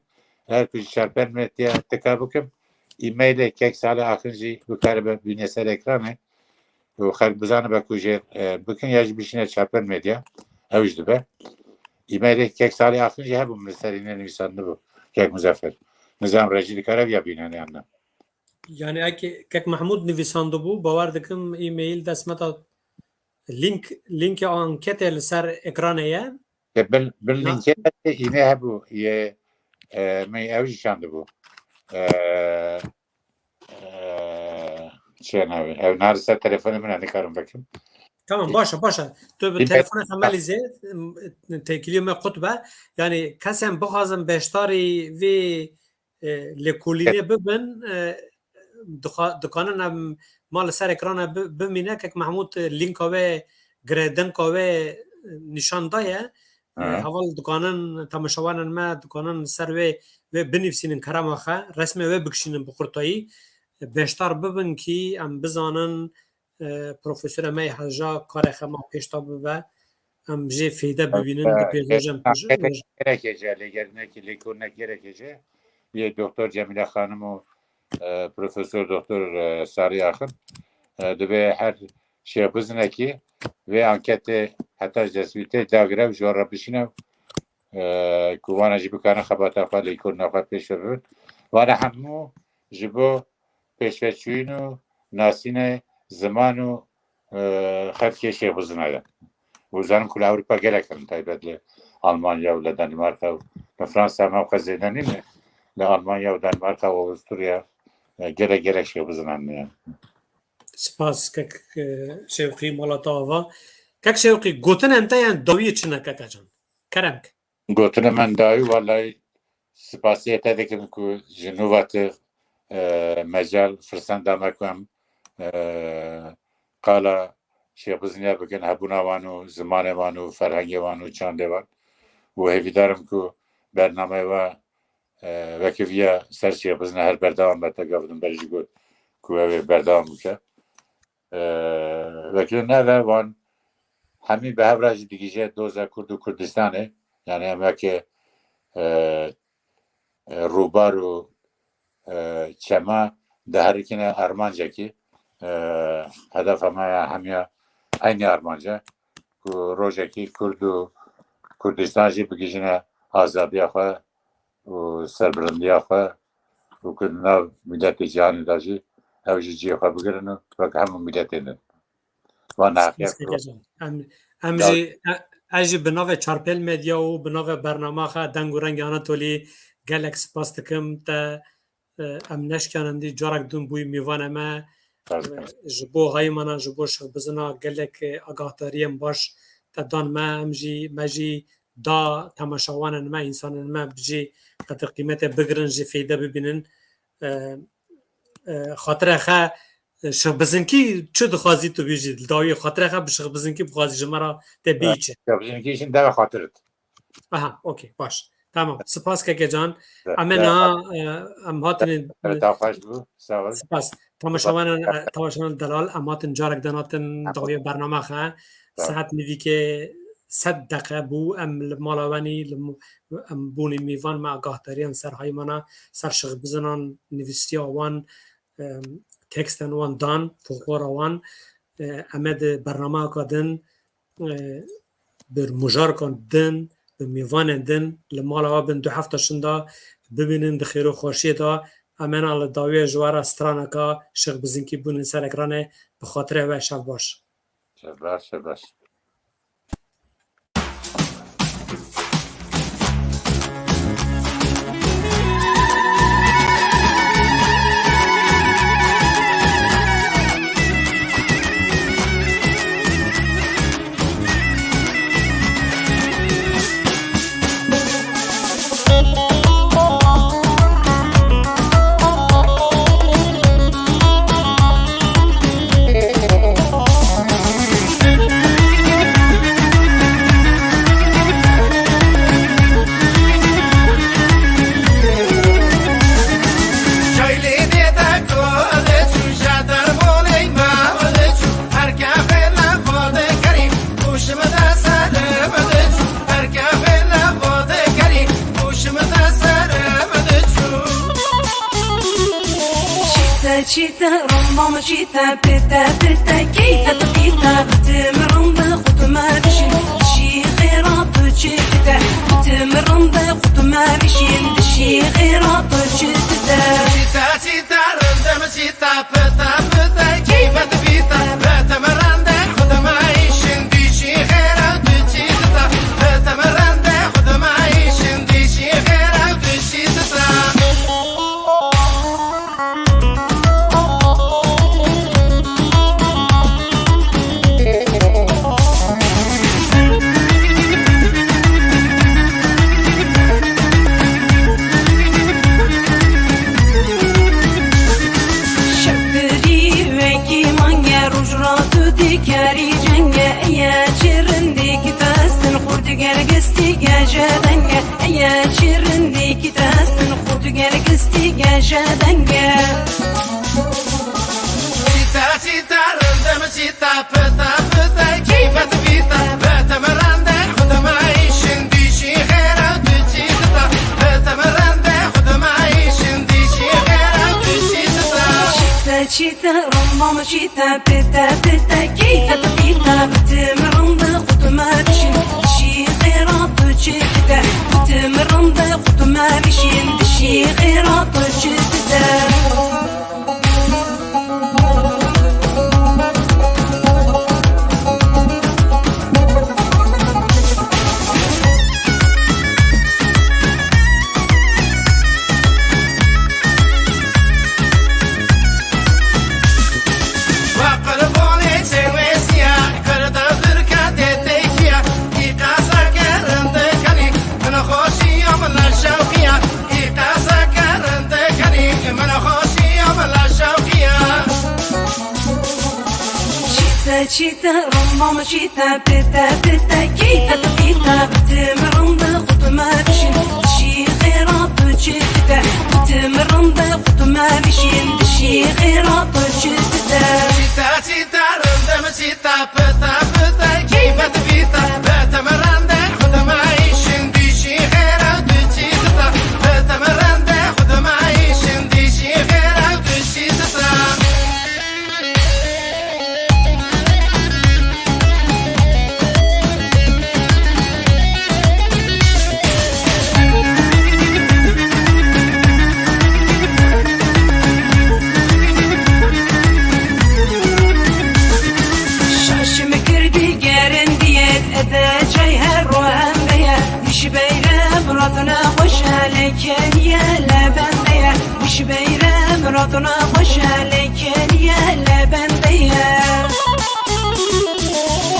Her ku ji Çarpel Medya tika bikim, e-mailê kek Salih Axin jî bikaribe bîne ser ekranê. Û xelk bizanibe ku jê, e, bikin ya jî bişîne Çarpel Medya. Ew jî dibe. E-mailê kek Salih Axin jî hebû, min li serî nenivîsandibû kek Muzaffer. Nizam re jî dikare viya bîne ne yan ne. Yani eke kek Mahmud nivîsandibû, bawer dikim e-mail dest me da link, linkê anketê li ser ekranê ye. Ke bin, bin Na- linkê de îne hebû, yê, e, me ew jî şandibû. E, e, çi ye navê? Ew nari ser telefonê min e, nikarim vekim. Tamam, başe, başe. Tu bi Îne telefonê xwe me lîzê, tekilî me qut be. Yani kesên bixwazin beşdarî vê, e, lêkolînê bibin, e, dixwa-, dikanin em ma li ser ekrana bi-, bimîne, kek Mahmud, e, lînka wê, girêdinka wê, e, nîşan daye. E, Ha. Heval dikanin, temaşevanên me dikanin li ser wê, wê binivîsînin kerema xwe, resmê wê bikişînin bi xurtayî. E, beşdar bibin kî em bizanin, e, profesora me yê heja karê xwe ma pêş de bibe. Em jê fêde bibînin, bi pêvajoyan pêş. Gerek hêce, lêgerînekî, lêkolînek gerek hêce. Yê Doktor Cemîle Xanim û, e, Profesor Doktor, e, Sarî Axin, e, divê her şêxbizinekî vê anketê heta ji destpêkê dagire û ji wan re bişîne, e, ku wana jî bikarin xebata xwe, lêkolîna xwe pêş ve bibin. Wana hemû ji bo pêşveçûyîn û nasînê ziman û, e, xelkê şêxbizina ye. Û zanim ku li Ewropa gelek in, taybet li Almanya û li Danimarka û li Fransa me xwe zêde nîne. Li Almanya û Danimarka û Avusturya, e, gelek gelek şêxbizina hene. Spas kek, e, Şewqî, mala te ava. Kek Şewqî, gotinên te yên dawiyê çi ne, keke can? Kerem ke. Gotinê min dawî, welay spasiyê te dikim ku ji nû ve tu, e, mecal, firsan da me ku em, e, qala şêxbizniya bikin, hebûna wan û zimanê wan û ferhengê wan û çandê wan. Û hêvîdar im ku bernameyê we, e, wekî viya ser şêxbizna her berdewam be, te gavdim berî jî got ku ew ê berdewam bike. E, wekî neve wan hemî bi hev re jî digihîje doza Kurd û Kurdistanê. Yani em weke, e, e, rûbar û, e, çema diherikîne armancekî. E, hedefa me ya hemiya eynî armanc e ku rojekî Kurd û Kurdistan jî bigihîjine azadiya xwe û serbilindiya xwe û ku di nav miletê cîhanê de jî ew jî cihê xwe bigirin û wek hemû miletên din. Van neheqiya Spas keke can. Em, em jî, e, ez jî bi navê Çarpêl Medya û bi navê bernama xwe Deng û Rengê Anatolî gelek spas dikim. Te, e, em neşkiyanin dî carek din bûyî mîvanê me. Spas dikim. E, ji bo hayê me ne, ji bo şixbizina gelek, e, agahdariyên baş te dan me. Em jî, me jî da temaşevanên me, însanên me jî qedir qîmetê bigirin, jî feyde bibînin. E, e, xatirê xe, e, şixbizinkî çi dixwazî tu bêjî? Li dawiyê xatirê xe bi şixbizinkî bixwazî ji me re te bêyî çi? Şixbizinkî jî deve xatirit. Aha, okey, baş. Tamam. Spas keke can. Em ê niha, e, em hatin. Te xweş bû. Sağ ol. Spas. Temaşevanên, e, temaşevanên delal, em hatin carek din hatin dawiyê bernama xe. Saet nivîkê sed deqe bû, em li mala we nî, li m-, em bûnî mîvan me, agahdariyan ser haymana, ser şixbizinan, nivîstiya wan, em, teksten wan dan, folklora wan. E, em ê di bernameyeka din, e, bi mujarikan din, bi mîvanên din li mala we bin, du hefta şinda bibînin di xêr û xweşiyê de. Em ê niha li dawiyê ji we re straneka şixbizinkî bûnin ser ekranê, bi xatirê we şev baş. Şev baş, şev baş. Çîte, ramba mi çîte, pite, pite, keyfe tu pîte, bitim rinde xutme bişîn, dişî xêra tu çi kite, bitim rinde xutme bişîn, dişî xêra tu çi kite. Çîte, çîte, rinde mi çîte, pite, pite, keyfe tu pîte, bitim rinde xutme bişîn, dişî xêra tu çi kite, bitim rinde xutme bişîn, dişî xêra tu çi kite. Şev birî wekî mange, roj ra tu dikerî cenge, eye çi rindî ki testin xurt gergistî gece denge. Eye çi rindî ki testin xurt gergistî gece denge. Çîte, çîte, rinde mi çîte, pite, pite, keyfe tu pîte, bitim rinde xutme bişîn, dişî xêra tu çi kite, bitim rinde xutme bişîn, dişî xêra tu çi kite. Çîte, çîte, ramba mi çîte, pite, pite, keyfe tu pîte, bitim rinde xutme bişîn, dişî xêra tu çi kite, bitim rinde xutme bişîn, dişî xêra tu çi kite. Çîte, çîte, ramba mi çîte, pite, pite, keyfe tu pîte, bitim rinde xutme bişîn, dişî xêra tu çi kite, bitim rinde xutme bişîn, dişî xêra tu çi kite. Çîte, çîte, rinde mi çîte, pite, pite, keyfe tu pîte, bitim rinde xutme bişîn, dişî xêra tu çi kite, bitim rinde xutme bişîn, dişî xêra tu çi kite. Şaşim kir digerin diyet, ede çay her ro hemde ye. Wî ji beyre miratine xweş e, lê keniye le bende ye. Wî ji beyre miratine xweş e, lê keniye le bende ye.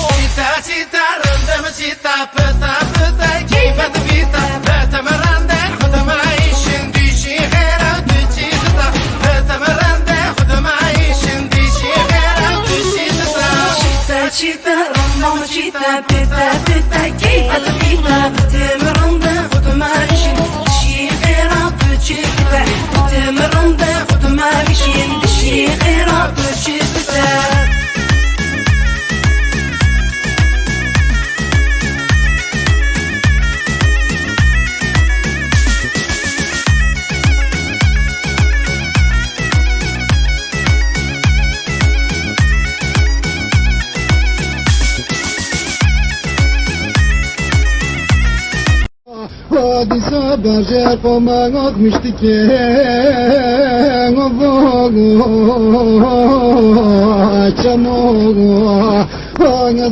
Çîte, çîte, rinde mi çîte, pite, pite, keyfe tu pîte, bitim rinde xutme bişîn, dişî xêra tu çi kite, bitim rinde xutme bişîn, dişî xêra tu çi kite. Çîte, çîte, rinde mi çîte, pite, pite, keyfe tu pîte, bitim rinde xutme bişîn, dişî xêra tu çi kite, bitim rinde xutme bişîn, dişî xêra tu çi kite. Dîsa berjê qoma axmiştike, çemo,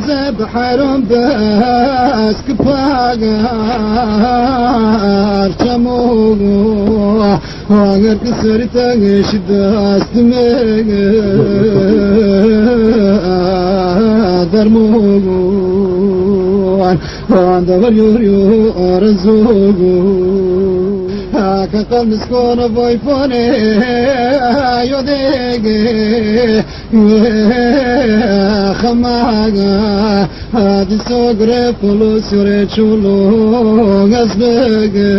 ze bi heram dest kipar, çemo, Ager ki serî te ji dest me derman, anda var yor yor zor. Ka qal miskona vay fane yo dege xemaga. Hadi sogre polo sore çolo gazbege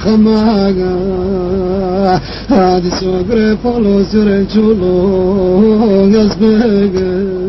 xemaga. Hadi sogre polo sore çolo gazbege.